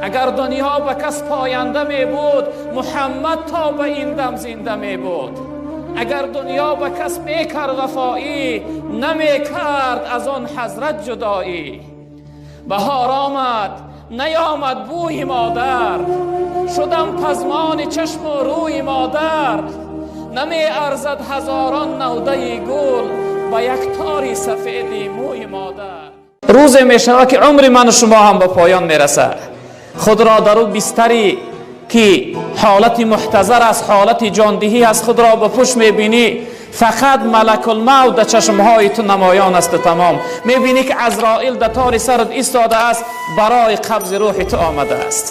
Агар дунё ба кас поянда мебуд, Муҳаммад то ба ин дам зинда мебуд. Агар дунё ба кас мекард вафоӣ, намекард аз он ҳазрат ҷудоӣ. Баҳор омад, наёмад бӯи модар, шудам пазмони чашму рӯи модар. Намеарзад ҳазорон навдаи гул ба як тори сафеди мӯи модар. Рӯзе мешавад, ки умри ману шумо ҳам ба поён мерасад. Худро дар ӯ бистаре ки ҳолати муҳтазар аст, ҳолати ҷондиҳӣ аст, худро ба пушт мебинӣ, фақат малакулмавт дар чашмҳои ту намоён аст. Тамом мебинӣ, ки Азроил дар тори сарат истодааст, барои қабзи рӯҳи ту омадааст,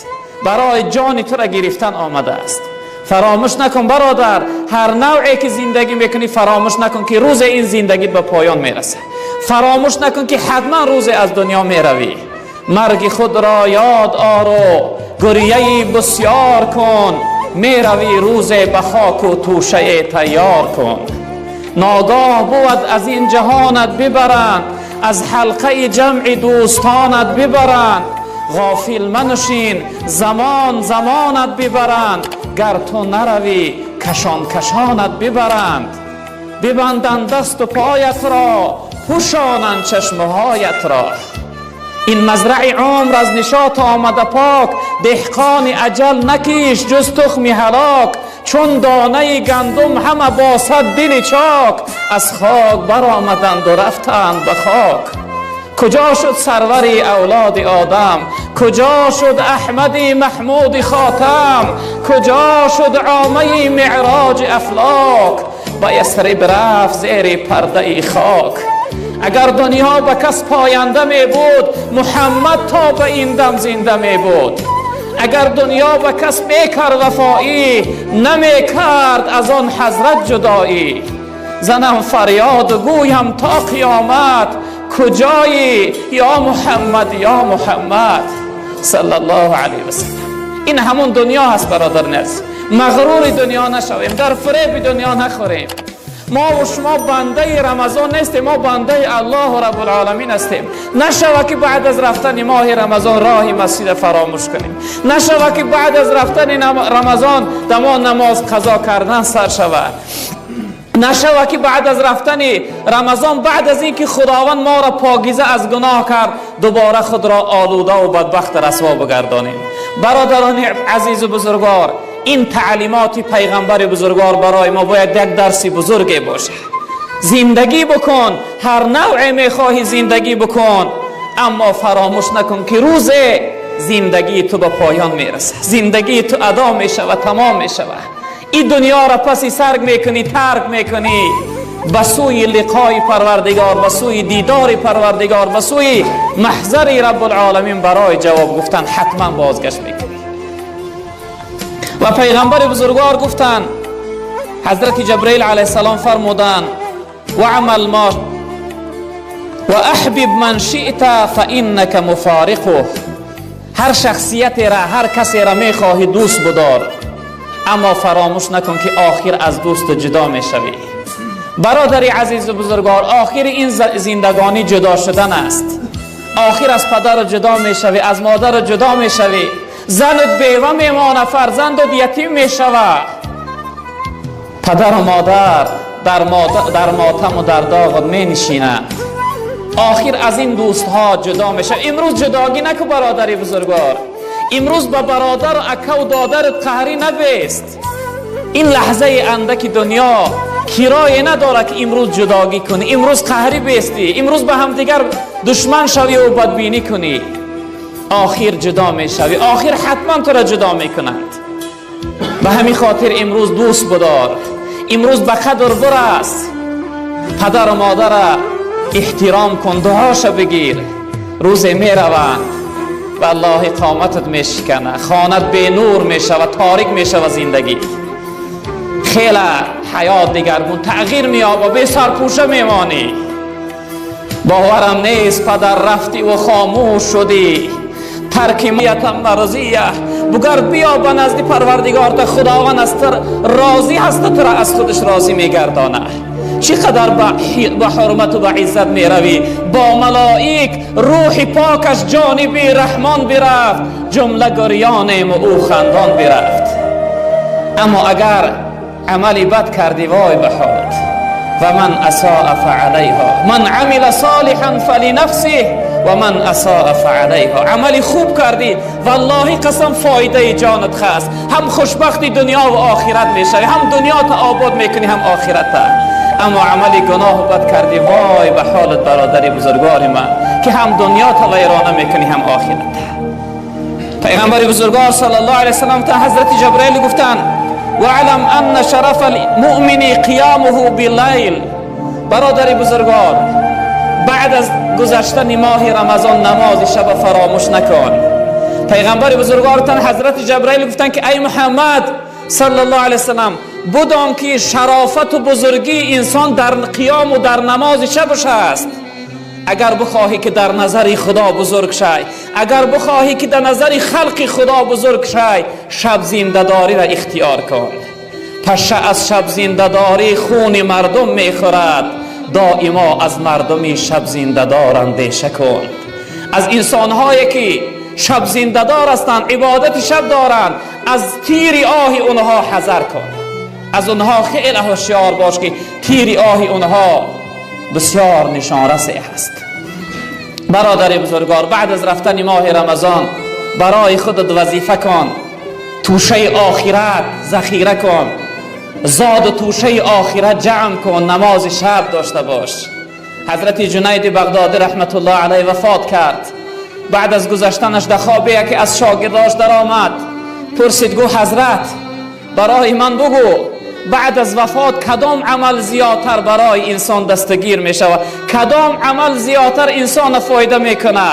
барои ҷони тура гирифтан омадааст. Фаромӯш накун, бародар, ҳар навъе ки зиндагӣ мекунӣ, фаромӯш накун, ки рӯзе ин зиндагит ба поён мерасад. Фаромӯш накун, ки ҳатман рӯзе аз дунё меравӣ. Марги худро ёд ору гиряи бисёр кун, меравӣ рӯзе, ба хоку тӯшае тайёр кун. Ногоҳ бувад, аз ин ҷаҳонат бибаранд, аз ҳалқаи ҷамъи дӯстонат бибаранд. Ғофил маншин, замон замонат бибаранд, гар ту наравӣ, кашон кашонат бибаранд. Бибанданд дасту поятро, пӯшонанд чашмҳоятро. Ин мазраи умр аз нишот омада пок, деҳқони аҷал накишт ҷуз тухми ҳалок. Чун донаи гандум ҳама бо сад дили чок аз хок баромаданду рафтанд ба хок. Куҷо шуд сарвари авлоди одам? Куҷо шуд Аҳмади Маҳмуди хотам? Куҷо шуд омаи меъроҷи афлок? Ба Ясриб рафт зери пардаи хок. Агар дунё ба кас поянда мебуд, Муҳаммад то ба ин дам зинда мебуд. Агар дунё ба кас мекард вафоӣ, намекард аз он ҳазрат ҷудоӣ. Занам фарёду гӯям то қиёмат: куҷоӣ, ё Муҳаммад, ё Муҳаммад, саллаллоҳу алайҳи васаллам. Ин ҳамон дунё ҳаст, бародарони азиз. Мағрури дунё нашавем, дар фиреби дунё нахӯрем. Мо ва шумо бандаи Рамазон нестем, мо бандаи Аллоҳу Раббулоламин ҳастем. Нашава, ки баъд аз рафтани моҳи Рамазон роҳи масҷида фаромӯш кунем. Нашава, ки баъд аз рафтани Рамазон дамо намоз қазо кардан сар шавад. Нашава, ки баъд аз рафтани Рамазон, баъд аз ин ки Худованд моро покиза аз гуноҳ кард, дубора худро олудаву бадбахт расво бигардонем. Бародарони азизу бузургвор, ин таълимоти пайғамбари бузургвор барои мо бояд як дарси бузурге бошад. Зиндагӣ бикун, ҳар навъе мехоҳӣ зиндагӣ бикун, аммо фаромӯш накун, ки рӯзе зиндагии ту ба поён мерасад, зиндагии ту адо мешавад, тамом мешавад. Ин дунёро паси сар мекунӣ, тарк мекунӣ, ба сӯи лиқои Парвардигор, ба сӯи дидори Парвардигор, ба сӯи маҳзари Раббулоламин барои ҷавоб гуфтан ҳатман бозгашт мекунӣ. Ва пайғамбари бузургвор гуфтанд, ҳазрати Ҷабраил алайҳиссалом фармуданд: واعمل ما وأحبب من شئت فإنك مفارقه. Ҳар шахсиятеро, ҳар касеро мехоҳӣ, дӯст бидор, аммо фаромӯш накун, ки охир аз дӯст ҷудо мешавӣ. Бародари азизу бузургвор, охири ин зиндагонӣ ҷудо шудан аст. Охир аз падару ҷудо мешавӣ, аз модару ҷудо мешавӣ, занат бева мемонад, фарзандат ятим мешавад. Падару модар дар мотаму дар доғат менишинанд. Охир аз ин дӯстҳо ҷудо мешавад. Имрӯз ҷудогӣ наку, бародари бузургвор. Имрӯз ба бародару акаву додарат қаҳрӣ набест. Ин лаҳзаи андаки дунё кирое надорад, ки имрӯз ҷудогӣ кунӣ, имрӯз қаҳрӣ бестӣ, имрӯз ба ҳамдигар душман шавӣ бадбинӣ кунӣ. Охир ҷудо мешавӣ, охир ҳатман тура ҷудо мекунанд. Ба ҳамин хотир имрӯз дӯст бидор, имрӯз ба қадр бирас, падару модара эҳтиром кун, дуоша бигир. Рӯзе мераванд, валлоҳи, қоматат мешикана, хонат бенур мешава, торик мешава зиндагӣ. Хеле ҳаёт дигаргун тағйир меёба, бесарпӯша мемонӣ. Боварам нест, падар, рафтиву хомӯш шудӣ, тарки миятам марзия. Бугард, биё ба назди парвардигорта, Худованд аз ту розӣ ҳаста, тура аз худаш розӣ мегардона. چقدر با حرمت و با عزت میروی. با ملائک روح پاکش جانب رحمان برفت، جمله گریانیم و او خندان برفت. اما اگر عملی بد کردی وای به حالت. و من اساء فعلیها، من عمل صالحا فلنفسه و من اساء فعلیها. عملی خوب کردی والله قسم فایده جانت خاص، هم خوشبخت دنیا و آخرت میشوی، هم دنیا تا آباد میکنی هم آخرت تا. اما عملی گناه بد کردی وای به حالت برادر بزرگوار من که هم دنیا تا ویرانه میکنی هم آخرت. پیغمبر بزرگوار صلی الله علیه وسلم تا حضرت جبرئیل گفتند وعلم ان شرف المؤمن قیامه باللیل. برادر بزرگوار، بعد از گذشتن ماه رمضان نماز شب فراموش نکن. پیغمبر بزرگوار تن حضرت جبرئیل گفتند که ای محمد صلی الله علیه وسلم، بدان که شرافت و بزرگی انسان در قیام و در نماز شبش است. اگر بخواهی که در نظر خدا بزرگ شای، اگر بخواهی که در نظر خلق خدا بزرگ شای، شب زنده‌داری را اختیار کن. پشه از شب زنده‌داری خون مردم میخورد، دائما از مردمی شب زنده‌دار اندیشه کن. از انسانهایی که شب زنده‌دار هستند، عبادت شب دارند، از تیر آه اونها حذر کن. از اونها خیلی هوشیار باش که تیر آه اونها بسیار نشانرس هست. برادر بزرگوار، بعد از رفتن ماه رمضان برای خودت وظیفه کن، توشه آخرت ذخیره کن، زاد و توشه آخرت جمع کن، نماز شب داشته باش. حضرت جنید بغدادی رحمت الله علیه وفات کرد. بعد از گذشتنش در خواب یکی از شاگرداش در آمد، پرسید گو حضرت برای من بگو بعد از وفات کدام عمل زیادتر برای انسان دستگیر می شود، کدام عمل زیادتر انسان فایده میکنه؟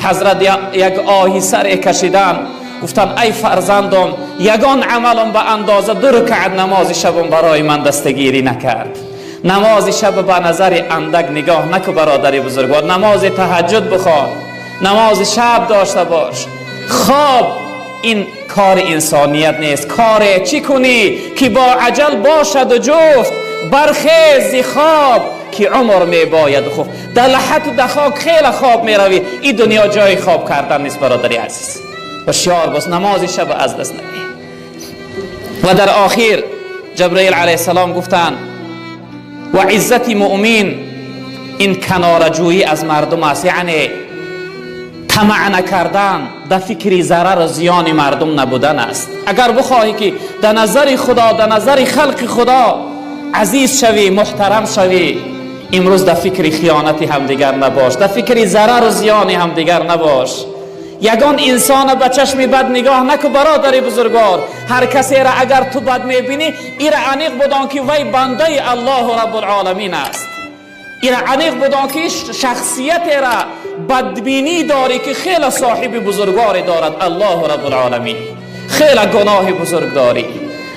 حضرت یک آهی سر کشیدن، گفتن ای فرزندم، یگان عملم به اندازه 2 رکعت نماز شبم برای من دستگیری نکرد. نماز شب به نظر اندک نگاه نکو برادر بزرگوار، نماز تهجد بخوان، نماز شب داشته باش. خواب این کار انسانیت نیست. کار چی کنی که با عجل باشد و جفت، برخیز خواب که عمر می باید خوب. در لحت و در خاک خیلی خواب می روی، این دنیا جای خواب کردن نیست برادری عزیز. هوشیار باش، نماز شب از دست ندی. و در آخر جبرئیل علیه السلام گفتند و عزت مؤمن این کنارجویی از مردم است، یعنی طمع نکردن، در فکر ضرر و زیان مردم نبودن است. اگر بخواهی که در نظر خدا، در نظر خلق خدا عزیز شوی، محترم شوی، امروز در فکر خیانت همدیگر نباش، در فکر ضرر و زیان همدیگر نباش. یگان انسان به چشم بد نگاه نکو برادر بزرگوار. هر کسی را اگر تو بد میبینی، ایره عمیق بدان که وی بنده الله رب العالمین است. ایره عمیق بدان که شخصیت را بدبینی داری که خیلی صاحب بزرگواری دارد الله رب العالمین، خیلی گناه بزرگ داری.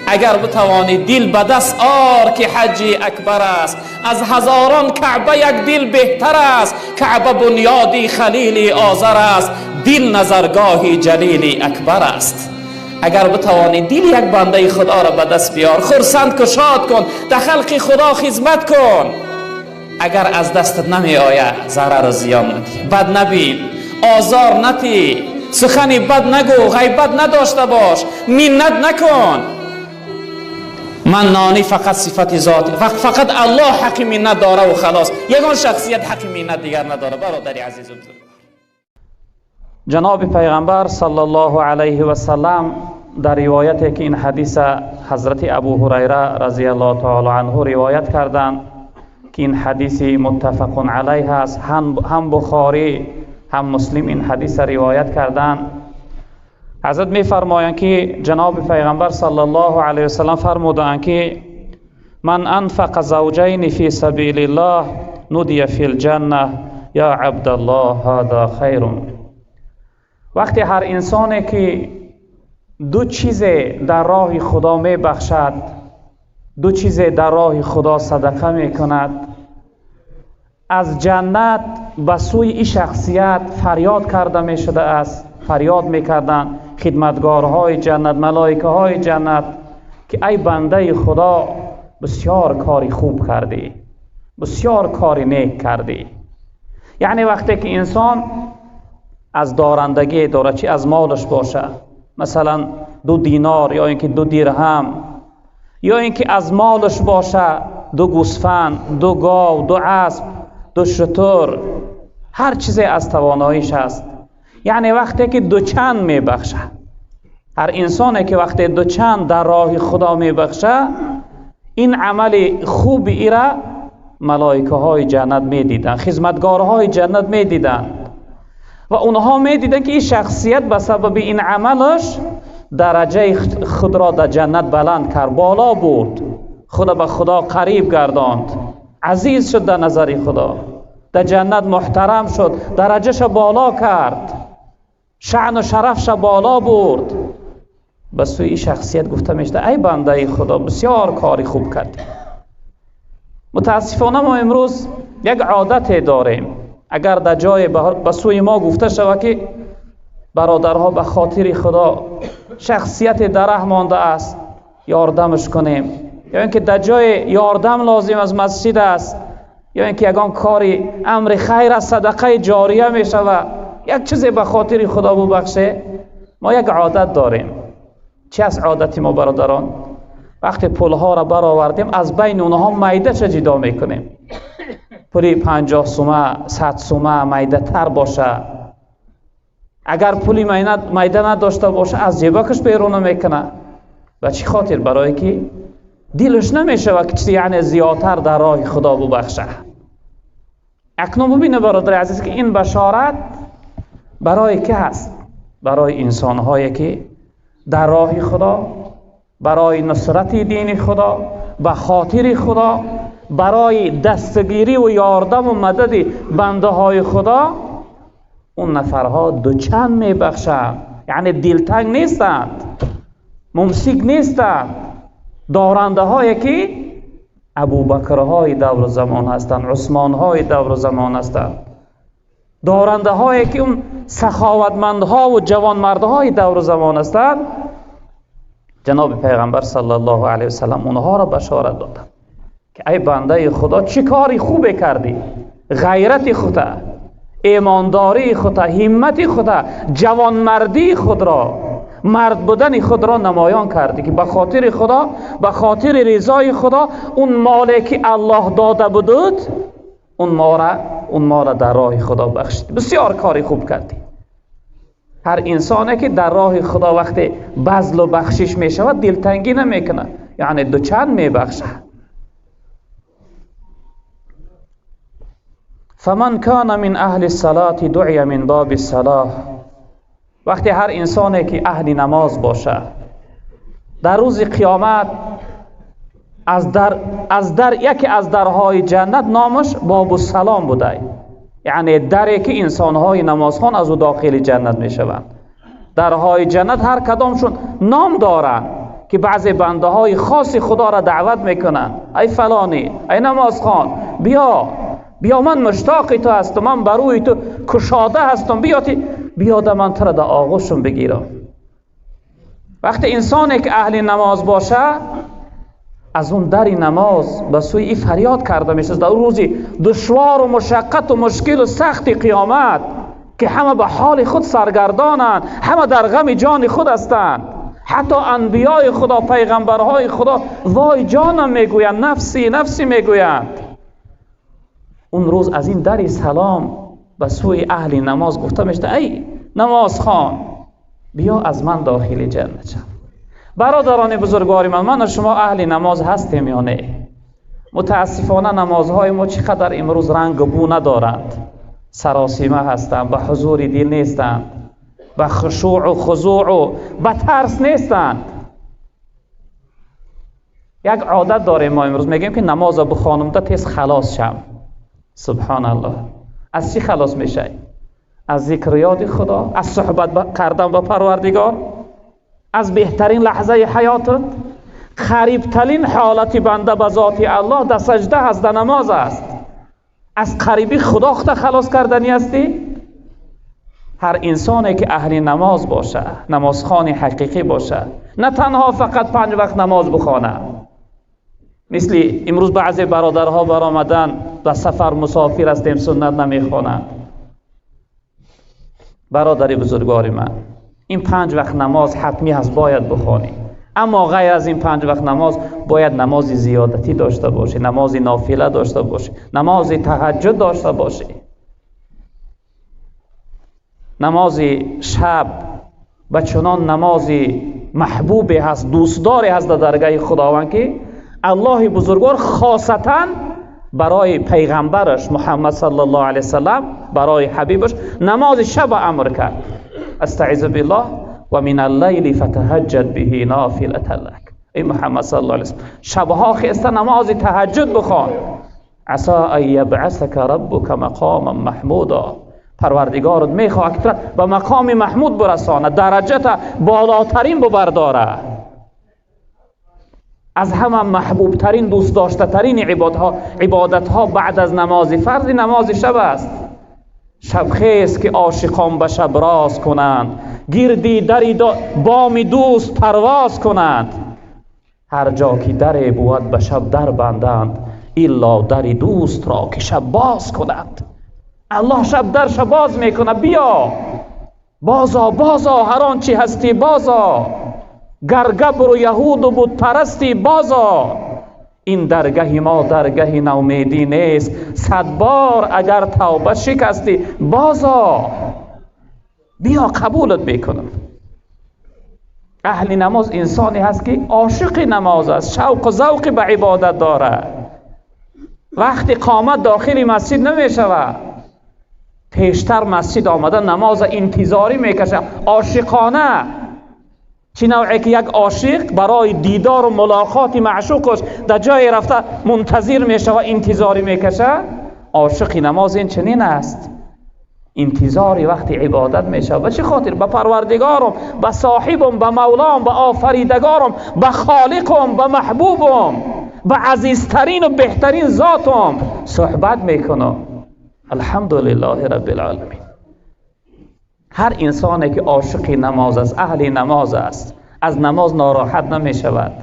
اگر بتوانی دل به دست آر که حج اکبر است، از هزاران کعبه یک دل بهتر است. کعبه بنیادی خلیل آذر است، دل نظرگاه جلیل اکبر است. اگر بتوانی دل یک بنده خدا را به دست بیار، خرسند کن، شاد کن، در خلق خدا خدمت کن. اگر از دستت نمی آید ضرر و زیان ندی، بد نبین، آزار ندی، سخن بد نگو، غیبت نداشته باش، منت نکن. منانی فقط صفت ذات، فقط الله حق منت داره و خلاص، یگان شخصیت حق منت دیگر نداره. برادر عزیز و بزرگ، جناب پیغمبر صلی الله علیه و سلم در روایتی که این حدیث حضرت ابو هریره رضی الله تعالی عنه روایت کردند که این حدیث متفق علیه است، هم بخاری هم مسلم این حدیث روایت کردند. حضرت می فرمایند که جناب پیغمبر صلی الله علیه و سلم فرمودند که من انفق زوجین فی سبیل الله ندی فی الجنه یا عبدالله هذا خیر. وقتی هر انسانی که دو چیز در راه خدا می بخشد، دو چیز در راه خدا صدقه می کند، از جنت به سوی این شخصیت فریاد کرده می شده است. فریاد می کردند خدمتگارهای جنت، ملائکه های جنت که ای بنده خدا، بسیار کاری خوب کردی، بسیار کاری نیک کردی. یعنی وقتی که انسان از دارندگی داره، چی از مالش باشه، مثلا 2 دینار یا اینکه 2 درهم، یا اینکه از مالش باشه 2 گوسفند، 2 گاو، 2 اسب، 2 شتر، هر چیزی از تواناییش هست. یعنی وقتی که دوچند میبخشه، هر انسانی که وقتی دوچند در راه خدا میبخشه، این عمل خوب ایره ملائکه های جنت میدیدن، خدمتگارهای جنت میدیدن و اونها میدیدن که این شخصیت به سبب این عملش درجه خود را در جنت بلند کرد، بالا برد، خدا به خدا قریب گرداند، عزیز شد در نظر خدا، در جنت محترم شد، درجهش بالا کرد، شأن و شرفش بالا برد. به سوی این شخصیت گفته میشده ای بنده خدا، بسیار کاری خوب کردی. متاسفانه ما امروز یک عادت داریم، اگر در جای به سوی ما گفته شود که برادرها به خاطر خدا شخصیت در ره مانده است، یاردمش کنیم، یا اینکه در جای یاردم لازم از مسجد است، یا اینکه یگان کاری امر خیر از صدقه جاریه می شود، یک چیزی به خاطر خدا ببخشه. ما یک عادت داریم. چی از عادت ما برادران؟ وقتی پولها را برآوردیم از بین اونها میده چه جدا میکنیم، پولی 50 سومه 100 سومه میده تر باشه، اگر پولی میده نداشته باشه از جیبکش بیرون میکنه. به چی خاطر؟ برای که دلش نمیشه و که یعنی زیادتر در راه خدا ببخشه. اکنون ببینه برادر عزیز که این بشارت برای که هست؟ برای انسانهایی که در راه خدا، برای نصرت دین خدا، به خاطر خدا، برای دستگیری و یاردم و مدد بنده های خدا، اون نفرها دوچند میبخشند، یعنی دلتنگ نیستند، ممسک نیستند، دارنده هایی که ابوبکرهای دور زمان هستند، عثمانهای دور زمان هستند، دارنده هایی که اون سخاوتمندها و جوانمردهای دور زمان هستند. جناب پیغمبر صلی الله علیه وسلم اونها را بشارت دادند که ای بنده خدا، چه کاری خوبه کردی، غیرت خدا، ایمانداری خدا، همت خدا، جوانمردی خود را، مرد بودن خود را نمایان کردی که به خاطر خدا، به خاطر رضای خدا، اون مالی که الله داده بود اون مال در راه خدا بخشید. بسیار کاری خوب کردی. هر انسانی که در راه خدا وقتی بذل و بخشش می شود دلتنگی نمیکنه، یعنی دوچند می بخشه. فمن کان من اهل الصلاة دعی من باب الصلاة. وقتی هر انسانی که اهل نماز باشه در روز قیامت از در یکی از درهای جنت نامش باب السلام بوده، یعنی دری که انسانهای نمازخوان از او داخل جنت میشوند. درهای جنت هر کدامشون نام دارند که بعضی بنده های خاص خدا را دعوت میکنن، ای فلانی، ای نمازخوان، بیا من مشتاق تو هستم، من بروی تو کشاده هستم، بیا من تو را در آغوشم بگیرم. وقتی انسانی که اهل نماز باشه از اون در نماز به سوی ای فریاد کرده میشه در روزی دشوار و مشقت و مشکل و سخت قیامت که همه به حال خود سرگردانند، همه در غم جان خود هستند، حتی انبیای خدا، پیغمبرهای خدا وای جانم میگویند، نفسی نفسی میگویند. اون روز از این در سلام به سوی اهل نماز گفته میشه ای نماز خوان، بیا از من داخل جنت شو. برادران بزرگوار من و شما اهل نماز هستیم یا نه؟ متاسفانه نمازهای ما چقدر امروز رنگ و بو ندارند، سراسیمه هستند، به حضور دل نیستند، به خشوع و خضوع و به ترس نیستند. یک عادت داریم ما امروز، میگیم که نماز بخوانم تا تیز خلاص شم. سبحان الله، از چی خلاص میشه؟ از ذکر یاد خدا، از صحبت کردن با پروردگار، از بهترین لحظه حیاتت، قریبترین حالت بنده به ذات الله در سجده است، در نماز است. از قریبی خدا خود خلاص کردنی هستی؟ هر انسانی که اهل نماز باشه، نمازخوان حقیقی باشه، نه تنها فقط 5 وقت نماز بخوانه، Мисли имрӯз баъзе бародарҳо баромадан ба сафар мусофир ҳастем, суннат намехонанд. Бародари бузургвори ман, ин 5 вақт намоз ҳатмӣ ҳаст, бояд бихонӣ. Аммо ғайр аз ин 5 вақт намоз бояд намози зиёдатӣ дошта бошӣ, намози нофила дошта бошӣ, намози таҳаҷҷуд дошта бошӣ, намози шаб ва чунон намози маҳбубе ҳаст, дӯстдоре ҳаст дар даргоҳи Худованд, ки Аллоҳи бузургвор хосатан барои пайғамбараш Муҳаммад саллаллоҳу алайҳи васаллам, барои ҳабибаш намози шаб амр кард. Астаъизу биллаҳ ва мин аллайли фатаҳаҷҷад биҳи нофилатан лак. Эй Муҳаммад саллаллоҳу алайҳи васаллам, шабҳо хеста намози таҳаҷҷуд бихон. Асо ан ябъасака раббука мақоман маҳмуда. Парвардигорат мехоҳад ки туро ба мақоми маҳмуд برساند, дараҷата болотарин бибардорад. Аз ҳама маҳбубтарин, дӯстдоштатарин ибодатҳо баъд аз намози фарз намози шаб аст. Шабхез ки ошиқон ба шаб роз кунанд, гирди дари боми дӯст парвоз кунанд. Ҳар ҷо ки даре буд ба шаб дар банданд, илло дари дӯст ро ки шаб боз кунанд. Аллоҳ шаб дар шаб боз мекунад. Биё бозо, бозо, ҳар он чи ҳастӣ бозо, гар габру яҳуду бутпарастӣ бозо. Ин даргаҳи мо даргаҳи наумедӣ нест, 100 бор агар тавба шикастӣ бозо. Биё қабулат мекунам. Аҳли намоз инсоне ҳаст ки ошиқи намоз аст, шавқу завқи ба ибодат дорад. Вақти қомат дохили масҷид намешавад, пештар масҷид омада намоз интизорӣ мекашад, ошиқона. Чӣ навъе ки як ошиқ барои дидору мулоқоти маъшуқаш дар ҷое рафта мунтазир мешавад, интизорӣ мекашад, ошиқи намоз ин чунин аст, интизори вақти ибодат мешавад. Ба чӣ хотир? Ба Парвардигорам, ба соҳибам, ба мавлом, ба офаридагорам, ба холиқам, ба маҳбубам, ба азизтарин ва беҳтарин зотам суҳбат мекунам. Алҳамдулиллаҳи раббил оламин. Ҳар инсоне ки ошиқи намоз аст, аҳли намоз аст, аз намоз нороҳат намешавад.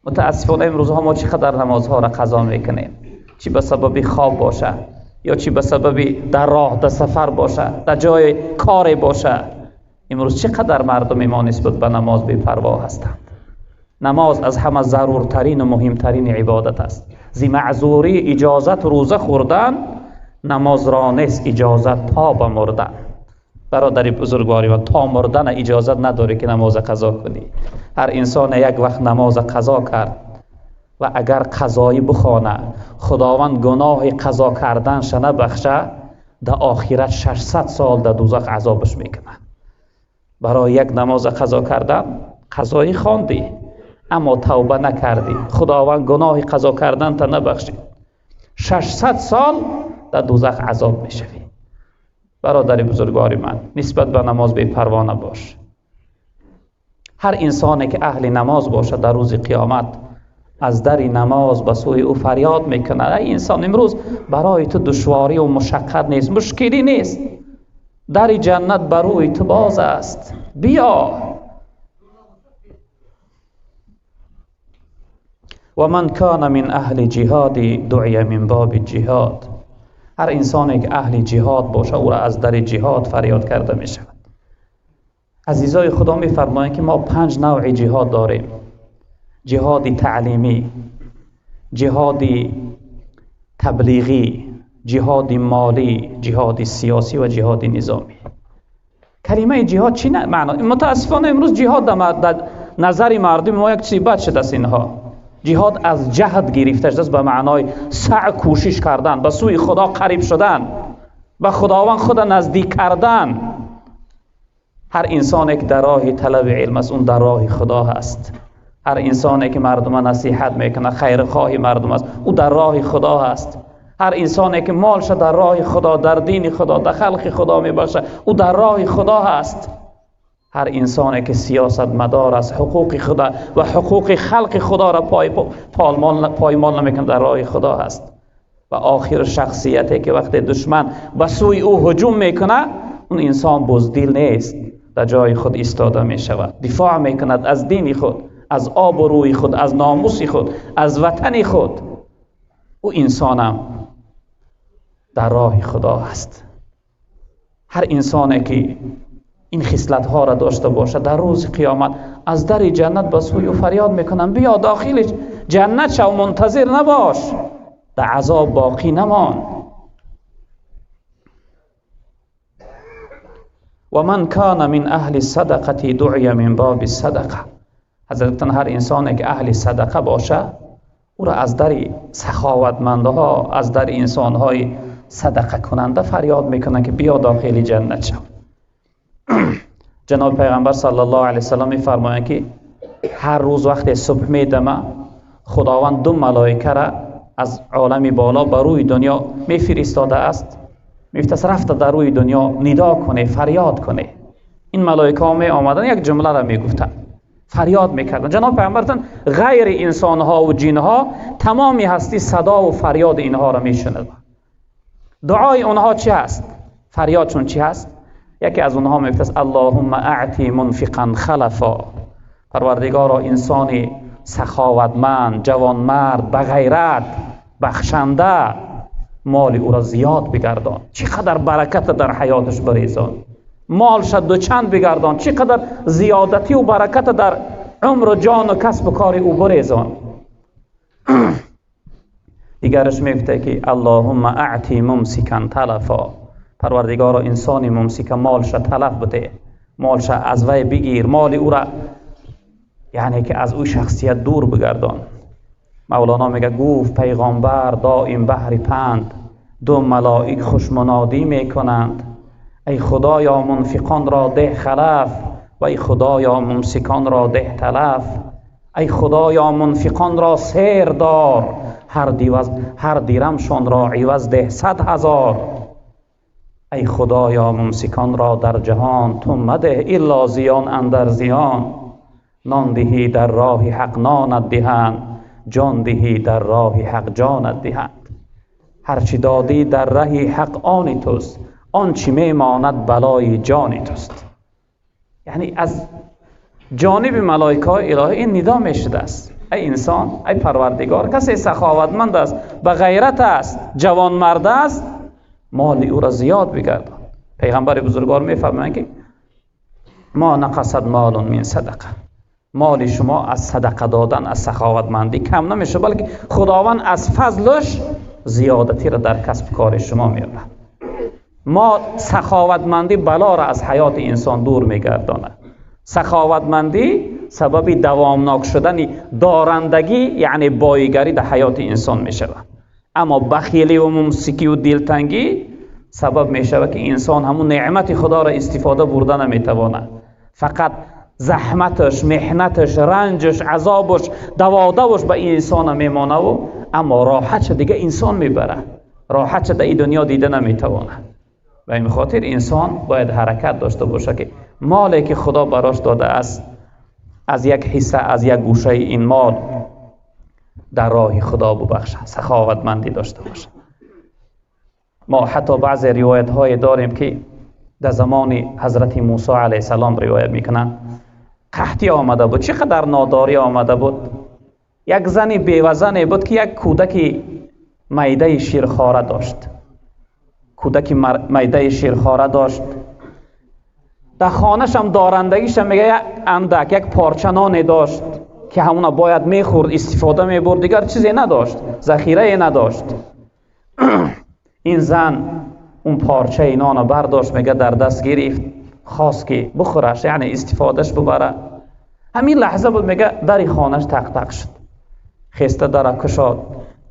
Мутаассифона имрӯзҳо мо чӣ қадар намозҳоро қазо мекунем, чӣ ба сабаби хоб бошад ё чӣ ба сабаби дар роҳ, дар сафар бошад, дар ҷои коре бошад. Имрӯз чӣ қадар мардуми мо нисбат ба намоз бепарво ҳастанд. Намоз аз ҳама заруртарин ва муҳимтарин ибодат аст. Зи маъзурӣ иҷозат рӯза хӯрдан, намоз ро нест иҷозат то ба мурдан. Бародари бузургвори ман, то мурдан иҷозат надорӣ ки намоз қазо кунӣ. Ҳар инсон як вақт намоз қазо кард ва агар қазоӣ бихонад, Худованд гуноҳи қазо карданша набахшад, дар охират 600 сол дар дӯзах азобаш мекунад. Барои як намоз қазо кардан қазоӣ хондӣ, аммо тавба накардӣ, Худованд гуноҳи қазо карданта набахшид, 600 сол дар дӯзах азоб мешавӣ. Бародари бузургвори ман, нисбат ба намоз бепарво набош. Ҳар инсоне ки аҳли намоз бошад, дар рӯзи қиёмат аз дари намоз ба сӯи ӯ фарёд мекунад: эй инсон, имрӯз барои ту душворӣ ва мушаққат нест, мушкилӣ нест, дари ҷаннат бар рӯи ту боз аст, биё. ва ман кана мин аҳли ҷиҳоди дуъя мин боби ҷиҳод. Ҳар инсоне ки аҳли ҷиҳод бошад, ӯро аз дари ҷиҳод фарёд карда мешавад. Азизои Худо мефармоянд ки мо 5 навъи ҷиҳод дорем: ҷиҳоди таълимӣ, ҷиҳоди таблиғӣ, ҷиҳоди молӣ, ҷиҳоди сиёсӣ ва ҷиҳоди низомӣ. Калимаи ҷиҳод чӣ маъно? Мутаассифона имрӯз ҷиҳод дар назари мардуми мо як чизи бад шудааст. Инҳо ҷиҳод аз ҷаҳд гирифта шудааст, ба маънои саъй кӯшиш кардан, ба сӯи Худо қариб шудан, ба Худованд худа наздик кардан. Ҳар инсоне ки дар роҳи талаби илм аст, он дар роҳи Худо ҳаст. Ҳар инсоне ки мардумро насиҳат мекунад, хайрхоҳи мардум аст, ӯ дар роҳи Худо ҳаст. Ҳар инсоне ки молша дар роҳи Худо, дар дини Худо, дар халқи Худо мебошад, ӯ дар роҳи Худо ҳаст. Ҳар инсоне ки сиёсатмадор аст, ҳуқуқи Худо ва ҳуқуқи халқи Худоро поймол намекунад, дар роҳи Худо ҳаст. Ва охир шахсияте ки вақте душман ба сӯи ӯ ҳуҷум мекунад, он инсон буздил нест, дар ҷои худ истода мешавад, дифоъ мекунад аз дини худ, از آب و روی خود، از ناموس خود، از وطن خود، او انسانم در راه خدا است. هر انسانی که این خصلت ها را داشته باشه در روز قیامت از در جنت به سوی او فریاد میکنن بیا داخل جنت شو، منتظر نباش، در عذاب باقی نمان. و من کان من اهل الصدقه دعی من باب الصدقه. حضرت هر انسانی که اهل صدقه باشه او را از در سخاوتمندها، از در انسانهای صدقه کننده فریاد میکنن که بیا داخل جنت شو. جناب پیغمبر صلی الله علیه وسلم میفرمایند که هر روز وقت صبح میدمه خداوند دو ملائکه را از عالم بالا بر روی دنیا میفرستاده است، میفرست رفته در روی دنیا ندا کنه، فریاد کنه. این ملائکه ها می آمدن یک جمله را میگفتن، فریاد میکردن. جناب پیغمبر غیر انسان ها و جن ها تمامی هستی صدا و فریاد اینها را میشنود. دعای اونها چی هست؟ فریادشون چی هست؟ یکی از اونها میگفت اللهم اعطی منفقا خلفا، پروردگارا انسانی سخاوتمند، جوانمرد، بغیرت، بخشنده، مال او را زیاد بگردان، چقدر برکت در حیاتش بریزان، مالش دوچند بگردان، چقدر زیادتی و برکت در عمر و جان و کسب و کار او بریزان. دیگرش میگفته که اللهم اعطی ممسکا تلفا، پروردگارا انسانی ممسک مالش تلف بده، مالش از وی بگیر، مال او را یعنی که از او شخصیت دور بگردان. مولانا میگه گفت پیغامبر دائم بحر پند، دو ملائک خوش منادی میکنند، ای خدایا منفقان را ده خلف و ای خدایا ممسکان را ده تلف، ای خدایا منفقان را سیر دار، هر دیرمشان را عوض ده 100,000، ای خدایا ممسکان را در جهان تو مده الا زیان اندر زیان، نان دهی در راه حق نانت دهند، جان دهی در راه حق جانت دهند. هرچی دادی در ره حق آن توست، آن چی میماند بلای جان توست. یعنی از جانب ملائکه الهی این ندا میشده است، ای انسان، ای پروردگار، کسی سخاوتمند است، به غیرت است، جوانمرد است، مال او را زیاد بگردان. پیغمبر بزرگوار میفرمایند که ما نقصد مال من صدقه، مال شما از صدقه دادن، از سخاوتمندی کم نمیشه، بلکه خداوند از فضلش زیادتی را در کسب کار شما میاره. ما سخاوتمندی بلا را از حیات انسان دور میگرداند. سخاوتمندی سبب دوامناک شدن دارندگی یعنی بایگری در حیات انسان میشود. اما بخیلی و ممسکی و دلتنگی سبب میشود که انسان همون نعمت خدا را استفاده برده نمیتواند. فقط زحمتش، محنتش، رنجش، عذابش، دوادوش به انسان میمانه و اما راحتش دیگه انسان میبره، راحتش در این دنیا دیده نمیتواند. و این خاطر انسان باید حرکت داشته باشه که مالی که خدا براش داده است از یک حصه، از یک گوشه این مال در راه خدا ببخشه، سخاوتمندی داشته باشه. ما حتی بعض روایت های داریم که در زمان حضرت موسی علیه السلام روایت میکنن قحطی آمده بود، چقدر ناداری آمده بود. یک زن بیوزنی بود که یک کودک میده شیرخواره داشت، کودک میده شیرخواره داشت. در خانه‌ش هم دارندگیش هم میگه یک اندک، یک پارچه نان داشت که همونا باید میخورد، استفاده میبرد، دیگر چیزی نداشت، ذخیره نداشت. این زن اون پارچه نان برداشت، میگه در دست گرفت، خواست که بخورش، یعنی استفادهش ببره. همین لحظه بود میگه در خانهش تق تق شد. خسته در کشاد،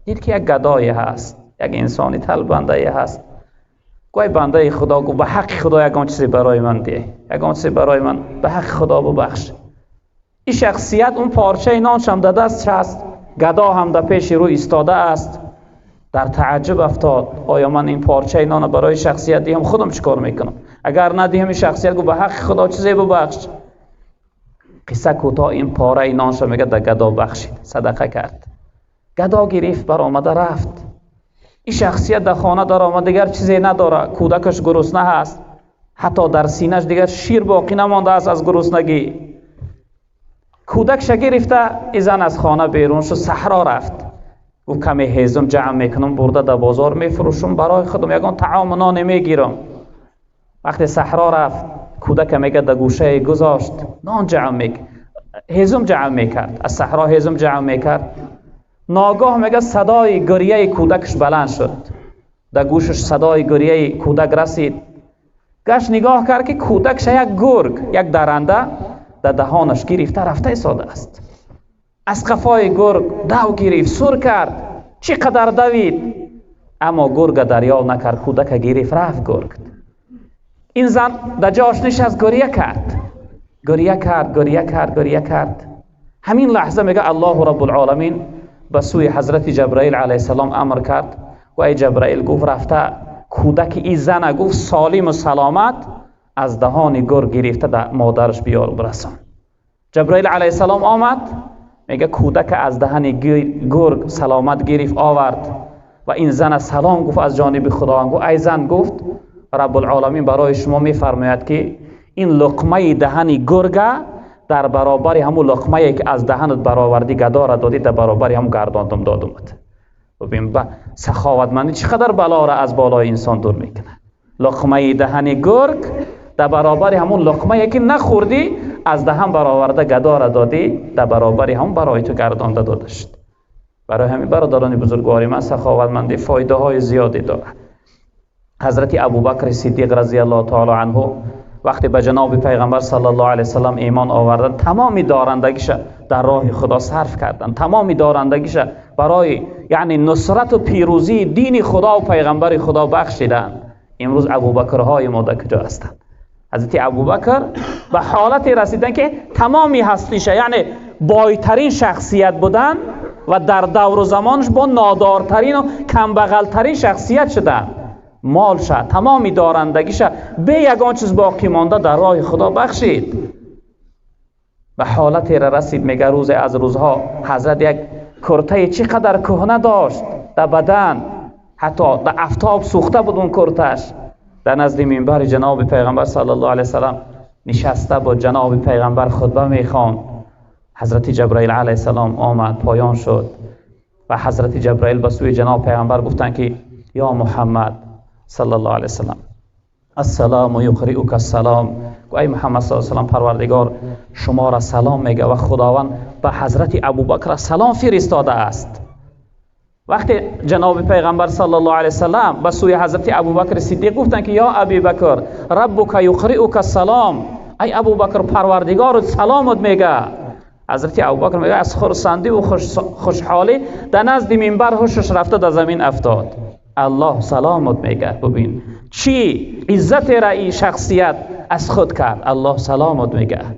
دید که یک گدایی هست، یک انسانی طلبنده هست. گوی بنده خدا، گو به حق خدا یکان چیزی برای من ده، یکان چیزی برای من به حق خدا ببخش. این شخصیت اون پارچه نانش هم در دست هست، گدا هم در پیش رو ایستاده است. در تعجب افتاد، آیا من این پارچه نان برای شخصیت دیم خودم چیکار میکنم؟ اگر ندیم این شخصیت گو به حق خدا چیزی ببخش. قصه کوتاه، این پاره نانش میگه در گدا بخشید، صدقه کرد. گدا گرفت بر آمده رفت. این شخصیت در خانه در آمد، دیگر چیزی نداره، کودکش گرسنه هست، حتی در سینه‌اش دیگر شیر باقی نمانده است از گرسنگی. Кӯдакша гирифта ин зан аз хона берун шуд, саҳро рафт. Гуфт каме ҳезум ҷамъ мекунам, бурда дар бозор мефурӯшам, барои худам ягон таому ноне мегирам. Вақте саҳро рафт, кӯдака мегӯяд дар гӯшае гузошт, нон ҷамъ мекард, ҳезум ҷамъ мекард, аз саҳро ҳезум ҷамъ мекард. Ногоҳ мегӯяд садои гиряи кӯдакаш баланд шуд. Дар гӯшаш садои гиряи кӯдак расид. Гашт нигоҳ кард ки кӯдакаш як гург, як даранда дар даҳонаш гирифта рафта истодааст. Аз қафои гург дав гирифт, сур кард, чӣ қадар давид, аммо гурга дарёфт накард, кӯдака гирифт рафт гург. Ин зан дар ҷояш нишаст, гиря кард, гиря кард, гиря кард, гиря кард. Ҳамин лаҳза мегӯяд Аллоҳу Раббул-Оламин ба сӯи ҳазрати Ҷабраил алайҳиссалом амр кард ва эй Ҷабраил, гуфт рафта кӯдаки ин зана, гуфт солиму саломат аз даҳони гург гирифта дар модараш биёр бирасон. Ҷабраил алайҳиссалом омад, мегӯяд кӯдака аз даҳани гург саломат гирифт овард ва ин зана салом гуфт аз ҷониби Худованд. Гуфт эй зан, гуфт Раббул-Оламин барои шумо мефармояд ки ин луқмаи даҳани гурга дар баробари ҳамун луқмае ки аз даҳанат баровардӣ гадора додӣ, дар баробари ҳамун гардондум додумат. Бибин ба саховатмандӣ чӣ қадар балоро аз болои инсон дур мекунад. Луқмаи даҳани гург дар баробари ҳамун луқмае ки нахӯрдӣ аз даҳан бароварда гадора додӣ, дар баробари ҳамун барои ту гардонда дода шуд. Барои ҳамин бародарони бузургвори ман, саховатмандӣ фоидаҳои зиёде дорад. Ҳазрати Абубакр Сиддиқ разияллоҳу таоло анҳу вақте ба ҷаноби пайғамбар саллаллоҳу алайҳи васаллам имон оварданд, тамоми дорандагиша дар роҳи Худо сарф карданд, тамоми дорандагиша барои яъне нусрату пирӯзии дини Худо ва пайғамбари Худо бахшиданд. Имрӯз Абубакрҳои мо дар куҷо ҳастанд? Ҳазрати Абубакр ба ҳолате расиданд ки тамоми ҳастиша, яъне бойтарин шахсият буданд ва дар давру замонаш бо нодортарин ва камбағалтарин шахсият шуданд. Молша, тамоми дорандагиша бе ягон чиз боқӣ монда дар роҳи Худо бахшид. Ба ҳолате расид, мега рӯзе аз рӯзҳо ҳазрат як куртаи чӣ қадар кӯҳна дошт дар бадан, ҳатто дар афтоб сӯхта буд он курташ. Дар назди минбари ҷаноби пайғамбар саллаллоҳу алайҳи васаллам нишаста буд, ҷаноби пайғамбар хутба мехонд. Ҳазрати Ҷабраил алайҳиссалом омад, поён шуд ва ҳазрати Ҷабраил ба сӯи ҷаноби пайғамбар гуфтанд ки ё Муҳаммад саллаллоҳу алайҳи васаллам, ассалому юқриука ассалом. Эй Муҳаммад саллаллоҳу алайҳи васаллам, Парвардигор шуморо салом мегӯяд ва Худованд ба ҳазрати Абубакр салом фиристодааст. Вақте ҷаноби пайғамбар саллаллоҳу алайҳи васаллам ба сӯи ҳазрати Абубакр Сиддиқ гуфтанд ки ё Абибакр, раббука юқриука ассалом, эй Абубакр, Парвардигорат саломат мегӯяд. Ҳазрати Абубакр мегӯяд аз хурсандӣ ва хушҳолӣ дар назди минбар ҳушаш рафта дар замин афтод. Аллоҳ саломат мегӯяд. Бибин чӣ иззатеро ин шахсият аз худ кард. Аллоҳ саломат мегӯяд.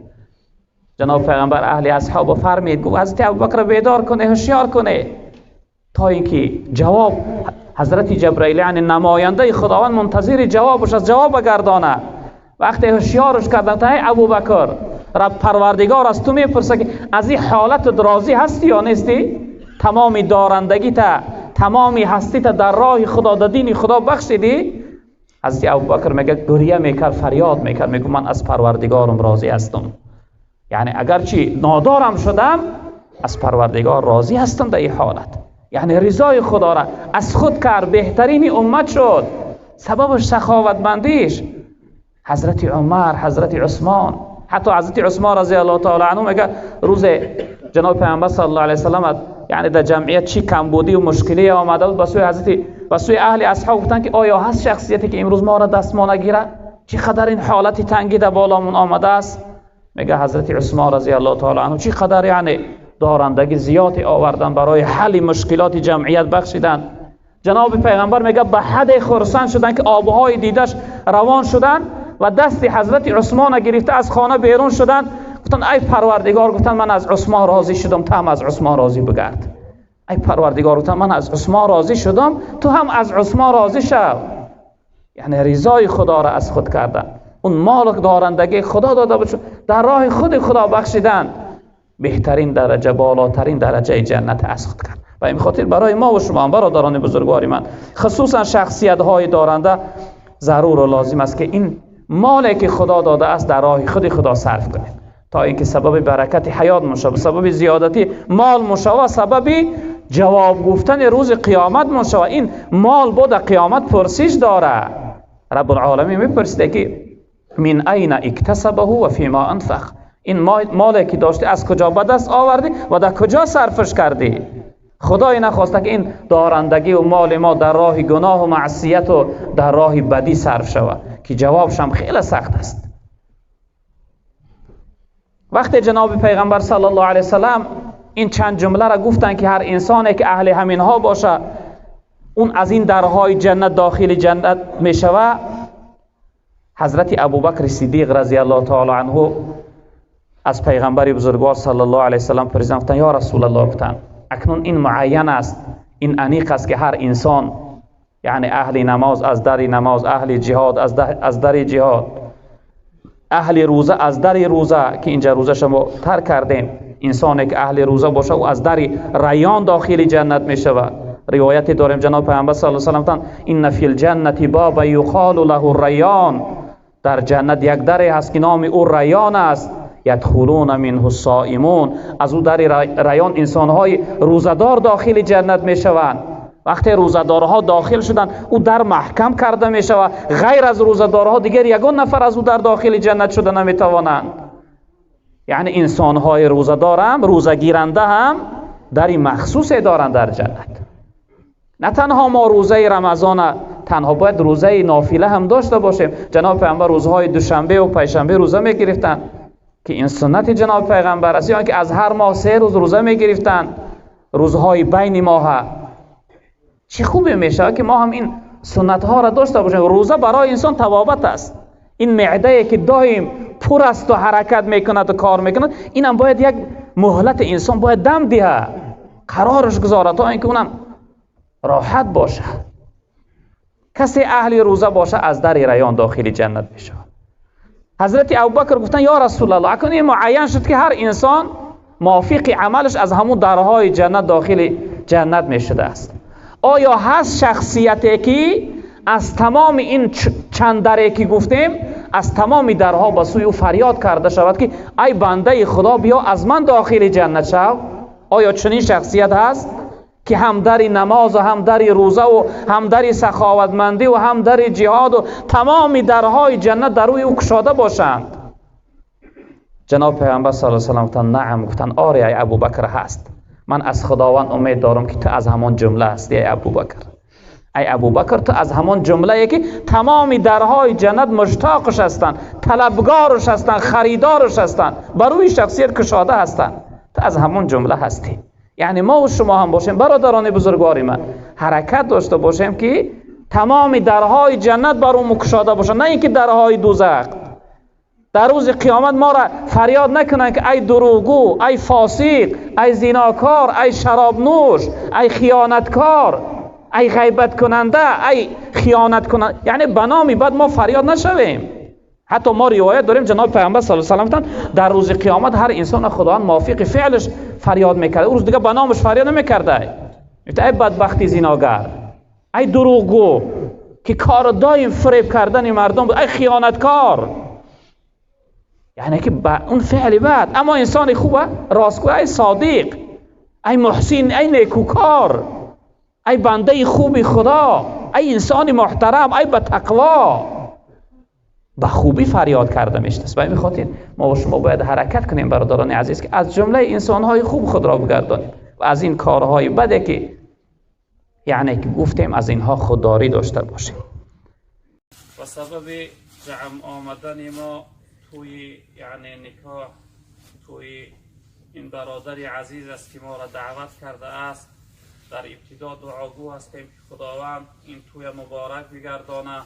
Ҷаноби пайғамбар аҳли асҳобро фармид, гуфт ҳазрати Абубакрро бедор кунед, ҳушёр кунед, то инки ҷавоб ҳазрати Ҷабраил, яъне намояндаи Худованд, мунтазири ҷавобаш аз ҷавоб гардонад. Вақте ҳушёраш карданд, эй Абубакр, Раб Парвардигор аз ту мепурсад ки аз ин ҳолатат розӣ ҳастӣ ё нестӣ? Тамоми дорандагита, тамоми ҳастита дар роҳи Худо, дар дини Худо бахшидӣ? Ҳазрати Абубакр мегӯяд гиря мекард, фарёд мекард, мегӯяд ман аз Парвардигорам розӣ ҳастам, яъне агарчи нодорам шудам, аз Парвардигор розӣ ҳастам дар ин ҳолат. Яъне ризои Худоро аз худ кард, беҳтарини уммат шуд. Сабабаш саховатмандиш. Ҳазрати Умар, ҳазрати Усмон, ҳатто ҳазрати Усмон разияллоҳу таоло анҳу мегӯяд рӯзе ҷаноби пайғамбар саллаллоҳу алайҳи васаллам, яъне дар ҷамъият чӣ камбудӣ ва мушкиле омада буд, ба сӯи ҳазрати, ба сӯи аҳли асҳоб гуфтанд ки оё ҳаст шахсияте ки имрӯз моро дастмо нагирад? Чӣ қадар ин ҳолати тангӣ дар боломон омадааст? Мегӯяд ҳазрати Усмон разияллоҳу таоло анҳу чӣ қадар яъне дорандагӣ зиёде овардан барои ҳалли мушкилоти ҷамъият бахшидан. Ҷаноби пайғамбар мегӯяд ба ҳадде хурсанд шуданд ки обҳои дидаш равон шуданд ва дасти ҳазрати Усмонро гирифта аз хона берун шуданд. Гуфтанд эй Парвардигор, гуфтанд ман аз Усмон розӣ шудам, ту ҳам аз Усмон розӣ бигард. Эй Парвардигор, гуфтанд ман аз Усмон розӣ шудам, ту ҳам аз Усмон розӣ шав. Яъне ризои Худоро аз худ карданд. Он мол дорандагии Худо дода буд, дар роҳи худи Худо бахшиданд. Беҳтарин дараҷа, болотарин дараҷаи ҷаннат аз худ кард. Ба ин хотир барои мо ва шумо бародарони бузургвори ман, хусусан шахсиятҳои доранда, зарур ва лозим аст ки ин моле ки Худо додааст дар роҳи худи Худо сарф кунед. تا اینکه سبب برکت حیات مشه، سبب زیادتی مال مشه و سبب جواب گفتن روز قیامت مشه. این مال بود قیامت پرسش داره. رب العالمین میپرسیده که من این اکتسبه و فیما انفق، این مالی که داشتی از کجا به دست آوردی و در کجا صرفش کردی؟ خدای نخواسته که این دارندگی و مال ما در راه گناه و معصیت و در راه بدی صرف شود که جوابش هم خیلی سخت است. وقتی جناب پیغمبر صلی الله علیه وسلم این چند جمله را گفتن که هر انسانی که اهل همینها باشه اون از این درهای جنت داخل جنت می شود، حضرت ابوبکر صدیق رضی الله تعالی عنه از پیغمبر بزرگوار صلی الله علیه وسلم پرسیدن، گفتن یا رسول الله، گفتن اکنون این معین است، این انیق است که هر انسان، یعنی اهل نماز از در نماز، اهل جهاد از در جهاد، اهل روزه از در روزه که اینجا روزه شما ترک کردیم، انسانی که اهل روزه باشه او از در ریان داخل جنت می شود. روایتی داریم جناب پیامبر صلی الله علیه و سلم ان فی الجنة بابا یقال له الریان، در جنت یک دری هست که نام او ریان است، یدخلون منه الصائمون، از او در ریان انسانهای روزه‌دار داخل جنت می شوند. وقتی روزه‌دارها داخل شدن او در محکم کرده می شود، غیر از روزه‌دارها دیگر یگان نفر از او در داخل جنت شده نمی توانند. یعنی انسانهای روزه‌دار هم، روزه گیرنده هم دری مخصوص دارند در جنت. نه تنها ما روزه رمضان، تنها باید روزه نافله هم داشته باشیم. جناب پیامبر روزهای دوشنبه و پنجشنبه روزه می گرفتند که این سنت جناب پیغمبر است، یعنی که از هر ماه 3 روز روزه می گرفتند، روزهای بین ماه. چه خوبه میشه که ما هم این سنت ها را داشته باشیم. روزه برای انسان طبابت است. این معده که دائم پر است و حرکت میکند و کار میکند، اینم باید یک مهلت انسان باید دم دیه، قرارش گذاره تا اینکه اونم راحت باشه. کسی اهل روزه باشه از در ریان داخل جنت میشه. حضرت ابوبکر گفتن یا رسول الله، اکنون این معین شد که هر انسان موافق عملش از همون درهای جنت داخل جنت میشده است. آیا هست شخصیتی که از تمام این چند دری که گفتیم از تمام درها به سوی او فریاد کرده شود که ای بنده خدا بیا از من داخل جنت شو؟ آیا چنین شخصیت هست که هم در نماز و هم در روزه و هم در سخاوتمندی و هم در جهاد و تمام درهای جنت در روی او کشاده باشند؟ جناب پیامبر صلی الله علیه و سلم گفتند نعم، گفتند آره ای ابوبکر هست. من از خداوند امید دارم که تو از همان جمله هستی ای ابوبکر. ای ابوبکر تو از همان جمله که تمام درهای جنت مشتاقش هستند، طلبگارش هستند، خریدارش هستند، بر روی شخصیت کشاده هستند، تو از همان جمله هستی. یعنی ما و شما هم باشیم برادران بزرگوار من، حرکت داشته باشیم که تمام درهای جنت بر او کشاده باشند، نه اینکه درهای دوزخ. در روز قیامت ما را فریاد نکنند که ای دروغگو، ای فاسق، ای زیناکار، ای شراب نوش، ای خیانتکار، ای غیبت کننده، ای خیانت کننده. یعنی به نامی بعد ما فریاد نشویم. حتی ما روایت داریم جناب پیامبر صلی الله علیه و سلم در روز قیامت هر انسان خداوند موافق فعلش فریاد میکرد. اون روز دیگه به نامش فریاد نمیکرده. میگفت ای بدبختی زیناگر، ای دروغگو که کار دایم فریب کردن مردم بود، ای خیانتکار. یعنی که اون فعل بد. اما انسان خوبه، راستگو، ای صادق، ای محسن، ای نیکوکار، ای بنده خوبی خدا، ای انسان محترم، ای با تقوا، به خوبی فریاد کرده میشته. به این خاطر ما و شما باید حرکت کنیم برادران عزیز که از جمله انسانهای خوب خود را بگردانیم و از این کارهای بده که یعنی که گفتیم از اینها خودداری داشته باشیم. و سبب جمع آمدن ما توی یعنی نکاح توی این برادر عزیز است که ما را دعوت کرده است. در ابتدا دعاگو هستیم که خداوند این توی مبارک بگردانه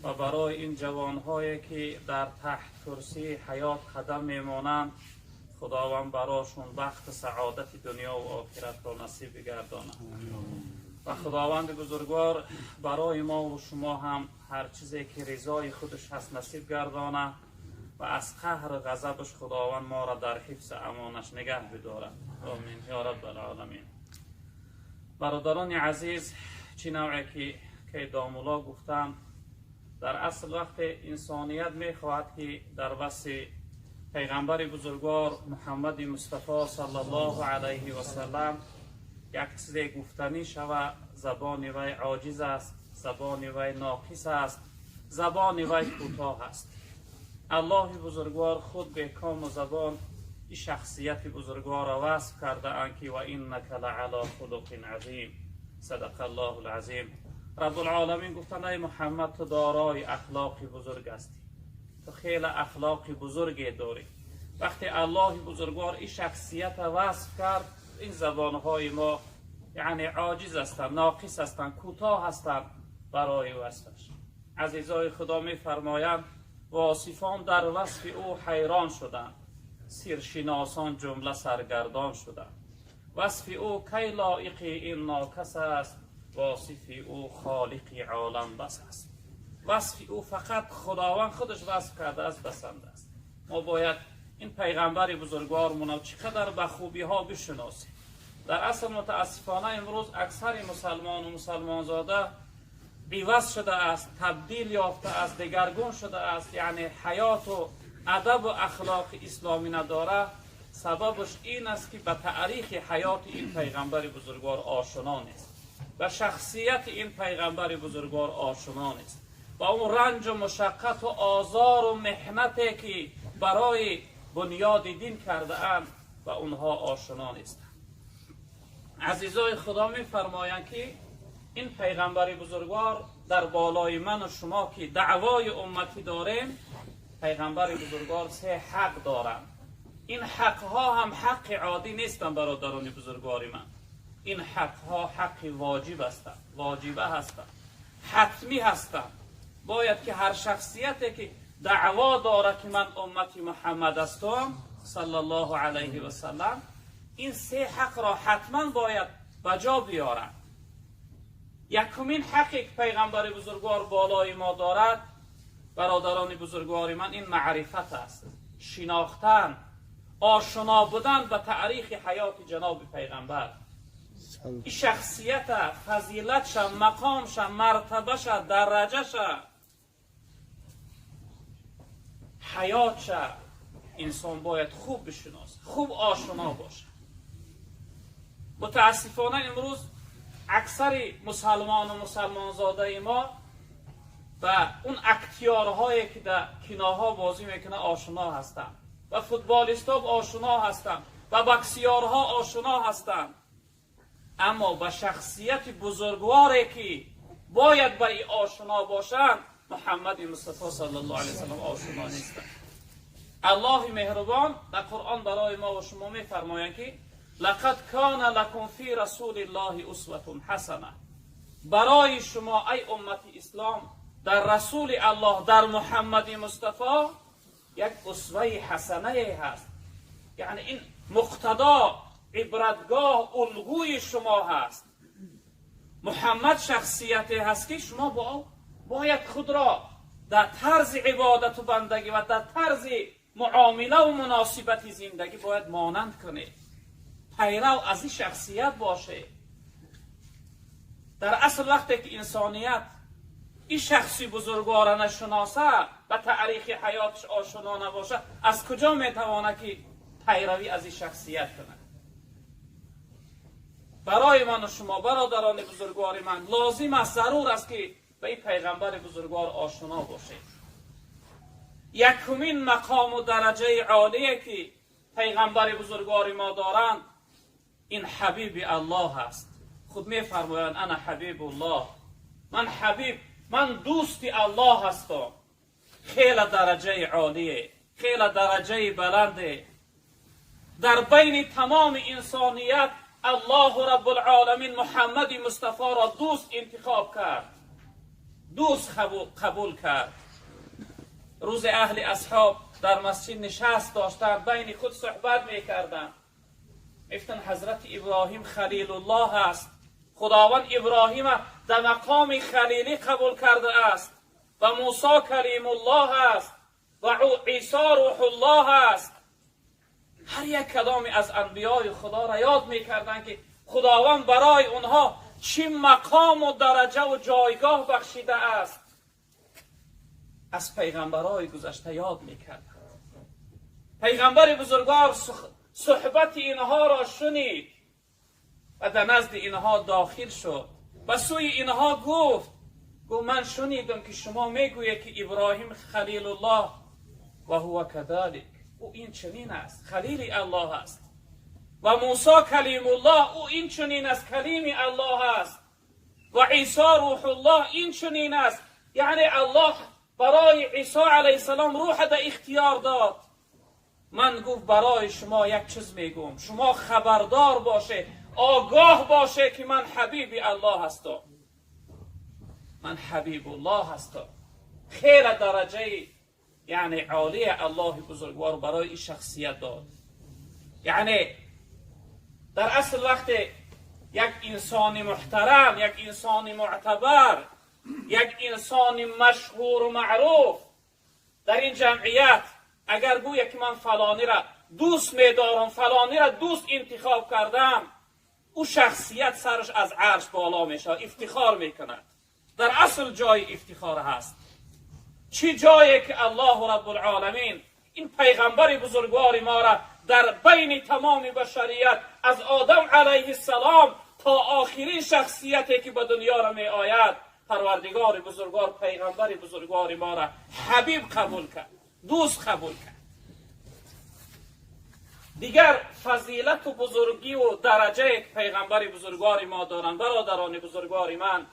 و برای این جوانهایی که در تحت کرسی حیات قدم میمانند خداوند براشون بخت سعادت دنیا و آخرت را نصیب بگردانه و خداوند بزرگوار برای ما و شما هم هر چیزی که رضای خودش هست نصیب گردانه و از قهر و غضبش خداوند ما را در حفظ امانش نگه بدارد. آمین یا رب العالمین. برادران عزیز، چی نوعی که دامولا گفتم، در اصل وقت انسانیت میخواهد که در وصف پیغمبر بزرگوار محمد مصطفی صلی الله علیه و سلم یک چیز گفتنی شوه، زبان وی عاجز است، زبان وی ناقص است، زبان وی کوتاه است. الله بزرگوار خود به کام و زبان این شخصیت بزرگوار را وصف کرده اند که و انک لعلی خلق عظیم. صدق الله العظیم. رب العالمین گفتند ای محمد، تو دارای اخلاق بزرگ هستی، تو خیلی اخلاق بزرگی داری. وقتی الله بزرگوار این شخصیت وصف کرد، این زبانهای ما یعنی عاجز هستند، ناقص هستند، کوتاه هستند برای وصفش. عزیزای خدا میفرمایند واصفان در وصف او حیران شدند، سیرشناسان جمله سرگردان شدند. وصف او کی لایق این ناکس است، واصف او خالق عالم بس است. وصف او فقط خداوند خودش وصف کرده است، بسنده است. ما باید این پیغمبر بزرگوارمون چقدر به خوبی ها بشناسیم. در اصل متاسفانه امروز اکثر مسلمان و مسلمان زاده بیوس شده است، تبدیل یافته است، دگرگون شده است، یعنی حیات و ادب و اخلاق اسلامی نداره. سببش این است که به تاریخ حیات این پیغمبر بزرگوار آشنا نیست، به شخصیت این پیغمبر بزرگوار آشنا نیست، با اون رنج و مشقت و آزار و محنتی که برای بنیاد دین کرده اند و اونها آشنا نیستند. عزیزای خدا میفرمایند که این پیغمبر بزرگوار در بالای من و شما که دعوای امتی داریم، پیغمبر بزرگوار سه حق دارند. این حقها هم حق عادی نیستند برادران بزرگوار من. این حقها حق واجب هستند، واجبه هستند، حتمی هستند. باید که هر شخصیتی که دعوا داره که من امتی محمد هستم صلی الله علیه و سلم، این سه حق را حتما باید به جا بیارد. یکمین حقی که پیغمبر بزرگوار بالای ما دارد برادران بزرگوار من، این معرفت است، شناختن، آشنا بودن به تاریخ حیات جناب پیغمبر. این شخصیت، فضیلتش، مقامش، مرتبهش، درجهش، حیاتش انسان باید خوب بشناسه، خوب آشنا باشه. متاسفانه امروز اکثر مسلمان و مسلمان زاده ما و اون اکتیارهایی که در کیناها بازی میکنه آشنا هستند، و فوتبالیست‌ها آشنا هستند، و بکسیارها آشنا هستند، اما به شخصیت بزرگواری که باید به این آشنا باشند، محمد مصطفی صلی الله علیه و سلم آشنا نیستند. الله مهربان در قرآن برای ما و شما میفرمایند که لقد کان لکم فی رسول الله اسوة حسنه. برای شما ای امت اسلام در رسول الله، در محمد مصطفی یک اسوه حسنه هست. یعنی این مقتدا، عبرتگاه، الگوی شما هست. محمد شخصیتی هست که شما باید خود را در طرز عبادت و بندگی و در طرز معامله و مناسبت زندگی باید مانند کنید، پیرو از این شخصیت باشه. در اصل وقتی که انسانیت این شخصی بزرگوار نشناسه و تاریخ حیاتش آشنا نباشه، از کجا میتوانه که پیروی از این شخصیت کنه؟ برای من و شما برادران بزرگوار من لازم است، ضرور است که به این پیغمبر بزرگوار آشنا باشه. یکمین مقام و درجه عالیه که پیغمبر بزرگوار ما دارند، این حبیب الله است. خود میفرمایند انا حبیب الله، من حبیب، من دوست الله هستم. خیلی درجه عالیه، خیلی درجه بلنده. در بین تمام انسانیت الله رب العالمین محمد مصطفی را دوست انتخاب کرد، دوست قبول کرد. روز اهل اصحاب در مسجد نشست داشتند، بین خود صحبت میکردند. میگفتند حضرت ابراهیم خلیل الله است، خداوند ابراهیم در مقام خلیلی قبول کرده است، و موسی کلیم الله است، و عیسی روح الله است. هر یک کدامی از انبیای خدا را یاد میکردند که خداوند برای اونها چه مقام و درجه و جایگاه بخشیده است. از پیغمبرای گذشته یاد میکردند. پیغمبر بزرگوار صحبت اینها را شنید و در نزد اینها داخل شد و سوی اینها گفت من شنیدم که شما میگویید که ابراهیم خلیل الله و هو کذالک، او این چنین است، خلیل الله است. و موسی کلیم الله، او این چنین است، کلیم الله است. و عیسی روح الله، این چنین است. یعنی الله برای عیسی علیه السلام روح در اختیار داد. من گفت برای شما یک چیز میگم، شما خبردار باشه، آگاه باشه که من حبیب الله هستم، من حبیب الله هستم. خیلی درجه یعنی عالی الله بزرگوار برای این شخصیت داد. یعنی در اصل وقت یک انسان محترم، یک انسان معتبر، یک انسان مشهور و معروف در این جمعیت اگر گوید که من فلانی را دوست می‌دارم، فلانی را دوست انتخاب کردم، او شخصیت سرش از عرش بالا میشه، افتخار میکند. در اصل جای افتخار هست. چی جایی که الله رب العالمین این پیغمبر بزرگوار ما را در بین تمام بشریت از آدم علیه السلام تا آخرین شخصیتی که به دنیا را می آید، پروردگار بزرگوار پیغمبر بزرگوار ما را حبیب قبول کرد، دوست قبول کرد. دیگر فضیلت و بزرگی و درجه که پیغمبر بزرگوار ما دارند، برادران بزرگوار من،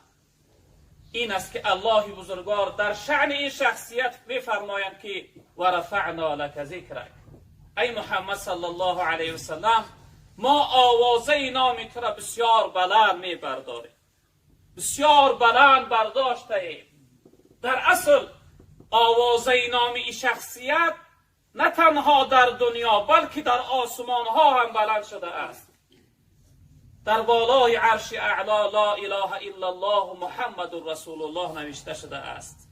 این است که الله بزرگوار در شأن این شخصیت می‌فرمایند که و رفعنا لک ذکرک، ای محمد صلی الله علیه وسلم، ما آوازه نام تو را بسیار بلند می‌برداریم، بسیار بلند برداشته ایم. در اصل آوازه نام این شخصیت نه تنها در دنیا بلکه در آسمان ها هم بلند شده است. در بالای عرش اعلا لا اله الا الله محمد رسول الله نوشته شده است.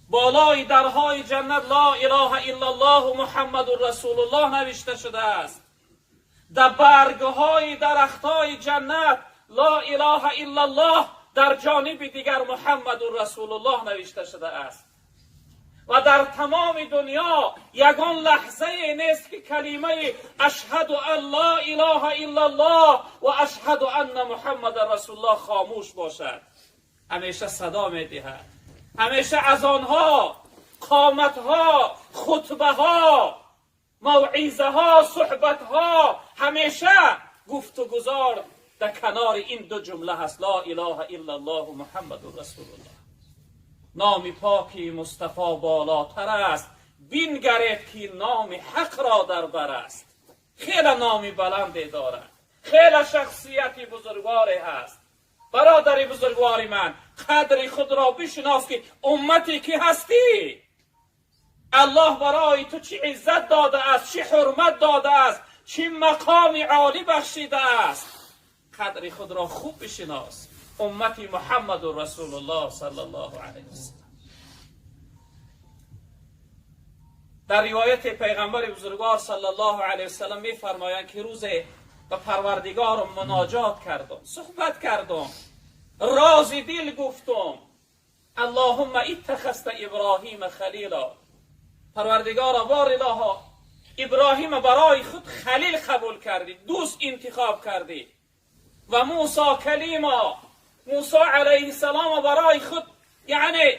بالای درهای جنت لا اله الا الله محمد رسول الله نوشته شده است. در برگهای درختهای جنت لا اله الا الله، در جانب دیگر محمد رسول الله نوشته شده است. و در تمام دنیا یگان لحظه نیست که کلمه اشهد ان لا اله الا الله و اشهد ان محمد رسول الله خاموش باشد. همیشه صدا میدهد، همیشه اذانها، قامتها، خطبه ها، موعظه ها، صحبت ها، همیشه گفت و گزار در کنار این دو جمله هست: لا اله الا الله و محمد رسول الله. نام پاکی مصطفی بالاتر است، بینگرید که نام حق را در بر است. خیلی نامی بلندی دارد، خیلی شخصیتی بزرگواری هست. برادر بزرگواری من، قدر خود را بشناس که امتی که هستی، الله برای تو چی عزت داده است، چی حرمت داده است، چی مقام عالی بخشیده است. قدر خود را خوب بشناس. امتی محمد رسول الله صلی الله علیه وسلم. در روایت پیغمبر بزرگوار صلی الله علیه وسلم می فرمایند که روز به پروردگار مناجات کردم، صحبت کردم، راز دل گفتم، اللهم اتخذت ابراهیم خلیلا. پروردگارا، بار الها، ابراهیم برای خود خلیل قبول کردی، دوست انتخاب کردی، و موسی کلیما، موسی علیه السلام برای خود یعنی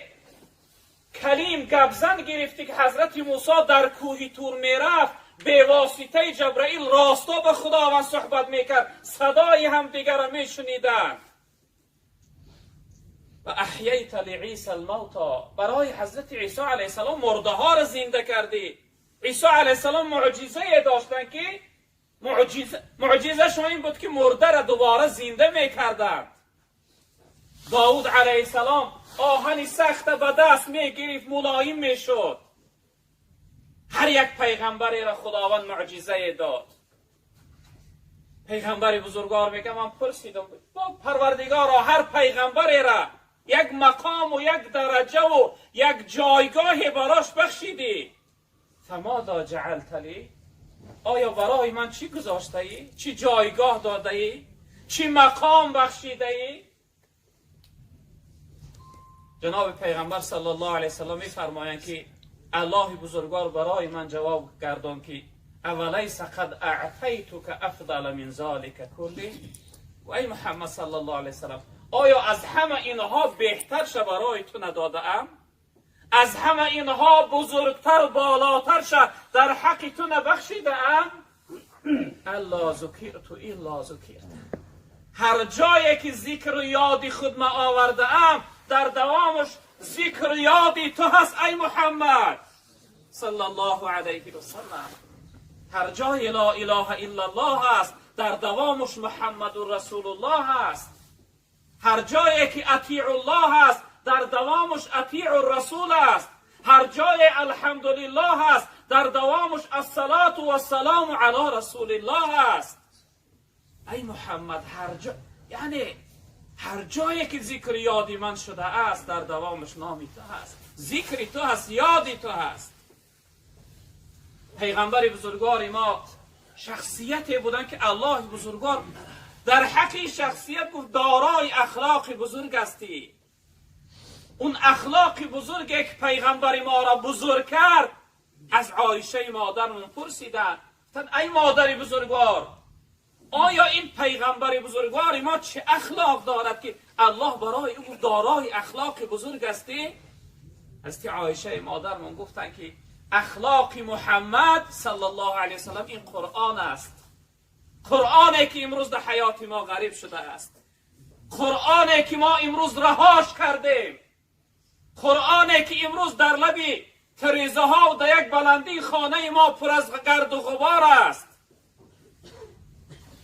کلیم گبزن گرفتی که حضرت موسی در کوه تور میرفت، به واسطه جبرائیل راستا به خداوند صحبت میکرد، صدای هم دیگر را میشنیدند. و احییت لعیسی الموتی، برای حضرت عیسی علیه السلام مرده ها را زنده کردی. عیسی علیه السلام معجزه داشتن که معجزه این بود که مرده را دوباره زنده میکردند. داود علیه السلام آهن سخت به دست میگرفت، ملایم میشد. هر یک پیغمبری را خداوند معجزه داد. پیغمبر بزرگوار میگه من پرسیدم با پروردگارا، هر پیغمبری را یک مقام و یک درجه و یک جایگاه براش بخشیدی، فماذا جعلت لی، آیا برای من چی گذاشته ای؟ چی جایگاه داده ای؟ چی مقام بخشیده ای؟ جناب پیغمبر صلی الله علیه وسلم میفرمایند که الله بزرگوار برای من جواب گردان که اولیس قد اعطیتک افضل من ذلک کلی. و ای محمد صلی الله علیه وسلم، آیا از همه اینها بهتر شه برای تو نداده ام؟ از همه اینها بزرگتر و بالاتر شه در حق تو نبخشیده ام؟ الا ذکرت الا ذکرت. هر جایی که ذکر و یاد خود ما آورده ام در دوامش ذکر و یادی تو هست ای محمد صلی الله علیه و سلم. هر جای لا اله الا الله هست در دوامش محمد رسول الله هست. هر جایی که اطیع الله هست در دوامش اطیع الرسول است. هر جای الحمدلله هست در دوامش الصلاة و السلام علی رسول الله است. ای محمد، هر جا، یعنی هر جایی که ذکر یادی من شده است در دوامش نامی تو هست، ذکر تو هست، یادی تو هست. پیغمبر بزرگوار ما شخصیتی بودن که الله بزرگوار در حق شخصیت گفت دارای اخلاق بزرگ هستی. اون اخلاق بزرگی که پیغمبر ما را بزرگ کرد، از عایشه مادرمون پرسیدن، گفتن ای مادر بزرگوار، آیا این پیغمبر بزرگوار ما چه اخلاق دارد که الله برای او دارای اخلاق بزرگ هستی؟ حضرت عایشه مادرمون گفتن که اخلاق محمد صلی الله علیه وسلم این قرآن است. قرآنی که امروز در حیات ما غریب شده است، قرآنی که ما امروز رهاش کردیم، قرآنی که امروز در لب تریزه ها و در یک بلندی خانه ما پر از گرد و غبار است،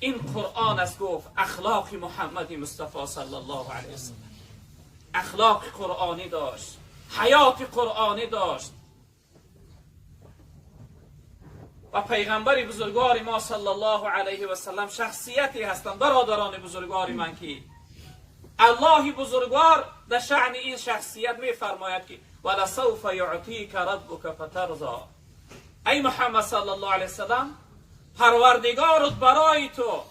این قرآن است. گفت اخلاق محمد مصطفی صلی الله علیه وسلم، اخلاق قرآنی داشت، حیات قرآنی داشت. و پیغمبر بزرگوار ما صلی الله علیه و سلم شخصیتی هستند برادران بزرگوار من که الله بزرگوار در شأن این شخصیت می فرماید که ولسوف یعطیک ربک فترضی. ای محمد صلی الله علیه و سلم، پروردگارت برای تو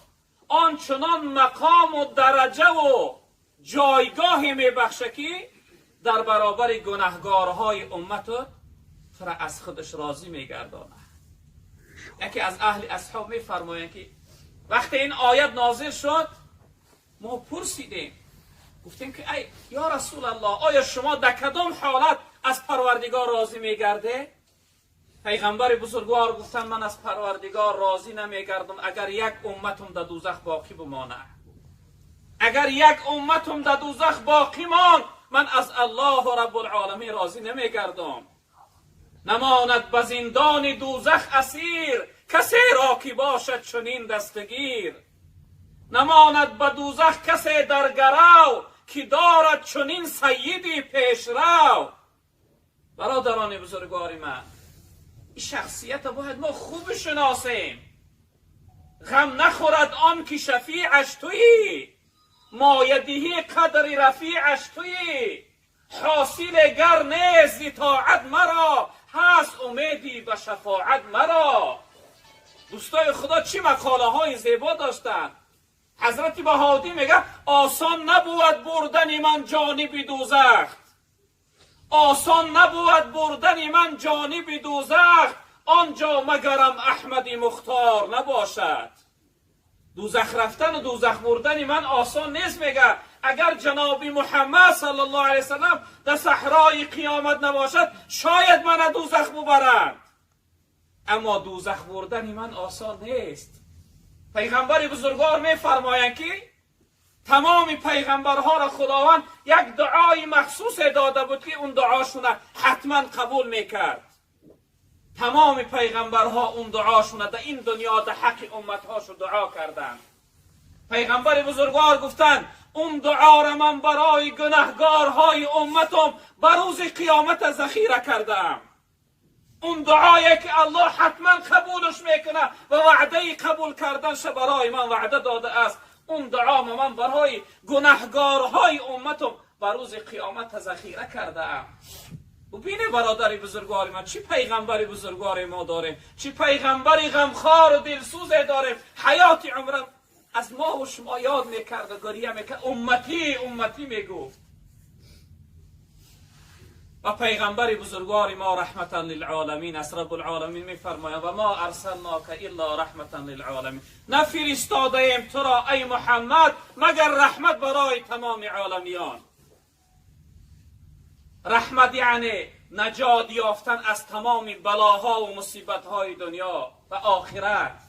آنچنان مقام و درجه و جایگاهی می بخشه که در برابر گناهگارهای امت تو را از خودش راضی می گرداند. یکی از اهل اصحاب می فرمایند که وقتی این آیت نازل شد ما پرسیدیم، گفتیم که ای یا رسول الله، آیا شما در کدام حالت از پروردگار راضی میگرده؟ پیغمبر بزرگوار گفتن من از پروردگار راضی نمیگردم اگر یک امتم در دوزخ باقی بمانه. اگر یک امتم در دوزخ باقی ماند من از الله رب العالمین راضی نمیگردم. نماند به زندان دوزخ اسیر کسی را که باشد چنین دستگیر. نماند به دوزخ کسی در گرو که دارد چنین سیدی پیشرو. برادران بزرگوار من، این شخصیت باید ما خوب شناسیم. غم نخورد آن که شفیعش تویی، مایدهی قدر رفیعش تویی. حاصل گر نیست اطاعت مرا، هست امیدی به شفاعت مرا. دوستای خدا چی مقاله های زیبا داشتن. حضرت بهادی میگه آسان نبود بردن من جانب دوزخ، آسان نبود بردن من جانب دوزخ، آنجا مگرم احمد مختار نباشد. دوزخ رفتن و دوزخ بردن من آسان نیست. میگه اگر جناب محمد صلی الله علیه وسلم در صحرای قیامت نباشد شاید من دوزخ ببرند، اما دوزخ بردن من آسان نیست. پیغمبر بزرگوار میفرمایند که تمام پیغمبرها را خداوند یک دعای مخصوص داده بود که اون دعاشون حتما قبول میکرد. تمام پیغمبرها اون دعاشون در این دنیا در حق امتهاشو دعا کردند. پیغمبر بزرگوار گفتند اون دعا را من برای گناهگارهای امتم بر روز قیامت ذخیره کردم. اون دعایی که الله حتما قبولش میکنه و وعده قبول کردنش برای من وعده داده است، اون دعا من برای گناهگارهای امتم بر روز قیامت ذخیره کرده ام. ببینه برادر بزرگوار من، چی پیغمبر بزرگوار ما داریم، چی پیغمبر غمخوار و دلسوز داریم. حیات عمرم از ما و شما یاد میکرد و گریه میکرد، امتی امتی میگفت. و پیغمبر بزرگوار ما رحمتا للعالمین است. رب العالمین میفرماید و ما ارسلناک الا رحمتا للعالمین، نفرستاده ایم تو را ای محمد مگر رحمت برای تمام عالمیان. رحمت یعنی نجات یافتن از تمام بلاها و مصیبت‌های دنیا و آخرت.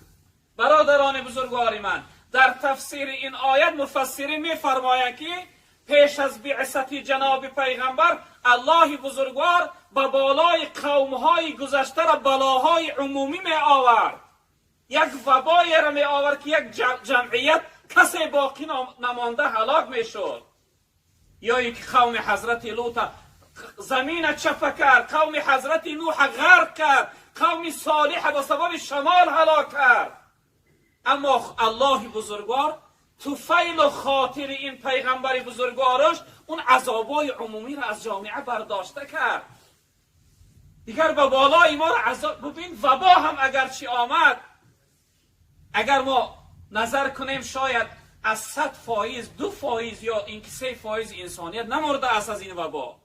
برادران بزرگوار من، در تفسیر این آیت مفسرین می‌فرمایند که پیش از بعثت جناب پیغمبر الله بزرگوار به بالای قوم‌های گذشته را بلاهای عمومی می آورد. یک وبای را می آورد که یک جمعیت کسی باقی نمانده هلاک می شد. یا اینکه قوم حضرت لوط زمین چپه کرد، قوم حضرت نوح غرق کرد، قوم صالح به سبب شمال هلاک کرد. اما الله بزرگوار توفیل و خاطر این پیغمبر بزرگوارش اون عذابای عمومی را از جامعه برداشته کرد. دیگر به بالای ما را عذاب، ببین وبا هم اگرچه آمد، اگر ما نظر کنیم شاید از 100 فایز 2 فایز یا اینکه 3 فایز انسانیت نمرده است از این وبا.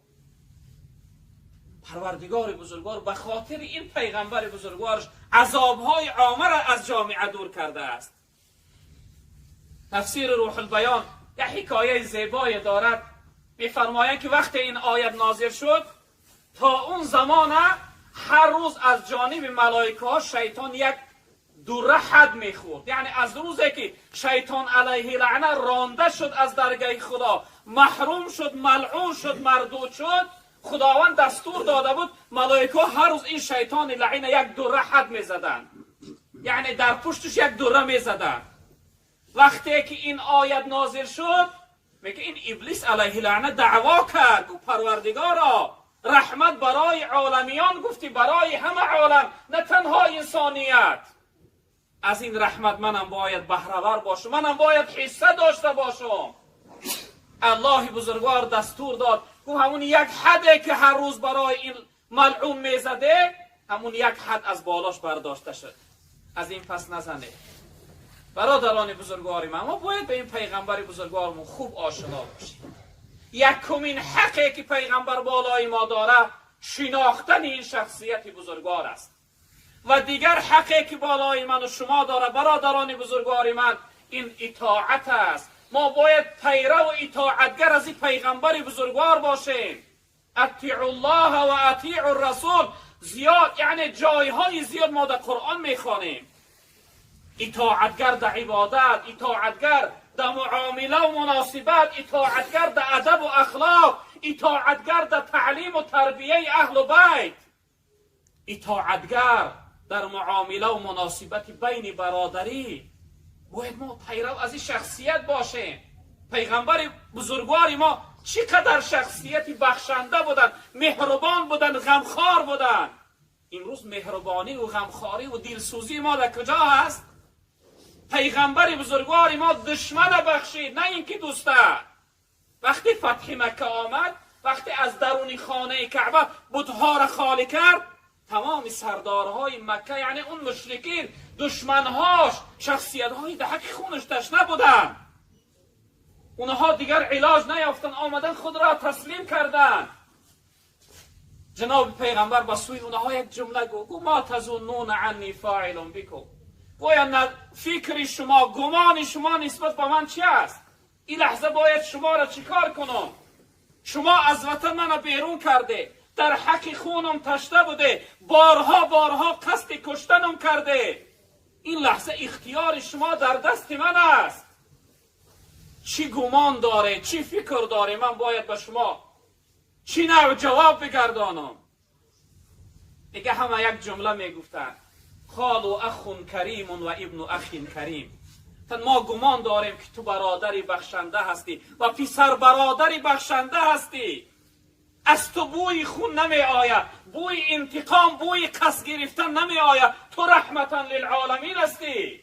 پروردگار بزرگوار به خاطر این پیغمبر بزرگوارش عذابهای عامه را از جامعه دور کرده است. تفسیر روح البیان یک حکایه زیبایی دارد. می‌فرمایند که وقتی این آیت نازل شد تا اون زمان هر روز از جانب ملائکه ها شیطان یک دوره حد میخورد. یعنی از روزی که شیطان علیه لعنه رانده شد از درگاه خدا، محروم شد، ملعون شد، مردود شد، خداوند دستور داده بود ملائکه ها هر روز این شیطان لعین یک دوره حد میزدند، یعنی در پشتش یک دوره میزدند. وقتی که این آیت نازل شد میگه این ابلیس علیه لعنه دعوا کرد، گفت پروردگارا رحمت برای عالمیان گفتی، برای همه عالم، نه تنها انسانیت. از این رحمت منم باید بهره ور باشم، منم باید حصه داشته باشم. الله بزرگوار دستور داد، گفت همون یک حده که هر روز برای این ملعون میزده، همون یک حد از بالاش برداشته شد، از این پس نزنه. برادران بزرگوار من، ما باید به این پیغمبر بزرگوارمون خوب آشنا باشیم. یکمین حقی که پیغمبر بالای ما داره شناختن این شخصیت بزرگوار است. و دیگر حقی که بالای من و شما داره برادران بزرگوار من، این اطاعت است. ما باید پیرو و اطاعتگر از این پیغمبر بزرگوار باشیم. اطیعوا الله و اطیعوا الرسول. زیاد، یعنی جایهای زیاد ما در قرآن میخوانیم. اطاعتگر در عبادت، اطاعتگر در معامله و مناسبت، اطاعتگر در ادب و اخلاق، اطاعتگر در تعلیم و تربیه اهل و بیت، اطاعتگر در معامله و مناسبت بین برادری. باید ما پیرو از این شخصیت باشیم. پیغمبر بزرگوار ما چقدر شخصیتی بخشنده بودن، مهربان بودن، غمخوار بودن. امروز مهربانی و غمخواری و دلسوزی ما در کجا هست؟ پیغمبر بزرگوار ما دشمن بخشید، نه اینکه دوسته. وقتی فتح مکه آمد، وقتی از درون خانه کعبه بتها را خالی کرد، تمام سردارهای مکه، یعنی اون مشرکین، دشمنهاش، شخصیت‌های دهک خونش تشنه بودن، اونها دیگر علاج نیافتن، آمدن خود را تسلیم کردن. جناب پیغمبر به سوی اونها یک جمله گفت: ما تظنون عنی فاعل بکم. گویا فکر شما، گمان شما نسبت به من چی است؟ این لحظه باید شما را چیکار کنم؟ شما از وطن منو بیرون کرده، در حق خونم تشته بوده، بارها بارها قصد کشتنم کرده. این لحظه اختیار شما در دست من است. چی گمان داره، چی فکر داره، من باید به شما چی نوع جواب بگردانم؟ دیگه همه یک جمله میگفتن: خالو اخ کریم و ابن اخ کریم. ما گمان داریم که تو برادری بخشنده هستی و پسر برادری بخشنده هستی. از تو بوی خون نمی آید، بوی انتقام، بوی قصد گرفتن نمی آید. تو رحمتا للعالمین هستی.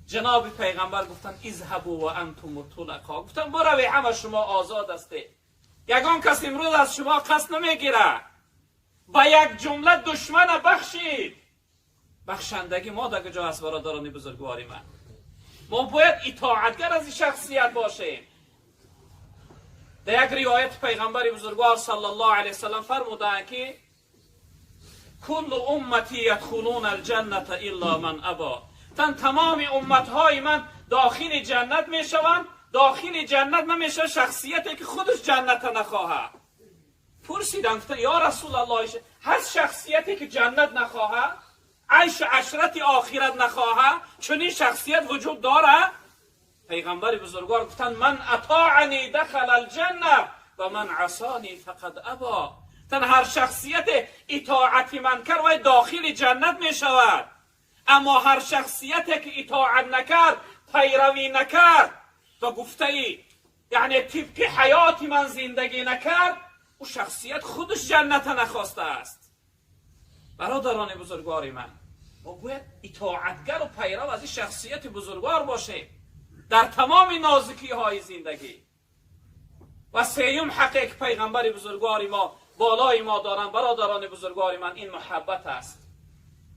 جناب پیغمبر گفتن اذهبوا و انتم الطلقا. گفتن بروی، همه شما آزاد هستی، یگان کس امروز از شما قصد نمیگیره. با یک جمله دشمن بخشید. بخشندگی ما در کجا هست برادران بزرگواری من؟ ما باید اطاعتگر از این شخصیت باشیم. در یک روایت پیغمبر بزرگوار صلی الله علیه وسلم فرمودند که کل امتی یدخلون الجنة الا من ابا. تن تمام امتهای من داخل جنت میشوند، داخل جنت نمیشه شخصیتی که خودش جنت نخواهد. پرسیدن گفتن یا رسول الله، هر شخصیتی که جنت نخواهد، عیش عشرت آخرت نخواهد، چنین شخصیت وجود داره؟ پیغمبر بزرگوار گفتن من اطاعنی دخل الجنه و من عصانی فقد ابا. تن هر شخصیت اطاعت من کرد وی داخل جنت می شود، اما هر شخصیت که اطاعت نکرد، پیروی نکرد و گفته ای یعنی طبق حیات من زندگی نکرد، او شخصیت خودش جنت نخواسته است. برادران بزرگوار من، ما باید اطاعتگر و پیرو از این شخصیت بزرگوار باشیم در تمام نازکی های زندگی. و سیوم حقی که پیغمبر بزرگوار ما بالای ما دارن برادران بزرگوار من، این محبت است.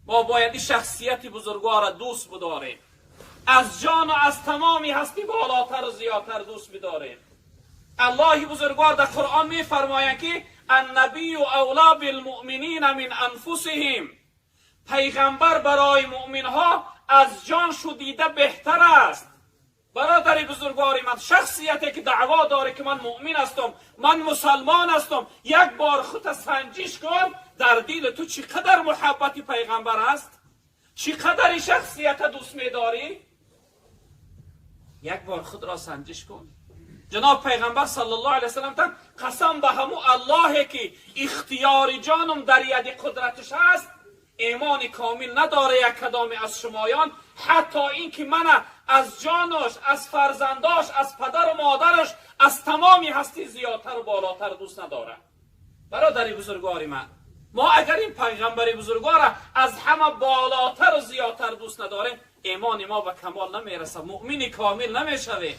ما باید این شخصیت بزرگوار را دوست بداریم، از جان و از تمامی هستی بالاتر و زیادتر دوست بداریم. الله بزرگوار در قرآن می فرماید که النبی اولا بالمؤمنین من انفسهم. پیغمبر برای مؤمن ها از جان شدیده بهتر است. برادر بزرگوار من، شخصیتی که دعوا داره که من مؤمن هستم، من مسلمان هستم، یک بار خودت سنجش کن در دل تو چقدر محبت پیغمبر است، چقدر شخصیت دوست می‌داری. یک بار خود را سنجش کن. جناب پیغمبر صلی الله علیه وسلم قسم به همو الله که اختیار جانم در ید قدرتش هست، ایمان کامل نداره یک کدام از شمایان حتی اینکه من از جانش، از فرزنداش، از پدر و مادرش، از تمامی هستی زیادتر و بالاتر دوست نداره. برادر بزرگوار من، ما اگر این پیغمبر بزرگوار از همه بالاتر و زیادتر دوست نداریم، ایمان ما به کمال نمیرسه، مؤمن کامل نمیشویم.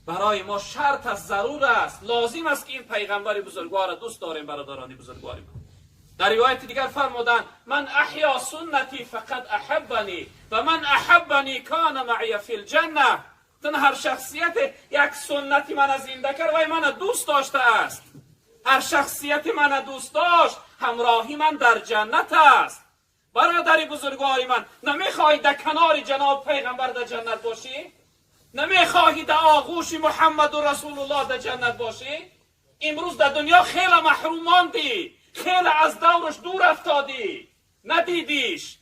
برای ما شرط است، ضرور است، لازم است که این پیغمبر بزرگوار دوست داریم. برادران بزرگوار من، در روایت دیگر فرمودند من احیا سنتی فقد احبنی و من احبنی کان معی فی الجنه. تن هر شخصیت یک سنتی من زنده کرد و من دوست داشته است، هر شخصیت من دوست داشت همراهی من در جنت است. برادر بزرگوار من، نمیخواهی در کنار جناب پیغمبر در جنت باشی؟ نمیخواهی در آغوش محمد و رسول الله در جنت باشی؟ امروز در دنیا خیلی محروم ماندی، خیلی از دورش دور افتادی، ندیدیش.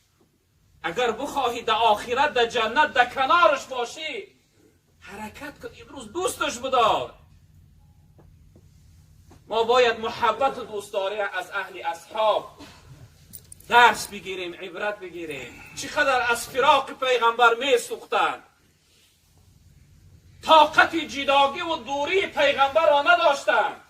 اگر بخواهی در آخرت در جنت در کنارش باشی، حرکت کن، امروز دوستش بدار. ما باید محبت و دوستداری از اهل اصحاب درس بگیریم، عبرت بگیریم. چقدر از فراق پیغمبر می سوختند، طاقت جداگی و دوری پیغمبر را نداشتند.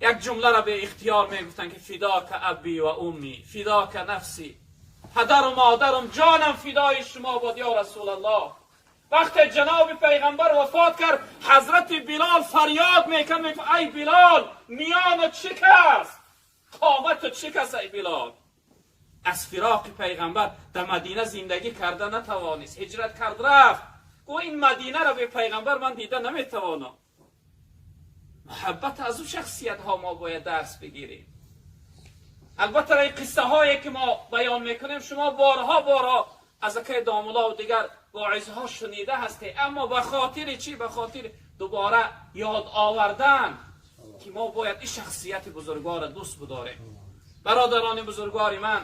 یک جمله را به اختیار می گفتند که فداک ابی و امی، فداک نفسی، پدر و مادرم، جانم فدای شما باد یا رسول الله. وقتی جناب پیغمبر وفات کرد، حضرت بلال فریاد میکرد، میگفت ای بلال میان شکست، قامت شکست ای بلال. از فراق پیغمبر در مدینه زندگی کرده نتوانست، هجرت کرد رفت. گفت این مدینه را به پیغمبر من دیده نمیتوانم. محبت از او شخصیت ها ما باید درس بگیریم. البته این قصه هایی که ما بیان میکنیم شما بارها از اکای داملا و دیگر واعظ ها شنیده هستی، اما به خاطر چی؟ به خاطر دوباره یاد آوردن که ما باید این شخصیت بزرگوار دوست بداریم. برادران بزرگوار من،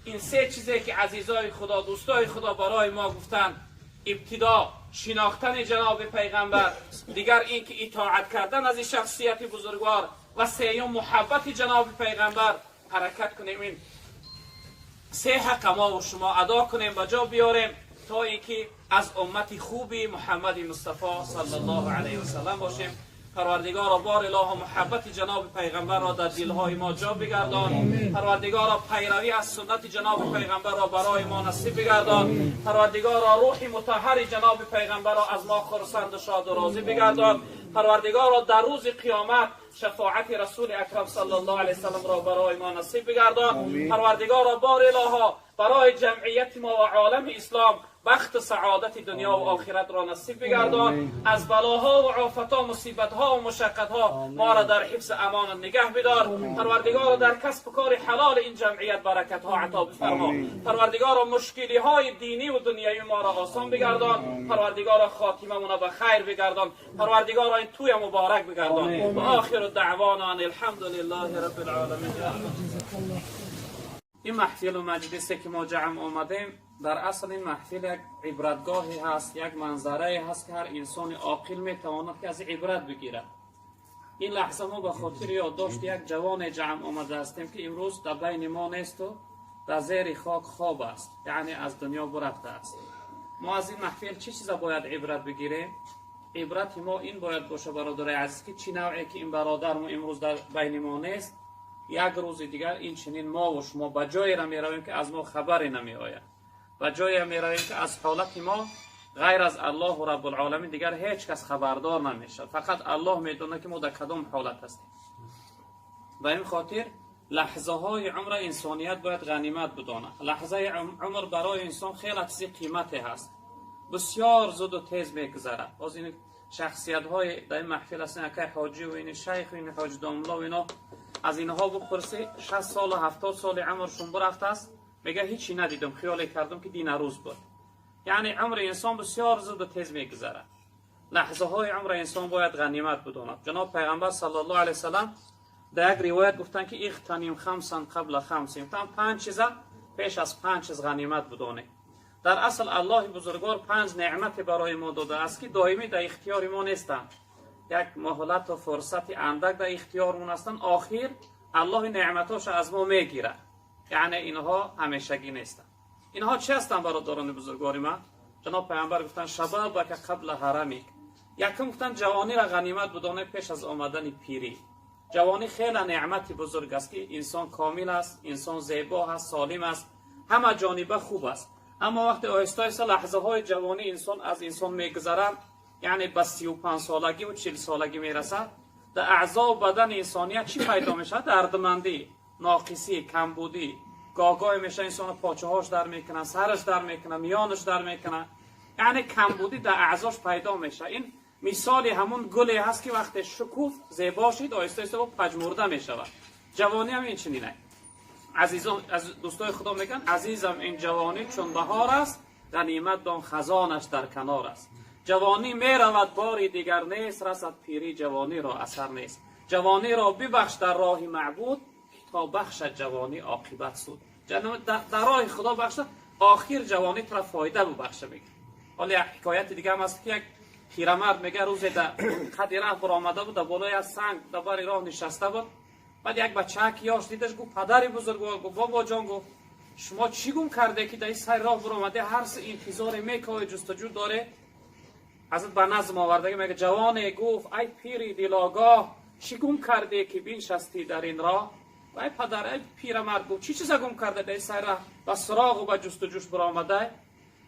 این سه چیزی که عزیزای خدا، دوستای خدا برای ما گفتن، ابتدا شناختن جناب پیغمبر، دیگر اینکه اطاعت کردن از این شخصیت بزرگوار، و سیوم محبت جناب پیغمبر. حرکت کنیم این سه حق ما و شما ادا کنیم و جا بیاریم تا اینکه از امت خوبی محمد مصطفی صلی الله علیه و سلم باشیم. پروردگارا بار اله محبت جناب پیغمبر را در دلهای ما جا بگردان. پروردگارا پیروی از سنت جناب پیغمبر را برای ما نصیب بگردان. پروردگارا روح مطهر جناب پیغمبر را از ما خرسند و شاد و راضی بگردان. پروردگارا در روز قیامت شفاعت رسول اکرم صلی الله علیه وسلم را برای ما نصیب بگردان. پروردگارا بار اله برای جمعیت ما و عالم اسلام بخت سعادت دنیا و آخرت را نصیب بگردان. از بلاها و آفتها، مصیبتها و مشقتها ما را در حفظ امان نگه بدار. پروردگار در کسب و کار حلال این جمعیت برکتها عطا بفرما. پروردگار مشکلی های دینی و دنیوی ما را آسان بگردان. پروردگار خاتمه مون به خیر بگردان. پروردگار این توی مبارک بگردان. و آخر دعوانا ان الحمد لله رب العالمین. این محفل و مجلسی که ما جمع آمدیم، در اصل این محفل یک عبرتگاهی هست، یک منظره هست که هر انسان عاقل میتواند که از عبرت بگیرد. این لحظه ما به خاطر یادداشت یک جوان جمع آمده هستیم که امروز در بین ما نیست و در زیر خاک خواب است، یعنی از دنیا برفته است. ما از این محفل چه چیز باید عبرت بگیریم؟ عبرت ما این باید باشه برادر عزیز که چی نوعی که این برادر ما امروز در بین ما نیست، یک روز دیگر این چنین ما و شما به جایی را میرویم که از ما خبری نمی آید، به جایی میرویم که از حالت ما غیر از الله رب العالمین دیگر هیچ کس خبردار نمیشد. فقط الله میدونه که ما در کدام حالت هستیم. به این خاطر لحظه های عمر انسانیت باید غنیمت بدانه. لحظه عمر برای انسان خیلی چیز قیمتی هست، بسیار زود و تیز میگذره. باز این شخصیت های در این محفل هستن، که حاجی و این شیخ و این حاج داملا و اینا، از اینها بپرسی 60 سال و 70 سال عمرشون برفته است، میگه هیچی ندیدم، خیال کردم که دین روز بود. یعنی عمر انسان بسیار زود و تیز میگذره. لحظه های عمر انسان باید غنیمت بداند. جناب پیغمبر صلی الله علیه وسلم در یک روایت گفتن که اغتنیم خمسا قبل خمس، گفتن 5 چیز پیش از 5 چیز غنیمت بدانید. در اصل الله بزرگوار 5 نعمت برای ما داده است که دائمی در اختیار ما نیستند. یک مهلت و فرصت اندک در اختیارمون هستند. آخر الله نعمتاش از ما میگیره، یعنی اینها همیشگی نیستند. اینها چی هستند برادران بزرگوار من؟ جناب پیامبر گفتن شبابک قبل هرمیک. یکم گفتن جوانی را غنیمت بدانه پیش از آمدن پیری. جوانی خیلی نعمت بزرگ است که انسان کامل است، انسان زیبا است، سالم است، همه جانبه خوب است. اما وقتی آهسته آهسته لحظه های جوانی انسان از انسان میگذرند، یعنی به 35 سالگی و 40 سالگی میرسد، در اعضا و بدن انسانیت چی پیدا میشه؟ دردمندی، ناقصی، کمبودی. گاهگاهی میشه انسان پاچه هاش در میکنه، سرش در میکنه، میانش در میکنه، یعنی کمبودی در اعضاش پیدا میشه. این مثال همون گلی هست که وقتی شکوفت زیبا شد، آهسته آهسته پژمرده میشود. جوانی هم این چنینه. عزیزان، از دوستای خدا میگن عزیزم این جوانی چون بهار است، غنیمت دان خزانش در کنار است. جوانی میرود باری دیگر نیست، رسد پیری جوانی را اثر نیست. جوانی را ببخش در راه معبود، تا بخشد جوانی عاقبت سود. در راه خدا بخشد، آخر جوانی را فایده ببخشه. میگه حالا یک حکایت دیگه هم هست که یک پیرمرد میگه روز در قد راه برآمده بود، در بالای از سنگ در بر راه نشسته بود. بعد یک بچه که یاش دیدش گفت پدر بزرگوار، گفت بابا جان، گفت شما چی گم کرده که در این سر راه برآمده، هر سه انتظار میکوه جستجو داره. حضرت به نظم آورده میگه جوان گفت ای پیری دلاگاه، چی گم کرده که بنشستی در این راه؟ ای پدر، ای پیرمرد، گفت چی چیزا گم کرده در این سر راه و سراغ و به جستجوش برآمده؟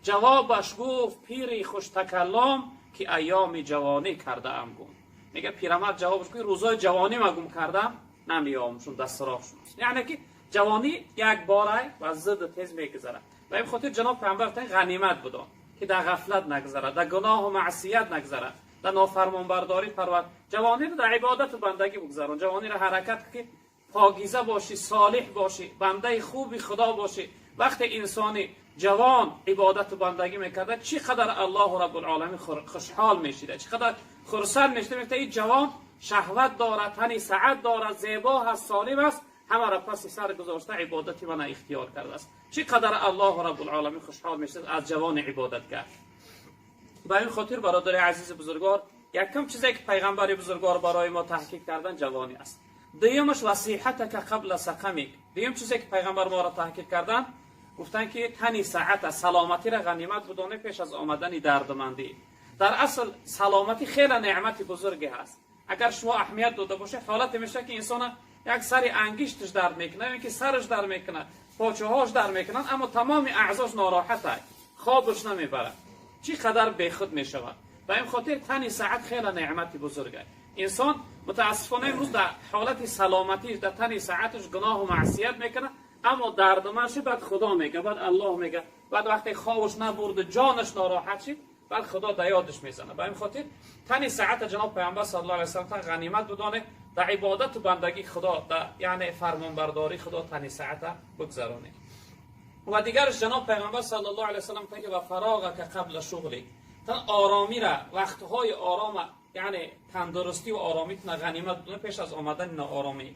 جوابش گفت پیری خوش تکلم که ایام جوانی کرده ام گم. میگه پیرمرد جوابش گفت روزای جوانی ما گم کردم، نمیام چون دست سراغشون است. یعنی که جوانی یک باره و زد تیز میگذره. و این خاطر جناب پیامبر گفتن غنیمت بدان که در غفلت نگذره، در گناه و معصیت نگذره، در نافرمانبرداری پرورد. جوانی رو در عبادت و بندگی بگذران، جوانی رو حرکت که پاکیزه باشی، صالح باشی، بنده خوبی خدا باشی. وقتی انسانی جوان عبادت و بندگی میکرده، چقدر الله رب العالمین خوشحال میشیده، چقدر خرسند میشیده. میگه این جوان شهوت دارد، تنی سعد دارد، زیبا هست، سالم است، همه را پس سر گذاشته عبادتی من اختیار کرده است. چقدر الله رب العالمین خوشحال میشه از جوان عبادتگر. به این خاطر برادر عزیز بزرگوار، یکم چیزی که پیغمبر بزرگوار برای ما تحقیق کردن جوانی است. دیمش وصیحتک قبل سقمک. دیم چیزی که پیغمبر ما را تحقیق کردن، گفتن که تنی ساعت سلامتی را غنیمت بدانه پیش از آمدن دردمندی. در اصل سلامتی خیلی نعمت بزرگی هست. اگر شما اهمیت داده باشه، حالت میشه که انسان یک سری انگشتش درد میکنه، یکی سرش درد میکنه، پاچه‌هاش درد میکنن، اما تمام اعضاش ناراحته، خوابش نمیبره، چقدر بیخود میشود. به این خاطر تنی ساعت خیلی نعمت بزرگه. انسان متاسفانه امروز در حالت سلامتی در تنی ساعتش گناه و معصیت میکنه، اما دردمند شد، بعد خدا میگه، بعد الله میگه، بعد وقتی خوابش نبرد جانش ناراحت شد، بعد خدا در یادش میزنه. به این خاطر تنی ساعت جناب پیامبر صلی الله علیه و سلم غنیمت بدانه، در عبادت و بندگی خدا، در یعنی فرمانبرداری خدا تنی ساعت بگذرانه. و دیگرش جناب پیامبر صلی الله علیه و سلم که و فراغک قبل شغلی، تن آرامی را، وقتهای آرام یعنی تندرستی و آرامی تن غنیمت بدانه پیش از آمدن ناآرامی.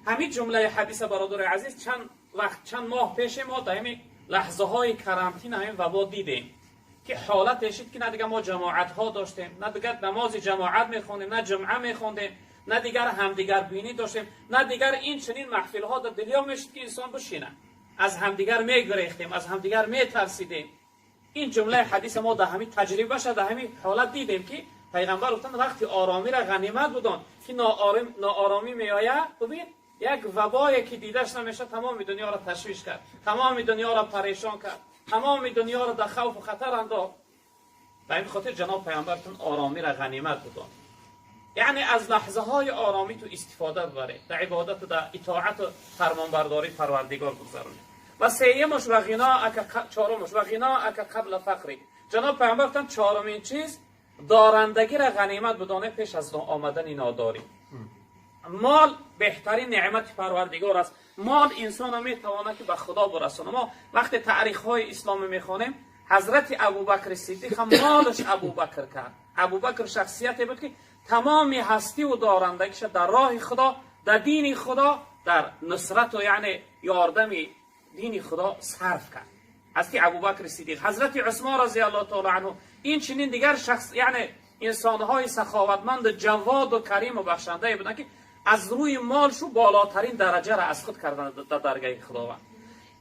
همین جمله حدیث برادر عزیز چند وقت چند ماه پیش ما در همین لحظه های کرانتین همین وبا دیدیم که حالت شد که نه دیگه ما جماعت ها داشتیم، نه دیگه نماز جماعت میخوندیم، نه جمعه میخوندیم، نه دیگر همدیگر بینی داشتیم، نه دیگر این چنین محفل ها در دنیا میشد که انسان بشینه. از همدیگر میگریختیم، از همدیگر میترسیدیم. این جمله حدیث ما در همین تجربه شد، در همین حالت دیدیم که پیغمبر گفتن وقتی آرامی را غنیمت بدان که ناآرامی میآید. ببین یک وبایی که دیدش نمیشه تمام دنیا را تشویش کرد، تمام دنیا را پریشان کرد، تمام دنیا را در خوف و خطر انداخت. به این خاطر جناب پیامبرتون آرامی را غنیمت بدان، یعنی از لحظه های آرامی تو استفاده ببره، در عبادت و در اطاعت و فرمانبرداری پروردگار بگذرونه. و سیمش و غنا چهارمش و غنا اک قبل فقری. جناب پیامبر گفتن چهارمین چیز دارندگی را غنیمت بدانه پیش از آمدن ناداری. مال بهترین نعمت پروردگار است. مال انسان میتواند که به خدا برسانه. ما وقتی تاریخ های اسلام میخوانیم حضرت ابوبکر صدیق هم مالش ابوبکر کرد. ابوبکر شخصیتی بود که تمام هستی و دارندگیش در راه خدا، در دین خدا، در نصرت و یعنی یاردم دین خدا صرف کرد. حضرت ابوبکر صدیق، حضرت عثمان رضی الله تعالی عنه، این چنین دیگر شخص یعنی انسانهای سخاوتمند، جواد و کریم و بخشنده بودند که از روی مالشو بالاترین درجه را از خود کردن در درگاه خداوند.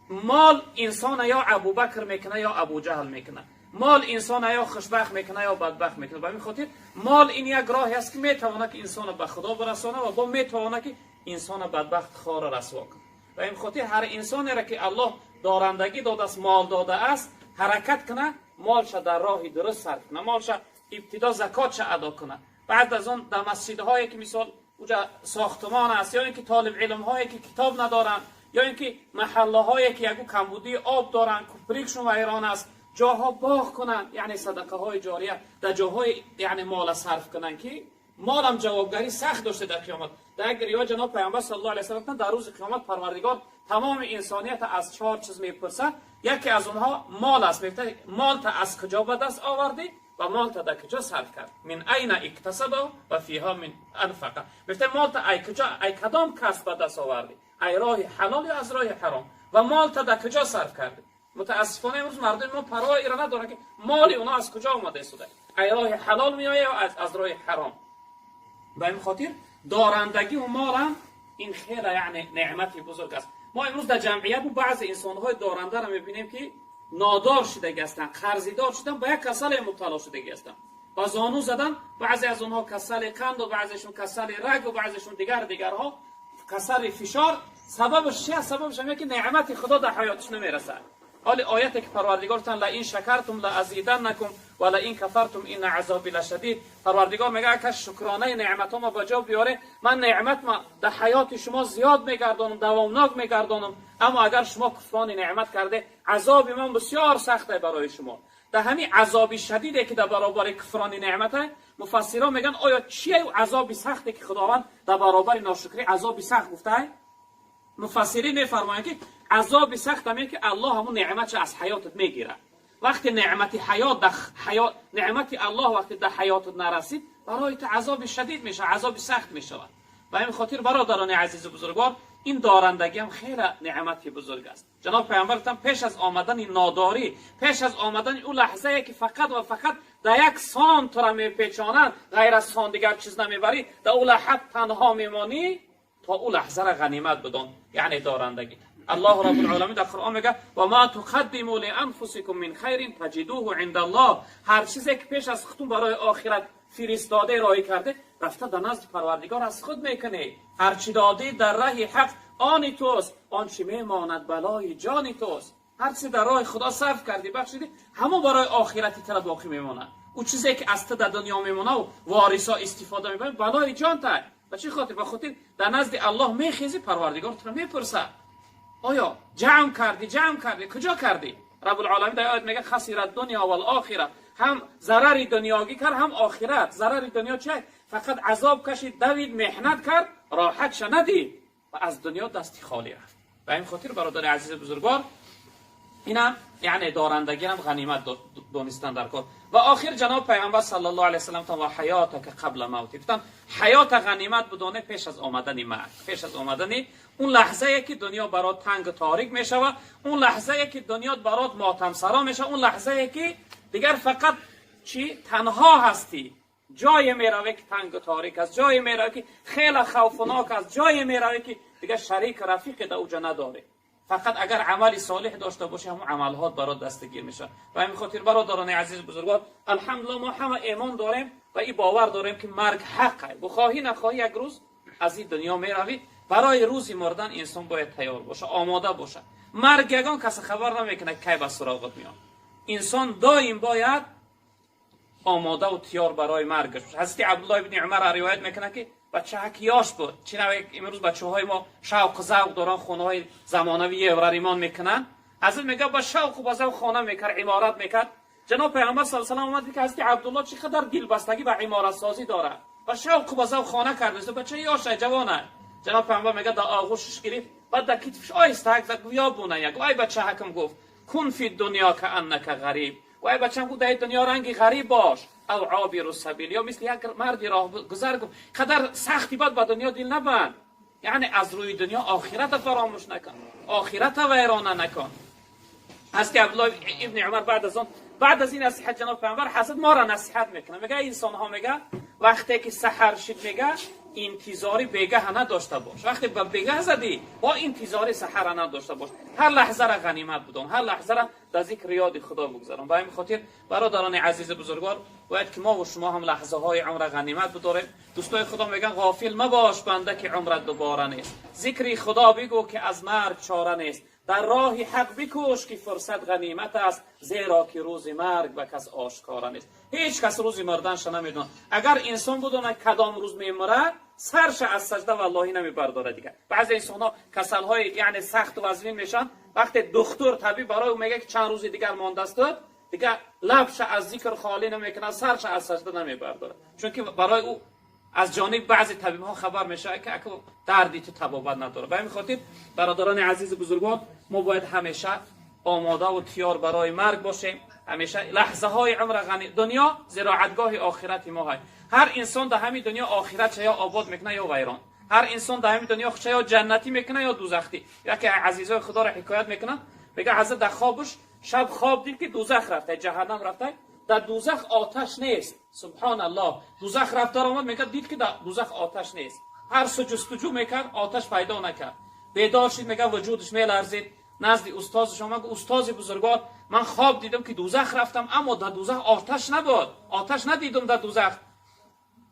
مال انسان یا ابوبکر میکنه یا ابوجهل میکنه، مال انسان یا خوشبخت میکنه یا بدبخت میکنه. به این خاطر مال این یک راهی است که میتونه که انسان به خدا برسانه و با میتونه که انسان بدبخت خار رسوا کنه. به این خاطر هر انسانی را که الله دارندگی داده است، مال داده است، حرکت کنه، مالش در راه درست صرف کنه، مالش ابتدا زکاتش ادا کنه، بعد از آن در مسجدهایی که مثال اونجا ساختمان است، یا اینکه طالب علم هایی که کتاب ندارن، یا اینکه محله هایی که یکو کمبودی آب دارن، کوپریکشون ویران است، جاها باغ کنن، یعنی صدقه های جاریه در جاهای یعنی مال صرف کنن که مالم جوابگری سخت داشته در قیامت. در یک روایت جناب پیامبر صلی الله علیه و سلم در روز قیامت پروردگار تمام انسانیت از چهار چیز میپرسه، یکی از اونها مال است. میگه مال تا از کجا به دست آوردی و مال تا در کجا صرف کرد؟ من عین اکتسب و فیها من انفقه. میگه مال تا ای کجا، ای کدام کسب به دست آوردی، ای راه حلال یا از راه حرام، و مال تا در کجا صرف کردی؟ متاسفانه امروز مردم ما پروایی را ندارن که مال اونا از کجا اومده ایستاده، ای راه حلال میآید یا از راه حرام. به این خاطر دارندگی و مال هم این خیلی یعنی نعمت بزرگ است. ما امروز در جمعیت بعض انسان‌های دارنده را می‌بینیم که نادار شده هستند، قرضیدار شدن، با یک کسل مبتلا شده هستند، با زانو زدن. بعضی از اونها کسل قند و بعضیشون کسل رگ و بعضیشون دیگرها کسل فشار. سببش چیه؟ سببش اینه که نعمت خدا در حیاتش نمیرسه. حال آیتی که پروردگار تن لئن شکرتم لازیدنکم و لئن کفرتم ان عذابی لشدید. پروردگار میگه اگه شکرانه نعمت‌ها ما به جا بیاره، من نعمت ما در حیات شما زیاد میگردانم، دوامناک میگردانم، اما اگر شما کفران نعمت کرده، عذاب من بسیار سخته برای شما. در همین عذاب شدیده که در برابر کفران نعمته، مفسران میگن آیا چیه عذاب سخته که خداوند در برابر ناشکری عذاب سخت گفته؟ مفسرین میفرمایند که عذاب سخت همین که الله همون نعمتش از حیاتت میگیره. وقتی نعمت حیات در حیات، نعمت الله وقتی در حیاتت نرسید، برای تو عذاب شدید میشه، عذاب سخت میشه. و این خاطر برادران عزیز و بزرگوار، این دارندگی هم خیلی نعمت بزرگ است. جناب پیامبر گفتن پیش از آمدن ناداری، پیش از آمدن اون لحظه که فقط و فقط در یک سان تو را میپیچانند، غیر از سان دیگر چیز نمیبری، در اون لحظه تنها میمانی، تا اون لحظه را غنیمت بدان، یعنی دارندگی. الله رب العالمین در قرآن میگه و ما تقدموا لانفسکم من خیر تجدوه عند الله. هر چیزی که پیش از خودتون برای آخرت فرستاده راهی کرده، رفته در نزد پروردگار از خود میکنه. هر چی دادی در راه حق آن توست، آن چی میماند بلای جان توست. هر چی در راه خدا صرف کردی بخشیدی، همون برای آخرتی تر باقی میمونه. او چیزی که از تو در دنیا میمونه و وارثا استفاده میبرن، بلای جان ته. به چه خاطر؟ به خاطر در نزد الله میخیزی، پروردگار تو رو میپرسه آیا جمع کردی؟ جمع کردی؟ کجا کردی؟ رب العالمین در آیت میگه خسر الدنیا والآخره، هم ضرر دنیاگی کرد هم آخرت. ضرر دنیا چه؟ فقط عذاب کشید، دوید، محنت کرد، راحت ندید و از دنیا دستی خالی رفت. به این خاطر برادر عزیز بزرگوار، اینم یعنی دارندگی هم غنیمت دونستن در کار. و آخر جناب پیامبر صلی الله علیه و سلم و حیاتک قبل موت، گفتن حیات غنیمت بدونه پیش از آمدن مرگ، پیش از آمدن اون لحظه که دنیا برات تنگ و تاریک میشه، اون لحظه که دنیا برات ماتم سرا میشه، اون لحظه که دیگر فقط چی تنها هستی، جای میروی که تنگ و تاریک است، جای میروی که خیلی خوفناک است، جای میروی که دیگر شریک رفیق در اوجا نداره. فقط اگر عمل صالح داشته باشه همون عملها برات دستگیر میشه. و همین خاطر برادران عزیز بزرگوار، الحمدلله ما همه ایمان داریم و این باور داریم که مرگ حقه، بخواهی نخواهی یک روز از این دنیا میروی. برای روزی مردن انسان باید تیار باشه، آماده باشه. مرگ یگان کس خبر نمیکنه کی به سراغت میاد. انسان دایم باید آماده و تیار برای مرگش باشه. حضرت عبدالله ابن عمر روایت میکنه که بچه یاش بود، چی نوع امروز بچه های ما شوق ذوق دارن، خونه های زمانوی ریمان میکنن. حضرت میگه با شوق و ذوق خانه میکرد، عمارت میکرد. جناب پیامبر صلی الله علیه و آله اومد که حضرت عبدالله چقدر دلبستگی به عمارت سازی داره و شوق و ذوق خانه کرده، بچه یاش جوانه. جناب پیامبر میگه در آغوشش گرفت، بعد در کتفش آهسته زد، گفت یا بنی، گفت ای بچه حکم، گفت کن فی الدنیا کانک غریب، و ای بچه‌م گفت در دنیا رنگی غریب باش، او عابر السبیل، یا مثل یک مردی راه گذر، گفت قدر سختی باد با دنیا دل نبند، یعنی از روی دنیا آخرت فراموش نکن، آخرت ویرانه نکن. حضرت عبدالله ابن عمر بعد از اون، بعد از این نصیحت جناب پیامبر، حضرت ما را نصیحت میکنه، میگه انسان ها، میگه وقتی که سحر شد، میگه انتظاری بیگه نداشته باش. وقتی به بیگه زدی با انتظاری سحر نداشته باش، هر لحظه را غنیمت بدون، هر لحظه را در ذکر یاد خدا بگذران. به همین خاطر برادران عزیز بزرگوار، باید که ما و شما هم لحظه های عمر غنیمت بداریم. دوستای خدا میگن غافل مباش بنده که عمرت دوباره نیست، ذکری خدا بگو که از مرگ چاره نیست، در راه حق بکوش که فرصت غنیمت است، زیرا که روز مرگ به کس آشکارا نیست. هیچ کس روز مردنش نمیدونه. اگر انسان بدونه کدام روز میمره، سرش از سجده والله نمیبرداره دیگه. بعضی انسان ها کسل های یعنی سخت و وزنین میشن، وقتی دکتر طبیب برای او میگه که چند روز دیگر مانده است، دیگه لبش از ذکر خالی نمیکنه، سرش از سجده نمیبرداره، چون که برای او از جانب بعضی طبیب ها خبر میشه که اگه دردی تو طبابت نداره. به همین خاطر برادران عزیز بزرگوار، ما باید همیشه آماده و تیار برای مرگ باشیم، همیشه لحظه های عمر غنی. دنیا زراعتگاه آخرت ما های. هر انسان در همین دنیا آخرت یا آباد میکنه یا ویران، هر انسان در همین دنیا یا جنتی میکنه یا دوزخی. یکی عزیزای خدا را حکایت میکنه، میگه حضرت در خوابش شب خواب دید که دوزخ رفته، جهنم رفته، در دوزخ آتش نیست. سبحان الله، دوزخ رفته آمد، میگه دید که در دوزخ آتش نیست. هر سو جستجو میکرد آتش پیدا نکرد. بیدار شد، میگه وجودش میلرزید. نزد استادش آمد، گفت استاد بزرگوار، من خواب دیدم که دوزخ رفتم، اما در دوزخ آتش نبود، آتش ندیدم در دوزخ.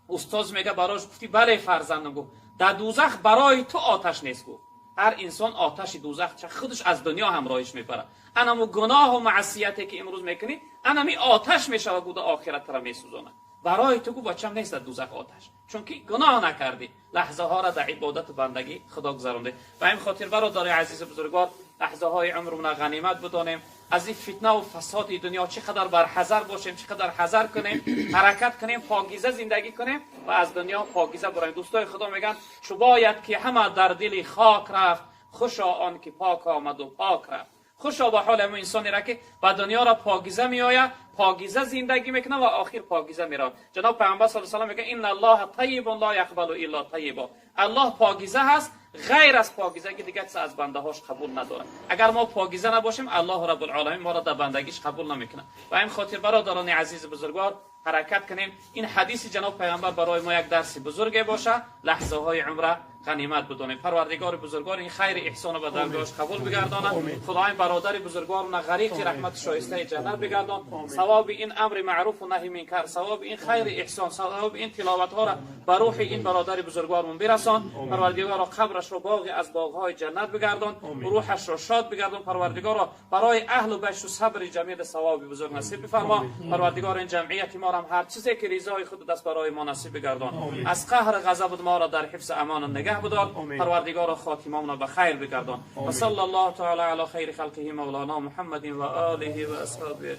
استاد میگه براش گفتی بله فرزندم، گفت در دوزخ برای تو آتش نیست. گفت هر انسان آتش دوزخ چه خودش از دنیا همراهش میبره. انمو گناه و معصیتی که امروز میکنی، انمی آتش میشه و گود آخرت را میسوزانه. برای تو گو بچم نیست در دوزخ آتش، چون که گناه نکردی، لحظه ها را در عبادت و بندگی خدا گذرانده. و این خاطر برادر عزیز بزرگوار، لحظه های عمرمون غنیمت بدانیم. از این فتنه و فساد دنیا چقدر بر حذر باشیم، چقدر حذر کنیم، حرکت کنیم، پاکیزه زندگی کنیم و از دنیا پاکیزه بریم. دوستای خدا میگن چو باید که همه در دل خاک رفت، خوشا آن که پاک آمد و پاک رفت. خوشا به حال همون انسانی را که به دنیا را پاکیزه میآید، پاکیزه زندگی میکنه و آخر پاکیزه میره. جناب پیامبر صلی الله علیه و سلم میگه ان الله طیب لا یقبل الا طیبا. الله پاکیزه هست، غیر از پاکیزه که دیگه از بنده هاش قبول نداره. اگر ما پاکیزه نباشیم، الله رب العالمین ما را در بندگیش قبول نمیکنه. و این خاطر برادران عزیز بزرگوار، حرکت کنیم. این حدیث جناب پیامبر برای ما یک درس بزرگ باشه. لحظه های عمره غنیمت بدونیم. پروردگار بزرگوار این خیر احسان به درگاهش قبول بگرداند. خدای برادر بزرگوار نه غریق رحمت شایسته جنت بگردان. ثواب این امر معروف و نهی منکر، ثواب این خیر احسان، ثواب این تلاوت ها را به روح این برادر بزرگوارمون برسان. پروردگار را قبرش را باغ از باغ های جنت بگردان، روحش را شاد بگردان. پروردگار را برای اهل و بیت و صبر جمیل ثواب بزرگ نصیب بفرما. پروردگار این جمعیت ما را هر چیزی که رضای خود دست برای ما نصیب بگردان. از قهر غضب ما را در حفظ امان نگه نگه بدار. پروردگار خاتمه‌مون به خیر بگردان. و صلی الله تعالی علی خیر خلقه مولانا محمد و آله و اصحابه.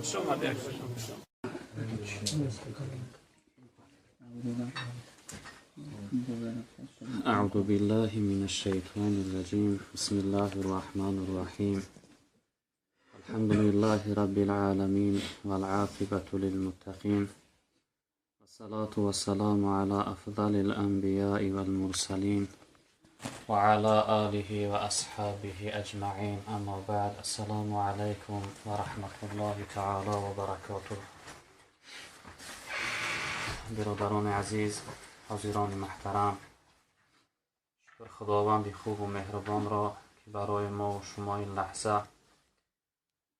شما دیگه. أعوذ بالله من الشيطان الرجيم. بسم الله الرحمن الرحيم. الحمد لله رب العالمين والعاقبة للمتقين والصلاة والسلام على أفضل الأنبياء والمرسلين وعلى آله وأصحابه أجمعين. أما بعد، السلام عليكم ورحمة الله تعالى وبركاته. برادران عزیز، حاضران محترم، شکر خداوند خوب و مهربان را که برای ما و شما این لحظه،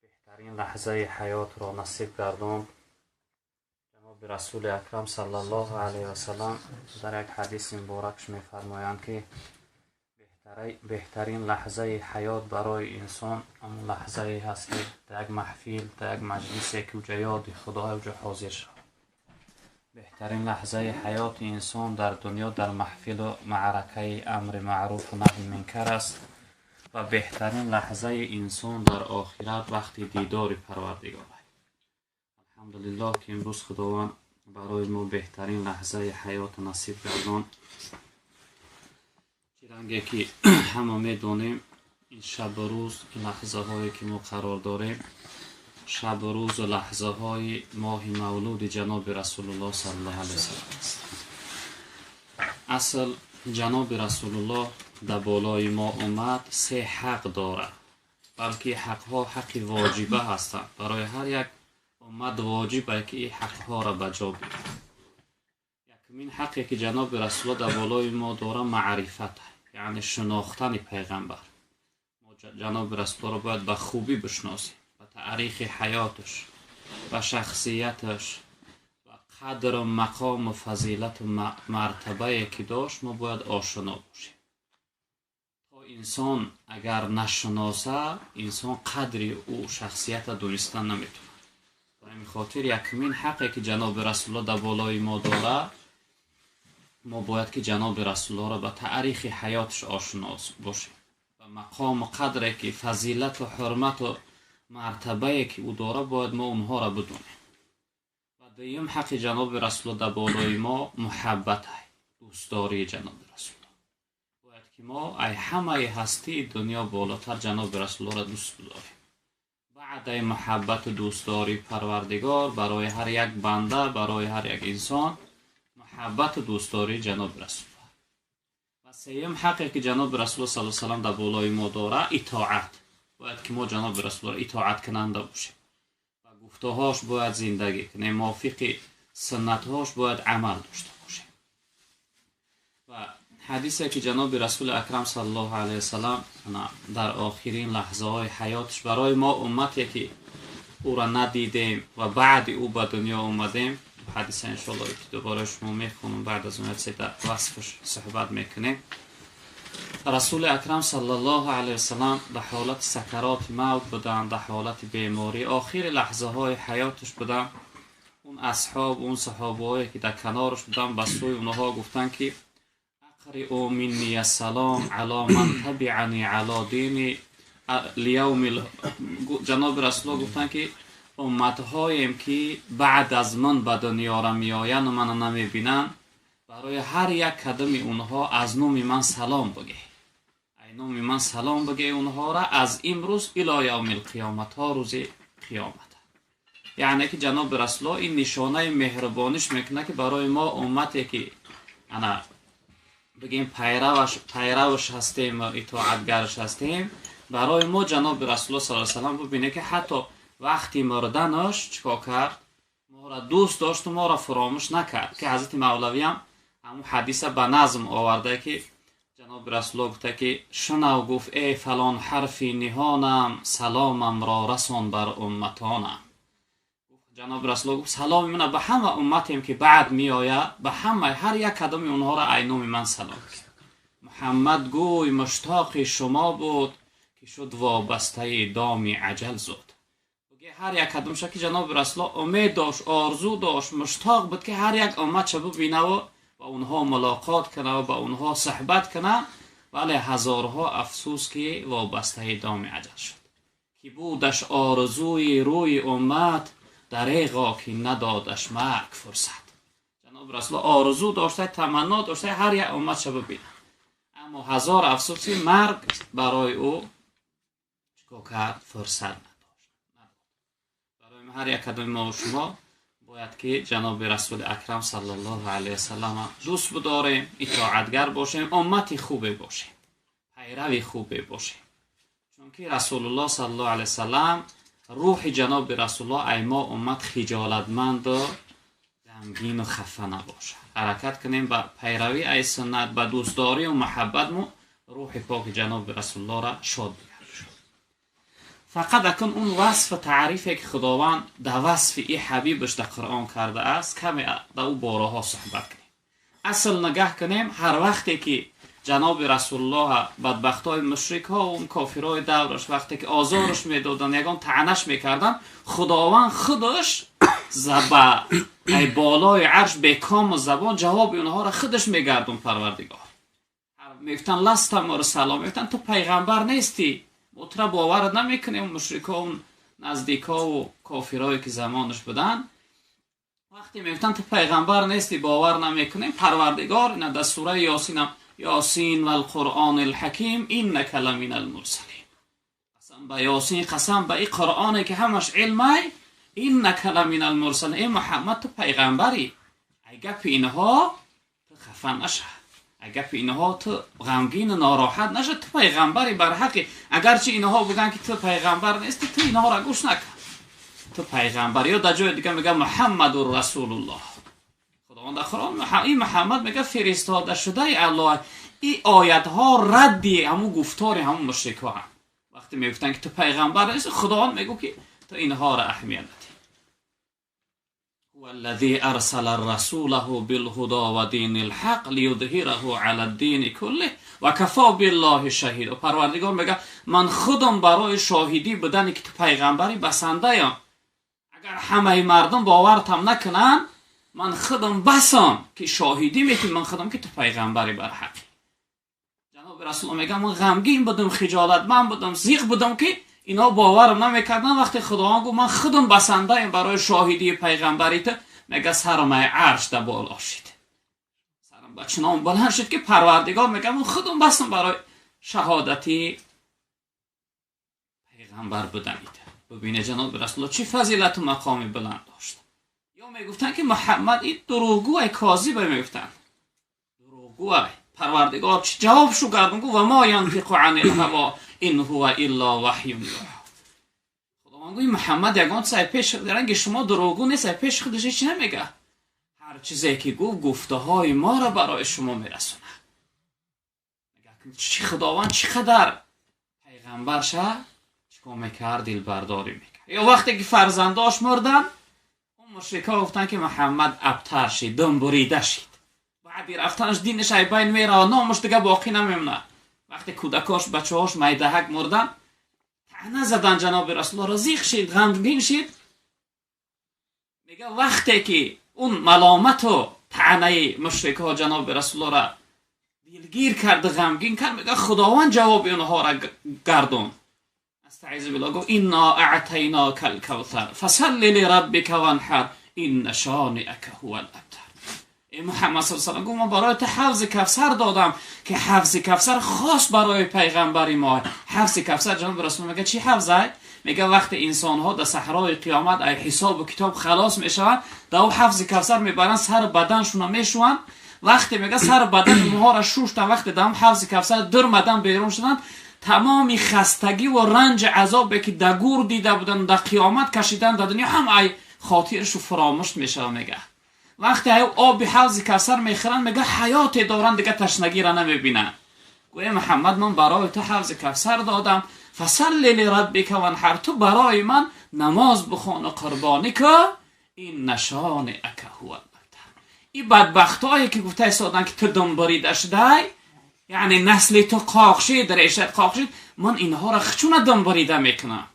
بهترین لحظه حیات را نصیب گرداند. جناب رسول اکرم صلی الله علیه و سلم در یک حدیث مبارکش می‌فرمایند که بهترین لحظه حیات برای انسان آن لحظه هست که در یک محفل، در یک مجلس که اوجا یاد خدا اوجا حاضر شد. بهترین لحظه حیات انسان در دنیا در محفل و معرکه امر معروف و نهی منکر است و بهترین لحظه انسان در آخرت وقتی دیدار پروردگار. الحمدلله که امروز خداوند برای ما بهترین لحظه حیات نصیب گردان. چیرانگه که همه میدونیم این شب و روز، این لحظه هایی که ما قرار داریم، شب و روز و لحظه های ماه مولود جناب رسول الله صلی الله علیه وسلم است. اصل جناب رسول الله در بالای ما اومد سه حق داره، بلکه حق ها حق واجبه هستند. برای هر یک امت واجبه که این حق ها را به جا بیاره. یکمین حقی که جناب رسول الله در بالای ما داره معرفت، یعنی شناختن پیغمبر. ما جناب رسول الله را باید به خوبی بشناسیم، به تاریخ حیاتش، به شخصیتش، به قدر و مقام و فضیلت و مرتبه که داشت ما باید آشنا باشیم. تا انسان اگر نشناسه، انسان قدر او شخصیت دونستن نمیتونه. به همین خاطر یکمین حقی که جناب رسول الله در بالای ما داره، ما باید که جناب رسول الله را به تاریخ حیاتش آشنا باشیم، به مقام و قدری که فضیلت و حرمت و مرتبه که او داره باید ما اونها را بدونیم. و دویم حق جناب رسول الله در بالای ما محبت، دوستداری جناب رسول الله. باید که ما ای همه هستی دنیا بالاتر جناب رسول الله را دوست بداریم. بعد محبت و دوستداری پروردگار برای هر یک بنده، برای هر یک انسان محبت و دوستداری جناب رسول الله. و سوم حقی که جناب رسول الله صلی الله علیه و سلم در بالای ما داره اطاعت. باید که ما جناب رسول الله اطاعت کننده باشیم و گفته‌هاش باید زندگی کنیم، موافق سنت‌هاش باید عمل داشته باشیم. و حدیثی که جناب رسول اکرم صلی الله علیه و سلم در آخرین لحظه های حیاتش برای ما امتی که او را ندیدیم و بعد او به دنیا اومدیم، حدیث انشالله که دوباره شما میخونم، بعد از اون در وصفش صحبت میکنیم. رسول اکرم صلی الله علیه و سلم در حالت سکرات موت بودن، در حالت بیماری آخر لحظه های حیاتش بودن. اون اصحاب، اون صحابه هایی که در کنارش بودن، به سوی اونها گفتن که اقرئوا منی السلام علی من تبعنی علی دینی لیوم. جناب رسول الله گفتن که امتهایم که بعد از من به دنیا را میآیند و منو نمیبینند، برای هر یک قدم اونها از نوم من سلام بگه، ای نوم من سلام بگه اونها را از امروز الی یوم القیامت، تا روز قیامت. یعنی که جناب رسول الله این نشانه مهربانیش میکنه که برای ما امتی که انا بگیم پیروش هستیم و اطاعتگرش هستیم، برای ما جناب رسول الله صلی الله علیه و سلم ببینه که حتی وقتی مردنش چیکار کرد، ما را دوست داشت و ما را فراموش نکرد. که حضرت مولوی هم همون حدیث به نظم آورده که جناب رسول الله گفته که شنو، گفت ای فلان حرفی نهانم، سلامم را رسان بر امتانم. جناب رسول الله گفت سلام من به همه امتیم که بعد می آید، به همه هر یک کدام اونها را ای نام من سلام. محمد گوی مشتاق شما بود که شد وابسته دام عجل زود. هر یک کدامش که جناب رسول الله امید داشت، آرزو داشت، مشتاق بود که هر یک امت چه ببینه و با اونها ملاقات کنه و با اونها صحبت کنه، ولی هزارها افسوس که وابسته دام اجل شد. که بودش آرزوی روی امت، دریغا که ندادش مرگ فرصت. جناب رسول آرزو داشته، تمنا داشته هر یک امت شه ببینه، اما هزار افسوس مرگ برای او چیکار کرد؟ فرصت نداشت. برای هر یک کدوم ما و شما باید که جناب رسول اکرم صلی الله علیه وسلم دوست بداریم، اطاعتگر باشیم، امت خوبه باشیم، پیروی خوبه باشیم. چون که رسول الله صلی الله علیه وسلم روح جناب رسول الله ای ما امت خجالتمند و غمگین و خفه نباشه. حرکت کنیم به پیروی ای سنت، به دوستداری و محبت مو روح پاک جناب رسول الله را شاد بگردیم. فقط اکن اون وصف تعریفی که خداوند در وصف ای حبیبش در قرآن کرده است کمی در او باره ها صحبت کنیم. اصل نگاه کنیم هر وقتی که جناب رسول الله بدبختای مشرک ها و اون کافرای دورش وقتی که آزارش میدادن، یگان طعنش میکردن، خداوند خودش زبا ای بالای عرش به کام و زبان جواب اونها را خودش میگردون. پروردگار میگفتن لست مرسلا، میگفتن تو پیغمبر نیستی، ما تو را باور نمیکنیم. مشرک ها و نزدیک ها و کافرایی که زمانش بودن وقتی میگفتن تو پیغمبر نیستی، باور نمیکنیم، پروردگار اینا در سوره یاسین هم یاسین و القرآن الحکیم انک لمن المرسلین، قسم به یاسین، قسم به این قرآنی که همش علمه، انک لمن المرسلین، ای محمد تو پیغمبری، ای گپ اینها تو خفه نشه، اگر اینها تو غمگین و ناراحت نشه، تو پیغمبری بر حقی. اگرچه اینها بگن که تو پیغمبر نیستی، تو اینها را گوش نکن، تو پیغمبر. یا در جای دیگه میگه محمد رسول الله، خداوند در قرآن این محمد میگه فرستاده شده الله. این آیت ها ردی همون گفتار همون مشرک ها هم. وقتی میگفتن که تو پیغمبر نیستی، خداوند میگه که تو اینها را اهمیت ندی. هو الذي ارسل رسوله بالهدى ودين الحق ليظهره على الدين كله وكفى بالله شهید. و پروردگار میگه من خودم برای شاهدی بدن که تو پیغمبری بسنده ام. اگر همه مردم باورتم نکنن، من خودم بسم که شاهدی میتونم، من خودم که تو پیغمبری بر حق. جناب رسول میگه من غمگین بودم، خجالت من بودم، زیغ بودم که اینا باورم نمیکردن. وقتی خداوند گفت من خودم بسنده ایم برای شاهدی پیغمبری تو، میگه سرم عرش در بالا شد، سرم به چنان بلند شد که پروردگار میگه من خودم بسم برای شهادتی پیغمبر بودنیت. ببینه جناب رسول الله چه فضیلت و مقامی بلند داشت. یا میگفتن که محمد این دروغگوی کاذب، میگفتن دروغگوی. پروردگار چه جواب شو گردون؟ گفت و ما ینطق عن الهوا ان هو الا وحی یوحی. خداوند گفت محمد یگان چیز پیش رنگ شما دروغگو نیست، پیش خودش چی نمیگه، هر چیزی که گفت گفته های ما را برای شما میرسونه. میگه چی خداوند چقدر پیغمبر شه چیکار میکرد؟ دلبرداری میکرد. یا وقتی که فرزنداش مردن، اون مشرکا گفتن که محمد ابتر شد، دم بریده شد، بعدی رفتنش دینش ای بین میره، نامش دیگه باقی نمیمونه. وقتی کودکاش بچه‌هاش میدهک مردن، طعنه زدن جناب رسول الله را، زیغ شد، غمگین شد. میگه وقتی که اون ملامت و طعنه مشرک‌ها جناب رسول الله را دلگیر کرد، غمگین کرد، میگه خداوند جواب اونها را گردون. استعیذ بالله، گفت انا اعطیناک الکوثر فصل لربک وانحر ان شانئک هو الابتر. ای محمد صلی الله علیه و سلم، گفت من برای تو حوض کوثر دادم که حوض کوثر خاص برای پیغمبری ما. حوض کوثر جناب رسول میگه چی حوضه؟ میگه وقتی انسان ها در صحرای قیامت ای حساب و کتاب خلاص میشوند، در او حوض کوثر میبرن، سر بدنشون میشوند. وقتی میگه سر بدن موها را شوشتن، وقتی در حوض کوثر در مدن بیرون شدن، تمام خستگی و رنج عذابی که در گور دیده بودن، در قیامت کشیدن، در دنیا هم ای خاطرش فراموش میشه. میگه وقتی آب حوض کوثر میخورن، میگه حیات دارن، دیگه تشنگی را نمیبینن. گویا محمد من برای تو حوض کوثر دادم، فصل لربک وانحر، تو برای من نماز بخوان و قربانی که این نشانئک هو الابتر. این بدبختایی که گفته ایستادن که تو دم بریده شده، یعنی نسل تو قاق شد، ریشت قاق شد، من اینها را خچونه دم بریده میکنم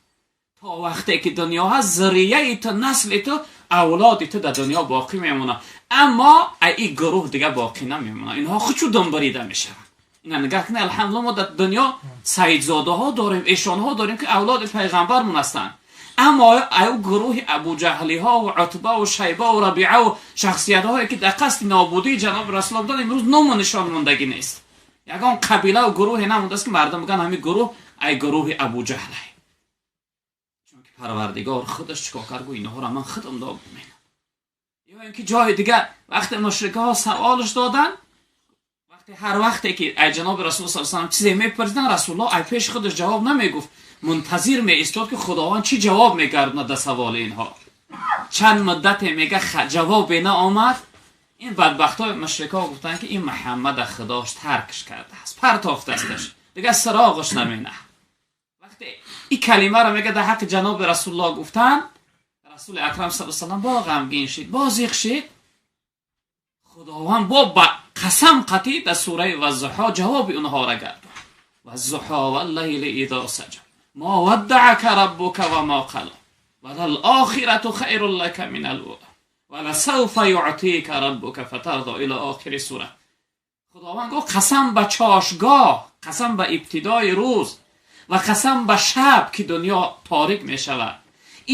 تا وقتی که دنیا هست، ذریه تو، نسل تو، اولاد تو در دنیا باقی میمونه. Аммо ин гурӯҳ дига боқӣ намемонад, инҳо худшо дунбарида мешаванд. Ина нигоҳ кунед, алҳамдулиллоҳ, мо дар дунё саидзодаҳо дорем, эшонҳо дорем, ки авлоди пайғамбармон ҳастанд. Аммо аю гурӯҳи абуҷаҳлиҳо ва утба ва шайба ва рабиа ва шахсиятҳое, ки дар қасди нобудии ҷаноби расулуллоҳ буданд, имрӯз ному нишон мондагӣ нест. Ягон қабила ва гурӯҳе намондааст, ки мардум бигӯянд, ҳамин гурӯҳ ай гурӯҳи абуҷаҳлай. Чунки парвардигор худаш чикор кард? Гӯ, инҳоро ман худам нобуд менам. Ё ин ки ҷои дигар, вақте мушрикаҳо саволш доданд, вақте ҳар вақте ки ай ҷаноби расул саллаллоҳу алайҳи васаллам чизе мепурсиданд, расулуллоҳ ай пеши худаш ҷавоб намегуфт, мунтазир меистод, ки худованд чӣ ҷавоб мегардонад дар саволи инҳо. Чанд муддате, мега, ҷавобе наомад. Ин бадбахтҳои мушрикҳо гуфтанд, ки ин Муҳаммада худош таркш кардааст, партофтасташ, дигар сироғаш намена. Вақте ин калимаро, мега, дар ҳаққи ҷаноби расулуллоҳ гуфтанд, расули акрам саллаллоҳу алайҳи васаллам бо ғамгин шид, бо зиқ шид. Худованд бо ба қасам қатӣ дар сураи Ваззуҳо ҷавоби онҳоро гардонд: والضحى والليل إذا سجى ما ودعك ربك وما قلى وللآخرة خير لك من الأولى ولسوف يعطيك ربك فترضى إلى آخر السورة. Худованд гуфт: қасам ба чошгоҳ, қасам ба ибтидои рӯз ва қасам ба шаб, ки дунё торик мешавад.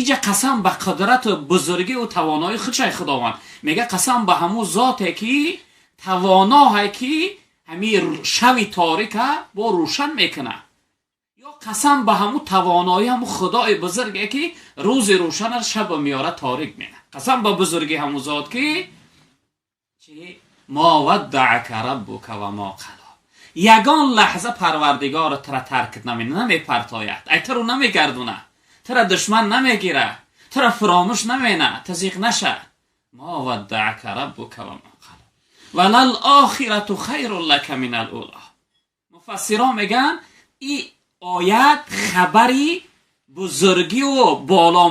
Иҷа қасам ба қудрату бузургӣ тавоноии худшай. Худованд мега: қасам ба ҳамун зоте, ки тавоноҳе, ки ҳамин шави торика бо рӯшан мекунад, ё қасам ба ҳамун тавоноӣ, ҳамун худои бузурге, ки рӯзи рӯшана шаба меёра, торик мена. Қасам ба бузургӣ ҳамун зот, ки чи ما ودعك ربك وما قلى. Ягон лаҳза парвардигор тура тарк намепартояд, ай туро намегардона, тура душман намегира, тура фуромӯш намена, тазиқ наша. ما ودعك ربك وما قلى وللآخرة خير لك من الأولى. Муфассирон мегӯянд, ин оят хабари бузургиву боло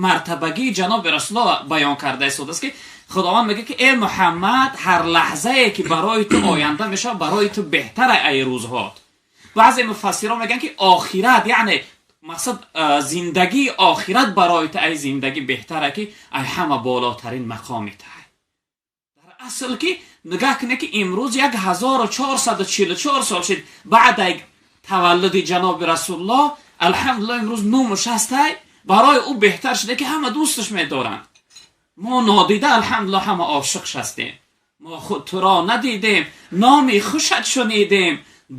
мартабагии ҷаноби расулуллоҳ баён карда истодааст, ки худованд мегӯяд, ки э Муҳаммад, ҳар лаҳзае, ки барои ту оянда мешавад, барои ту беҳтара ай рӯзҳот. Баъзе муфассирон мегӯянд, ки охират, яъне мақсад зиндагии охират барои ту ай зиндагӣ беҳтара, ки ай ҳама болотарин мақоми тай. Дар асл ки нигаҳ кунед, ки имрӯз 1444 сол шид баъд ай таваллуди ҷаноби расулуллоҳ. Алҳамдулиллоҳ, имрӯз нумуш ҳастай, барои ӯ беҳтар шуда, ки ҳама дӯсташ медоранд. Мо нодида, алҳамдулиллоҳ, ҳама ошиқш ҳастем. Мо худ туро надидем, номи хушат шунидем,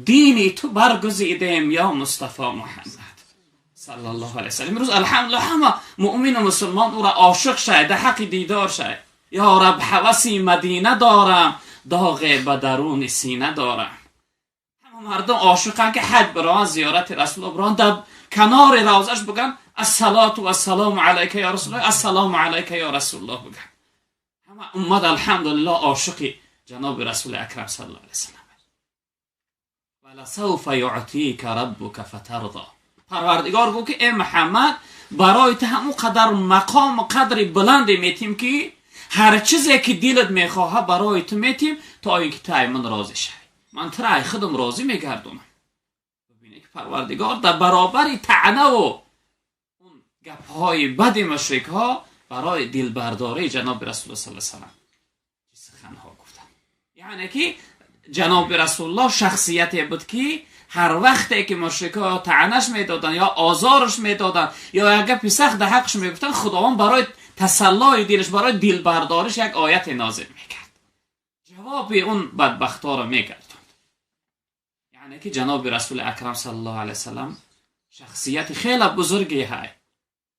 дини ту баргузидем, ё Мустафо Муҳаммад саллаллоҳу алайҳи васаллам. Имрӯз, алҳамдулиллоҳ, ҳама муъмину мусулмон ӯро ошиқ шай, дар ҳаққи дидор шай. Ё раб, ҳаваси Мадина дорам, доғе ба даруни сина дорам. Ҳама мардум ошиқанд, ки ҳаҷ бираванд, зиёрати расулуллоҳ бираванд, дар канори равзаш бигӯянд: الصلاة والسلام عليك يا رسول الله، السلام عليك يا رسول الله бигӯянд. Ҳама уммат, алҳамдулиллоҳ, ошиқи ҷаноби расули акрам саллаллоҳу алайҳи васаллам. ولسوف يعطيك ربك فترضى. Парвардигор гуфт, ки э Муҳаммад, барои ту ҳамон қадар мақому қадри баланде метим, ки ҳар чизе, ки дилат мехоҳад, барои ту метим, то ин ки ту ай ман розӣ шавӣ. Ман тура ай худам розӣ мегардонам. Бибинед, ки парвардигор дар баробари таънаву он гапҳои бади мушрикҳо барои дилбардории ҷаноби расулуллоҳ саллаллоҳу алайҳи васаллам чӣ суханҳо гуфтанд. Яъне ки ҷаноби расулуллоҳ шахсияте буд, ки ҳар вақте ки мушрикҳо таънаш медоданд ё озораш медоданд ё як гапи сахт дар ҳаққаш мегуфтанд, худованд барои тасаллои дилаш, барои дилбардориш як ояте нозил мекард, ҷавоби он бадбахтҳоро мегардонд. Яъне ки ҷаноби расули акрам саллаллоҳу алайҳи васаллам шахсияти хеле бузурге ҳай,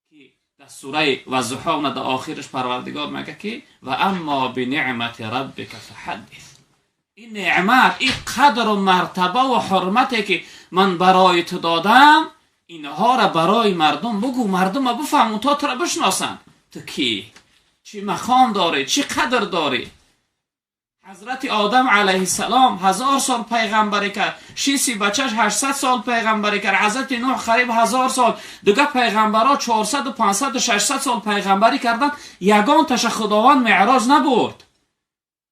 ки дар сураи Ваззуҳо дар охираш парвардигор мегӯяд, ки وأما بنعمة ربك فحدث. Ин неъмат, ин қадру мартабаву ҳурмате, ки ман барои ту додам, инҳоро барои мардум бугӯ, мардума бифаҳму, то туро бишносанд, ту кӣ, чӣ мақом дорӣ, чӣ қадр дорӣ. Ҳазрати Одам алайҳиссалом 1000 сол пайғамбарӣ кард, шиси бачаш 800 сол пайғамбарӣ кард, ҳазрати Нуҳ қариб 1000 сол, дига пайғамбарҳо 400-у 500-у 600 сол пайғамбарӣ карданд, ягонташа худованд меъроҷ набурд.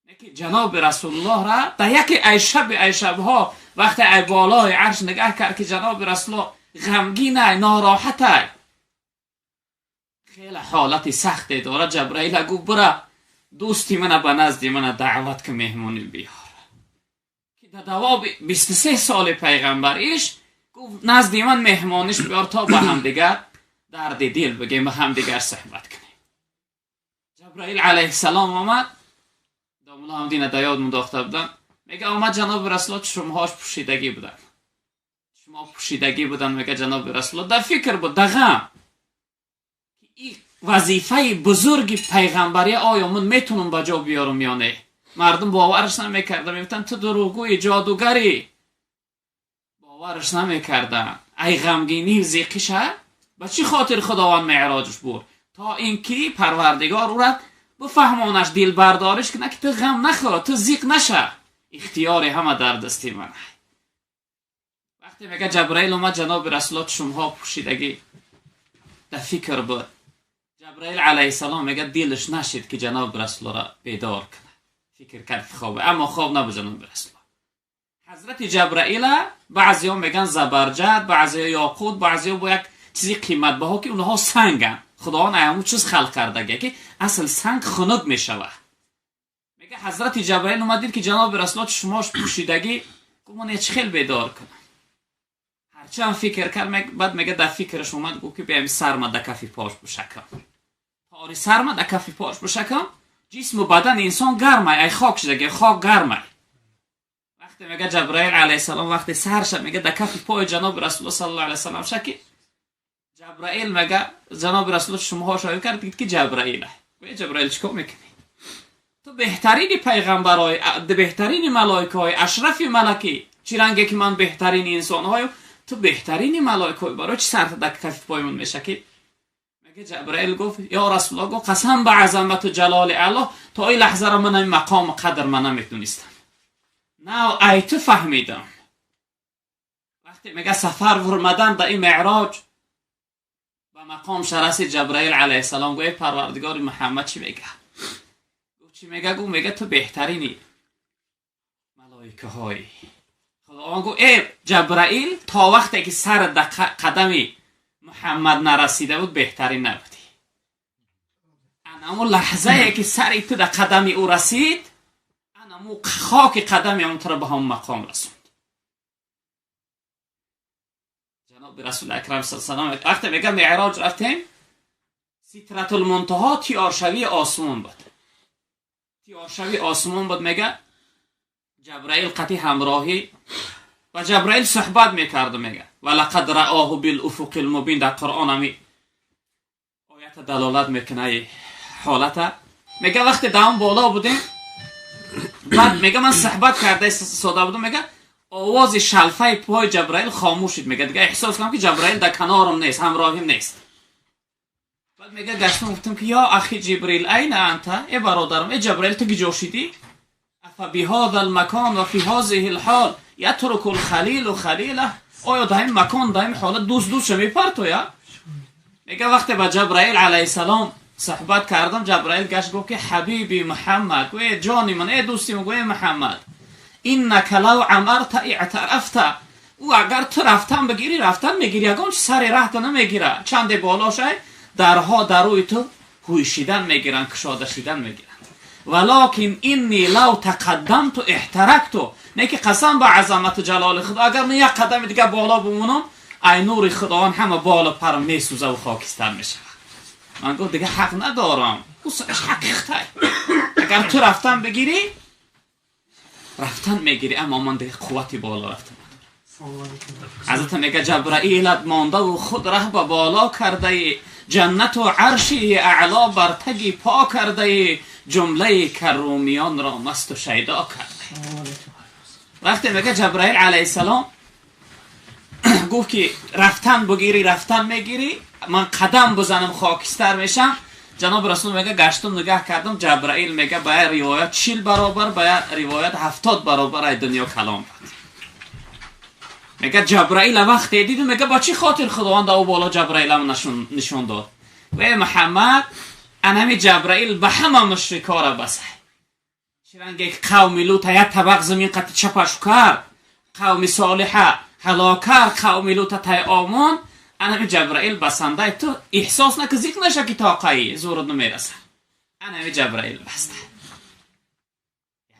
Лекин ҷаноби расулуллоҳра дар яке ай шаби ай шабҳо, вақте ай болои арш нигаҳ кард, ки ҷаноби расулуллоҳ ғамгинай, нороҳатай, хеле ҳолати сахте дорад, Ҷабраила гуфт: «Бура, дӯсти мана ба назди мана даъват ки меҳмонӣ биёр. Ки дар давоби 23 соли пайғамбариш гуфт назди ман меҳмониш биёр то ба ҳамдигар дарди дил бигем, ба ҳамдигар суҳбат кунем. Ҷабраил алайҳиссалом омад, домулло ҳам дина да ёд мундохта буданд. Мега омад ҷаноби расуло чашмҳош пӯшидагӣ буданд. Чашмҳо пӯшидагӣ буданд. Мега ҷаноби расуло дар фикр буд, дар ғам. Ин вазифаи бузурги пайғамбарӣ оё ман метунам ба ҷо биёрам ё не? Мардум бовараш намекарда, мегуфтанд ту дурӯғгӯи, ҷодугарӣ. Бовараш намекарданд. Ай ғамгинӣ зиқиша ба чӣ хотир Худованд меъроҷш бурд? То инки Парвардигор ӯра бифаҳмонаш, дилбардориш кунад ки ту ғам нахӯр, ту зиқ наша, ихтиёри ҳама дар дасти ман. Вақте мега Ҷабраил омад, ҷаноби расуло чашмҳо пӯшидагӣ дар фикр буд. Ҷабраил алайҳиссалом мега дилаш нашид ки ҷаноби расулоро бедор кунад. Фикр кард хобе, аммо хоб набуд ҷаноби расуло. Ҳазрати Ҷабраила баъзеҳо меган забарҷад, баъзеҳо ёқут, баъзеҳо бо як чизи қиматбаҳо ки онҳо санганд. Худованд ҳамун чиз халқ кардагия ки асл санг хунук мешавад. Мега ҳазрати Ҷабраил омад, дид ки ҷаноби расуло чашмош пӯшидагӣ, гуфт ман чӣ хел бедор кунам? Ҳарчанд фикр кард, баъд мега дар фикраш омад, гуфт ки биям сарма дар кафи пош бушакам. Тори сарма дар кафи пош бушакам, ҷисму бадани инсон гармай, ай хок шидаги, хок гармай. Вақте мега Ҷабраил алайҳиссалом вақте сарша мега дар кафи пои ҷаноби расуло саллаллоҳу алайҳи васаллам шаки, Ҷабраил мега ҷаноби расуло чашмҳош оё кард, дид ки Ҷабраил. Гӯя Ҷабраил чикор мекунӣ? Ту беҳтарини пайғамбарой, беҳтарини малоикаҳои, ашрафи малакӣ, чӣ ранге ки ман беҳтарини инсонҳоем, ту беҳтарини малоикаҳои, барои чӣ сарта дар кафи поимон мешакӣ? Мега Ҷабраил гуфт ё расулло, гуфт қасам ба азамату ҷалоли Аллоҳ, то ин лаҳзаро ман ин мақому қадр ман намедонистам. Нав ай ту фаҳмидам. Вақте мега сафар вурмадан да ин меъроҷ ба мақом шарасид, Ҷабраил алайҳиссалом гӯ эй Парвардигори Муҳаммад чӣ мега? Гуфт чӣ мега? Гуфт мега ту беҳтарини малоикаҳои. Худованд гуфт эй Ҷабраил, то вақте ки сар дар қадами Муҳаммад нарасида буд беҳтарин набудӣ. Анаму лаҳзае ки сари ту дар қадами ӯ расид, анаму хоки қадами он туро ба ҳамон мақом расонд. Ҷаноби расули акрам саллаллоҳу алайҳи вақте мега меъроҷ рафтем, Ситратулмунтаҳо тиёршавии осмон буд. Тиёршавии осмон буд. Мега Ҷабраил қати ҳамроҳӣ ва Ҷабраил суҳбат мекард. Мега ва лақад раоҳу билуфуқи лмубин дар Қуръон ҳами оята далолат мекуна ҳолата. Мега вақте дар он боло будем, баъд мега ман суҳбат карда сода будам, мега овози шалфаи пои Ҷабраил хомӯш шуд. Мега дига эҳсос кардам ки Ҷабраил дар канорам нест, ҳамроҳим нест. Баъд мега гаштам, гуфтам ки ё ахи Ҷибрил айна анта, э бародарам, э Ҷабраил ту киҷо шидӣ? Афа биҳоза лмакон ва фи ҳозиҳи лҳол ятруку лхалилу халилах, оё дар ин макон, дар ин ҳолат дӯст дӯстша мепартоя? Мега вақте ба Ҷабраил алайҳиссалом суҳбат кардам, Ҷабраил гашт гуфт ки ҳабиби Муҳаммад, гӯ э ҷони ман, э дӯсти ман, гӯ э Муҳаммад, иннака лав амарта иътарафта, ӯ агар ту рафтан бигирӣ, рафтан мегирӣ, ягон чи сари раҳта намегира, чанде боло шай, дарҳо дар рӯи ту ҳуйшидан мегиранд, кушода шидан мегиранд. Валокин инни лав тақаддамту эҳтаракту, не ки қасам ба азамату ҷалоли Худо, агар ман як қадами дигар боло бимонам, ай нури Худованд ҳама болу парам месӯзаву хокистар мешавад. Ман гуфт дига ҳақ надорам, ӯ ҳақиқатай, агар ту рафтан бигирӣ, рафтан мегирӣ, аммо ман дига қуввати боло рафтан надорам. Ҳазрат мега Ҷабраилат мондаву худ раҳ ба боло кардаи, ҷаннату арши аъло бар таги по кардаи, ҷумлаи каррумиёнро масту шайдо кардаи. Вақте мега Ҷабраил алайҳиссалом гуфт ки рафтан бигирӣ, рафтан мегирӣ, ман қадам бизанам хокистар мешам. Ҷаноби расул мега гаштум, нигаҳ кардам, Ҷабраил мега ба як ривоят 40 баробар, ба як ривоят 70 баробар ай дунё калом буд. Мега Ҷабраила вақте дидум, мега ба чӣ хотир Худованд ӯ боло Ҷабраилам нишон дод? Э Муҳаммад, анами Ҷабраил ба ҳама мушрикора басай, чиранге қавми Лута як табақ замин қати чапашу кард, қавми Солиҳа ҳалок кард, қавми Лута тай омон, анами Ҷабраил басандай, ту эҳсос наки, зиқ наша ки тоқаи зурут намерасад. Ана Ҷабраил баста.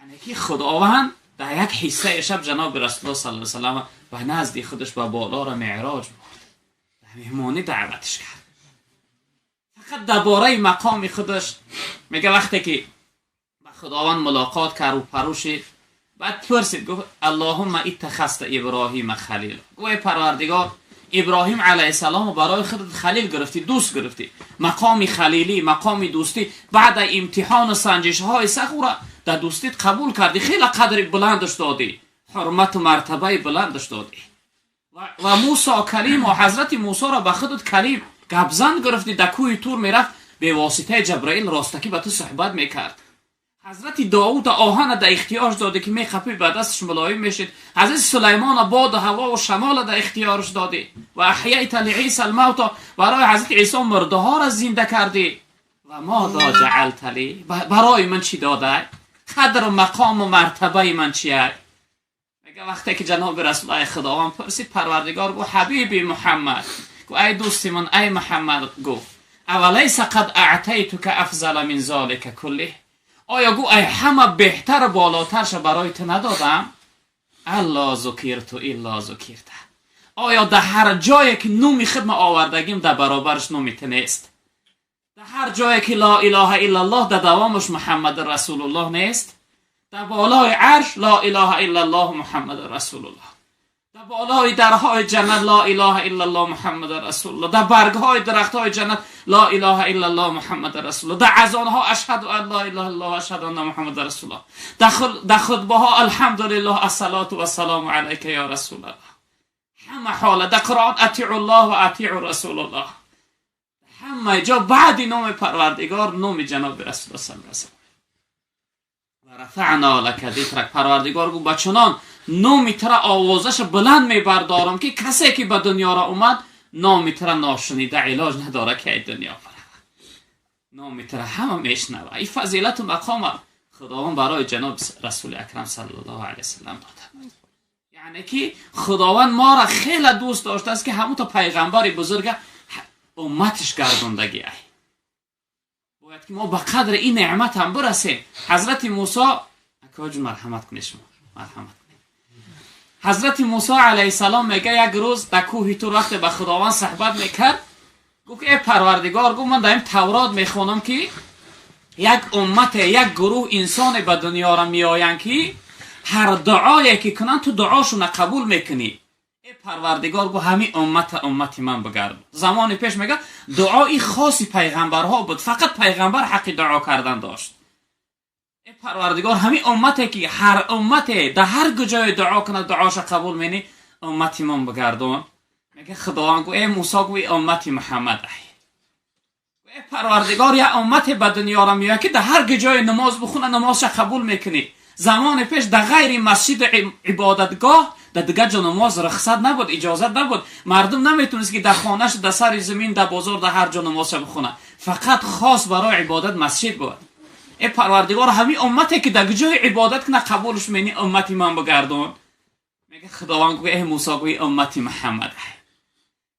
Яъне ки Худованд дар як ҳиссаи шаб ҷаноби Расулуллоҳ саллаллоҳу алайҳи васаллам ба назди худаш ба боло ра меъроҷ бурд, дар меҳмонӣ даъватш кард. Фақат дар бораи мақоми худаш мега, вақте ки ба Худованд мулоқот кард, рӯпарӯ шид, баъд пурсид, гуфт: «Аллоҳумма иттахазта Иброҳима халила». Гуфт: «Эй Парвардигор, Иброҳим алайҳиссалому барои худат халил гирифтӣ, дӯст гирифтӣ, мақоми халилӣ, мақоми дӯстӣ, баъда имтиҳону санҷишҳои сахт ӯра дар дӯстит қабул кардӣ, хеле қадри баландаш додӣ, ҳурмату мартабаи баландаш додӣ. Ва Мусо калимо, ҳазрати Мусоро ба худат калим, гапзан гирифтӣ, дар кӯҳи Тур мерафт, бевоситаи Ҷабраил ростакӣ ба ту суҳбат мекард. Ҳазрати Довуда оҳана дар ихтиёрш додӣ, ки меқапӣ, ба дасташ мулоим мешид. Ҳазрати Сулаймона боду ҳавову шамола дар ихтиёрш додӣ. Ва аҳяйта лииса алмавта, барои ҳазрати Исо мурдаҳоро зинда кардӣ. Ва модо ҷаалта ли, барои ман чӣ додай? Қадру мақому мартабаи ман чия?» Мега, вақте ки ҷаноби Расуллоҳи Худованд пурсид, Парвардигор гуфт: «Ҳабиби Муҳаммад», гуфт, «Ай дӯсти ман, ай Муҳаммад», гуфт, «авалайса қад аътайтука афзала мин золика куллих? Оё», гу, «ай ҳама беҳтару болотарша барои ту надодам? Алло зукирту илло зукирта. Оё дар ҳар ҷое ки номи худма овардагим, дар баробараш номи ту нест? Дар ҳар ҷое ки ло илоҳа иллаллоҳ, дар давомаш Муҳаммаду Расулуллоҳ нест? Дар болои арш ло илоҳа иллаллоҳ Муҳаммаду Расулуллоҳ, дар болои дарҳои ҷаннат ло илоҳа иллаллоҳ Муҳаммаду Расулуллоҳ, дар баргҳои дарахтҳои ҷаннат ло илоҳа иллаллоҳ Муҳаммаду Расулуллоҳ, дар азонҳо ашҳаду ан ло илоҳа иллаллоҳ, ашҳаду анна Муҳаммаду Расулуллоҳ, дар хутбаҳо алҳамдулиллоҳ, ассалоту вассалому алайка ё Расулаллоҳ, ҳама ҳола дар Қуръон атиу ллоҳ ва атиу Расулуллоҳ, ҳама ҷо баъди номи Парвардигор номи ҷаноби Расулуллоҳ саллаллоҳу алайҳи васаллам. Ва рафаъно лака зикрак». Парвардигор гуфт: «Ба чунон номи тура овозаша баланд мебардорам, ки касе ки ба дунёро омад, номи тура ношунида илоҷ надора, ки ай дунё баравад, номи тура ҳама мешунава». Ин фазилату мақома Худованд барои ҷаноби Расули Акрам саллаллоҳу алайҳи васаллам дода. Яъне ки Худованд моро хеле дӯст доштааст, ки ҳамуто пайғамбари бузурга умматиш гардондагӣ ай. Бояд ки мо ба қадри ин неъмат ҳам бирасем. Ҳазрати Мусо, акоҷун, марҳамат кунед, шумо марҳамат кунед. Ҳазрати Мусо алайҳиссалом мега, як рӯз дар кӯҳи Тур вақте ба Худованд суҳбат мекард, гуфт: «Э Парвардигор», гуфт, «ман дар ин Таврот мехонам, ки як уммате, як гурӯҳ инсоне ба дунёро меоянд, ки ҳар дуое ки кунанд, ту дуошуна қабул мекунӣ. Э Парвардигор», гуфт, «ҳамин уммата уммати ман бигард». Замони пеш, мега, дуои хоси пайғамбарҳо буд, фақат пайғамбар ҳаққи дуо кардан дошт. «Э Парвардигор, ҳамин уммате, ки ҳар уммате дар ҳар куҷое дуо кунад, дуоша қабул менӣ, уммати ман бигардон». Мега, Худованд гуфт: «Э Мусо», гуфт, «уммати Муҳаммад ай». «Э Парвардигор, як уммате ба дунёро меояд, ки дар ҳар куҷое намоз бихона, намозша қабул мекунӣ». Замони пеш дар ғайри масҷиду ибодатгоҳ дар дигар ҷо намоз рухсат набуд, иҷозат набуд. Мардум наметонист, ки дар хонаш, дар сари замин, дар бозор, дар ҳар ҷо намозша бихона, фақат хос барои ибодат масҷид буд. «Э Парвардигор, ҳамин уммате, ки дар ҷои ибодат куна, қабулш мени, уммати ман бигардон». Мега, Худованд гӯ: «Э Мусо», гӯ, «уммати Муҳаммад».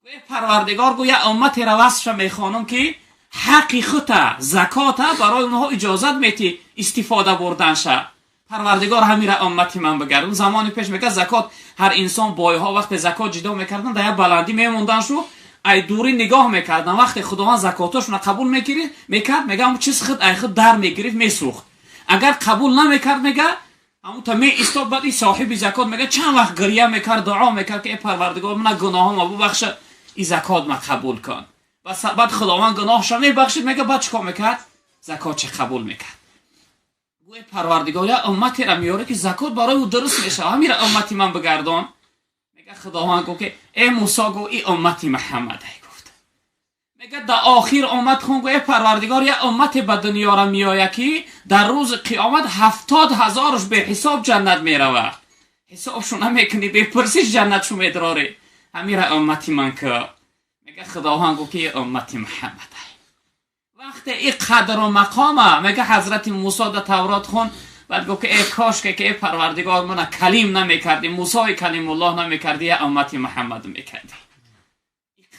«Э Парвардигор», гӯ, «як умматеро васфша мехонам, ки ҳаққи хута, закота барои онҳо иҷозат метӣ истифода бурданша. Парвардигор, ҳамира уммати ман бигардон». Замони пеш, мега, закот ҳар инсон, бойҳо вақте закот ҷидо мекардан, дар як баландӣ мемондан, шу ай дурӣ нигоҳ мекардан. Вақте Худованд закотошона қабул мекард, мега, ҳамун чиз худ ай худ дар мегирифт, месӯхт. Агар қабул намекард, мега, ҳамун та меистод. Баъд и соҳиби закот, мега, чанд вақт гиря мекард, дуо мекард, ки э Парвардигор, мана гуноҳома бубахша, и закот ма қабул кун. Баъд Худованд гуноҳша мебахшид, мега, баъд чӣ кор мекард? Закотча қабул мекард. Гӯе: «Парвардигор, як умматеро меёре, ки закот барои ӯ дуруст мешавад, ҳамира уммати ман бигардон». Мега, Худованд гуфт, ки э Мусо, гу, и уммати Муҳаммад ай гуфт. Мега, дар охир омад, хун, гӯ: «Э Парвардигор, як уммате ба дунёро меояд, ки дар рӯзи қиёмат 70 ҳазораш беҳисоб ҷаннат меравад, ҳисобшу намекунӣ, бепурсиш ҷаннатшу медрорӣ, ҳамира уммати ман ки». Мега, Худованд гуфт, ки уммати Муҳаммад ай. Вақте и қадру мақома, мега, ҳазрати Мусо дар Таврот хун, баъд гуфт, ки э кошке ки, э Парвардигор, мана калим намекардӣ, Мусои калимуллоҳ намекардӣ, я уммати Муҳаммад мекардӣ.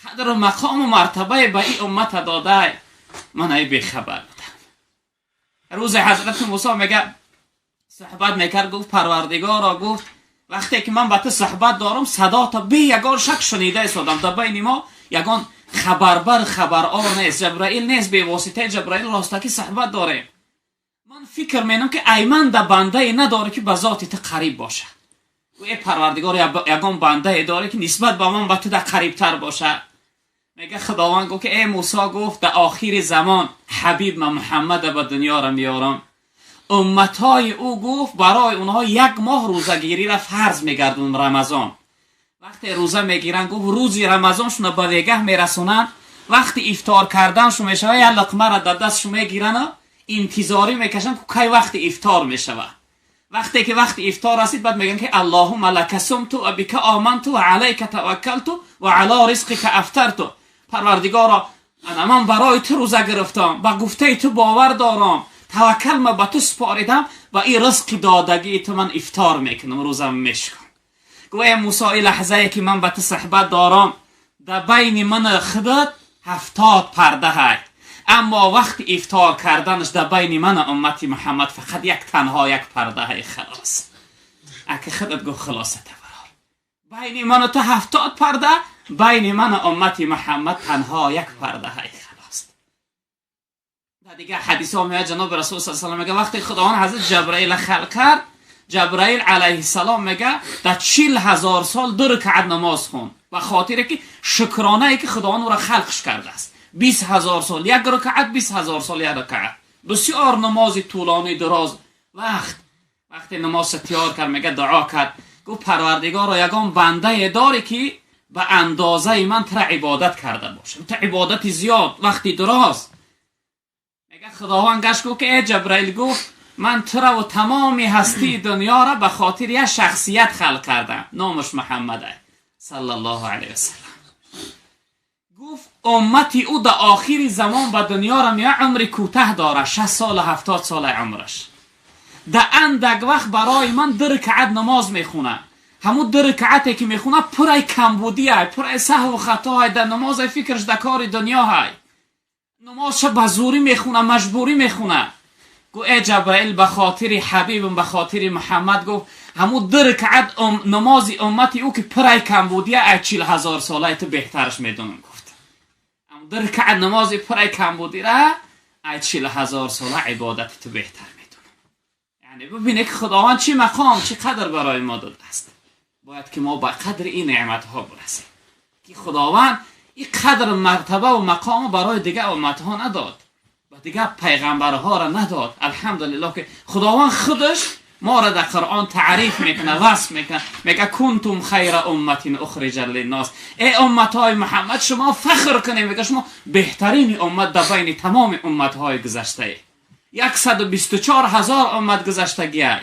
Қадру мақому мартабае ба ин уммата додай, ман ай бехабар будам. روز حضرت موسی میگه صحبت میکرد، گفت پروردگارا، گفت وقتی که من با تو صحبت دارم صدا تا بی یگان شک شنیده ایستادم، در بین ما یگان خبربر خبرآر نیست، جبرائیل نیست، به واسطه جبرائیل راستکی صحبت داریم. من فکر مینم که ایمن در بنده نداره که به ذات تو قریب باشه. و ای پروردگار یگان بنده داره که نسبت به من به تو در قریب تر باشه. میگه خداوند گفت که ای موسی، گفت در آخر زمان حبیب من محمد به دنیا را میارم، امتای او گفت برای اونها یک ماه روزگیری را فرض میگردون رمضان. وقتی روزه میگیرن گفت روزی رمضانشون به وگه میرسونن، وقتی افطار کردنشون میشوه یک لقمه را در دستشون میگیرن و انتظاری میکشن که کی وقت افطار میشوه. وقتی که وقت افطار رسید بعد میگن که اللهم لک صمت و بک آمنت و علیک توکلت و علی رزقک افطرت. پروردگارا انا من برای تو روزه گرفتم، با گفته تو باور دارم، توکل ما به تو سپاریدم و این رزق دادگی تو من افطار میکنم، روزم میشکم. گوه موسی این لحظه که من به تو صحبت دارم در بین من خودت 70 پرده های، اما وقت افطار کردنش در بین من امتی محمد فقط یک تنها یک پرده های خلاص. اگه خودت گفت خلاصه تبرار، بین من و تو 70 پرده، بین من و امتی محمد تنها یک پرده های خلاص. در دیگه حدیث ها میاد جناب رسول صلی الله علیه و سلم میگه وقتی خداوند حضرت جبرائیل خلق کرد، جبرائیل علیه السلام میگه در 40,000 سال 2 رکعت نماز خون، به خاطر که شکرانه ای که خداوند او را خلقش کرده است. 20,000 سال یک رکعت، 20,000 سال یک رکعت، بسیار نماز طولانی دراز. وقتی نماز تیار کرد میگه دعا کرد، گفت پروردگارا یگان بنده داری که به اندازه من تر عبادت کرده باشه، تو عبادت زیاد وقتی دراز. میگه خداوند گشت گفت که ای جبرائیل، گفت من تو را و تمام هستی دنیا را به خاطر یک شخصیت خلق کردم، نامش محمد صلی الله علیه وسلم. گفت امتی او در آخر زمان به دنیا را میاد، عمر کوتاه داره، 60 سال 70 سال عمرش، در اندک وقت برای من 2 رکعت نماز میخونه، همون 2 رکعتی که میخونه پرای کمبودی های، پرای سهو و خطا های، در نماز فکرش در کار دنیا های، نمازش به زوری میخونه، مجبوری میخونه. گفت ای جبرائیل به خاطر حبیبم، به خاطر محمد، گفت همون 2 رکعت نماز امتی او که پرای کمبودی های 40,000 ساله تو بهترش میدونم. گفت همون 2 رکعت نماز پرای کمبودی را 40,000 ساله عبادت تو بهتر میدونم. یعنی ببینه که خداوند چی مقام، چی قدر برای ما داده است. باید که ما به قدر این نعمت ها برسیم که خداوند این قدر مرتبه و مقام برای دیگه امت ها نداد و دیگه پیغمبرها را نداد. الحمدلله که خداوند خودش ما را در قرآن تعریف میکنه، وصف میکنه، میگه کنتم خیر امت اخرجت للناس. ای امت های محمد شما فخر کنید، میگه شما بهترین امت در بین تمام امت های گذشته. 124,000 امت گذشتگی ای.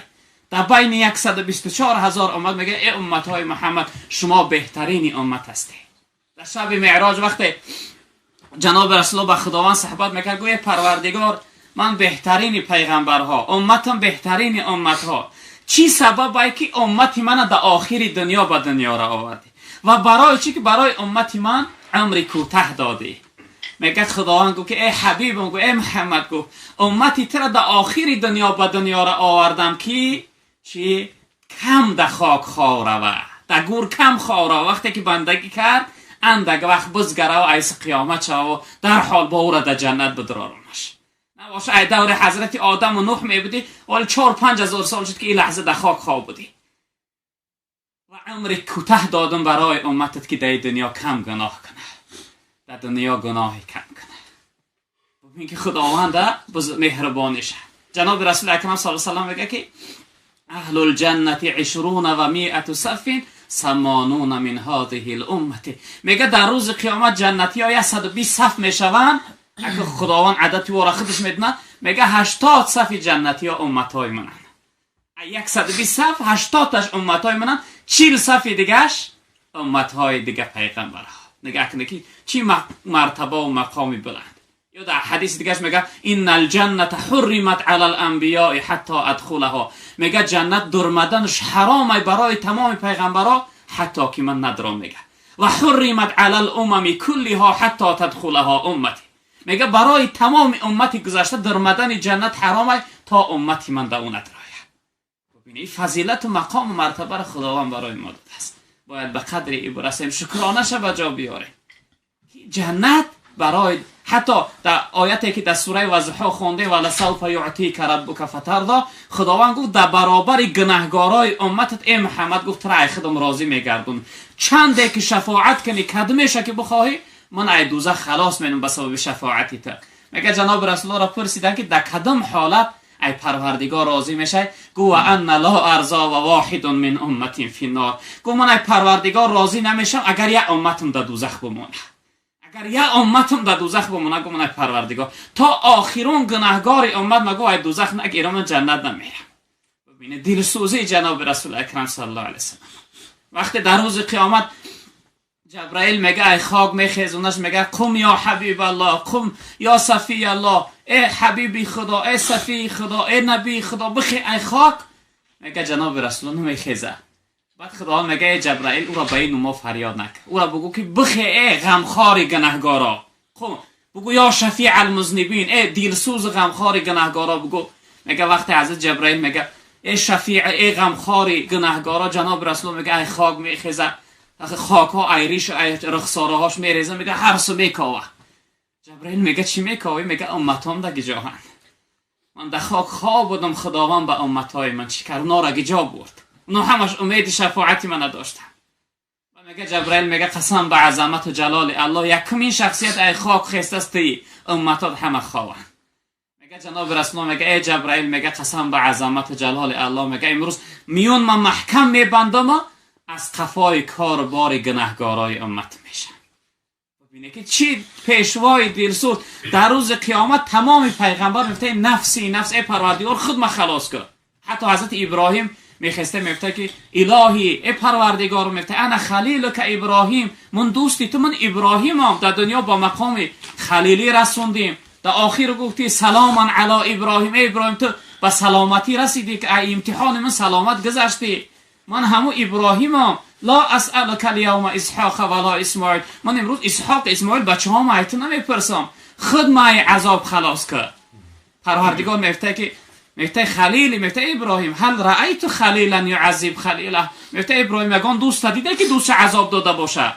در بین 124,000 امت میگه ای امت های محمد شما بهترین امت هستید. در شب معراج وقتی جناب رسول الله به خداوند صحبت میکرد، گویا پروردگار من بهترین پیغمبرها، امتم بهترین امتها، چی سبب که امت من در آخر دنیا به دنیا را آوردی و برای چی که برای امت من عمر کوتاه دادی؟ میگه خداوند گفت که ای حبیبم، گفت ای محمد، گفت امتی تو را در آخر دنیا به دنیا را آوردم که چی کم در خاک خواه، در گور کم خواه. وقتی که بندگی کرد اندک وقت بزگره و ایس قیامت شو و در حال با او را در جنت بدرارمش. نباشه ای دور حضرت آدم و نوح می بودی، ولی 4-5 هزار سال شد که این لحظه در خاک خواب بودی. و عمر کوتاه دادم برای امتت که در دنیا کم گناه کنه، در دنیا گناهی کم کنه. ببین که خداوند مهربانیشه. جناب رسول اکرم صلی الله علیه و سلم میگه که اهل الجنة 120 صف 80 من هذه الامه. میگه در روز قیامت جنتی ها 120 صف میشوند. اگه خداوند عدد او را خودش میدونه، میگه 80 صف جنتی ها امت های منن. 120 صف 80 تاش امت های منن، 40 صف دیگهش امت های دیگه پیغمبرها. نگاه کنه که چی مرتبه و مقامی بلند. یا در حدیث دیگهش میگه ان الجنه حرمت علی الانبیاء حتی ادخلها. میگه جنت درمدنش حرامه برای تمام پیغمبرها حتی که من ندرم. میگه و حرمت علی الامم کلها حتی تدخلها امتی. میگه برای تمام امت گذشته درمدن جنت حرامه تا امتی من در اون درآید. ببینید فضیلت و مقام و مرتبه خداوند برای ما داده است. باید به قدر ای برسیم، شکرانه به جا بیاریم. جنت برای حتی در آیتی که در سوره وضحا خونده ولسوف یعطیک ربک فترضی، خداوند گفت در برابر گناهگارای امتت ای محمد، گفت ترای خودم راضی میگردون. چنده که شفاعت کنی کدمشه که بخواهی من ای دوزخ خلاص مینم به سبب شفاعتی تا. میگه جناب رسول الله را پرسیدن که در کدام حالت ای پروردگار راضی میشه؟ گو ان لا ارضا و واحد من امتی فی النار. گو من ای پروردگار راضی نمیشم اگر یک امتم در دوزخ بمونه. اگر یک امتم در دوزخ بمونه، گو من ای پروردگار تا آخرون گناهگار امت مگو ای دوزخ نگیرم من جنت نمیرم. ببینید دلسوزی جناب رسول اکرم صلی الله علیه وسلم. وقتی در روز قیامت جبرائیل میگه ای خاک میخیزونش، میگه قم یا حبیب الله، قم یا صفی الله، ای حبیبی خدا، ای صفی خدا، ای نبی خدا، بخی ای خاک. میگه جناب رسول الله نمیخیزه. بعد خدا میگه ای جبرائیل او را به این ما فریاد نکن، او را بگو که بخی ای غمخوار گناهگارا، قم بگو یا شفیع المذنبین، ای دلسوز غمخوار گناهگارا بگو. میگه وقتی حضرت جبرائیل میگه ای شفیع، ای غمخوار گناهگارا، جناب رسول میگه ای خاک میخیزه، خاک ها ای ریش ای رخساره هاش میریزه، میگه هر سو میکاوه. جبرائیل میگه چی میکاوی؟ میگه امتام در گجاهن، من در خاک خواب بودم، خداوند به امتای من چی کرد؟ اونا را گجا برد، اونا همش امید شفاعتی من نداشتن. و میگه جبرائیل میگه قسم به عظمت و جلال الله، یکمین شخصیت ای خاک خسته است امتات همه خوابن. میگه جناب رسول الله میگه ای جبرائیل، میگه قسم به عظمت و جلال الله، میگه امروز میون من محکم میبندم از قفای کار بار گناهگارای امت میشن. ببینه که چی پیشوای دلسوز در روز قیامت تمام پیغمبر میفته نفسی نفس ای پروردگار خود ما خلاص کن. حتی حضرت ابراهیم میخسته میفته که الهی ای پروردگار، میفته انا خلیلک ابراهیم، من دوستی تو، من ابراهیمم، در دنیا با مقام خلیلی رسوندیم، در آخر گفتی سلاما علی ابراهیم، ای ابراهیم تو به سلامتی رسیدی که ای امتحان من سلامت گذشتی، من همو ابراهیمم، لا اسألک الیوم اسحاق ولا اسماعیل، من امروز اسحاق اسماعیل بچه ها ما ایتو نمیپرسم، خود ما عذاب خلاص کرد. پروردگار میفته که میفته خلیل، میفته ابراهیم هل رأیت خلیلا یعذب خلیله، میفته ابراهیم یگان دوست دیده که دوست عذاب داده باشه؟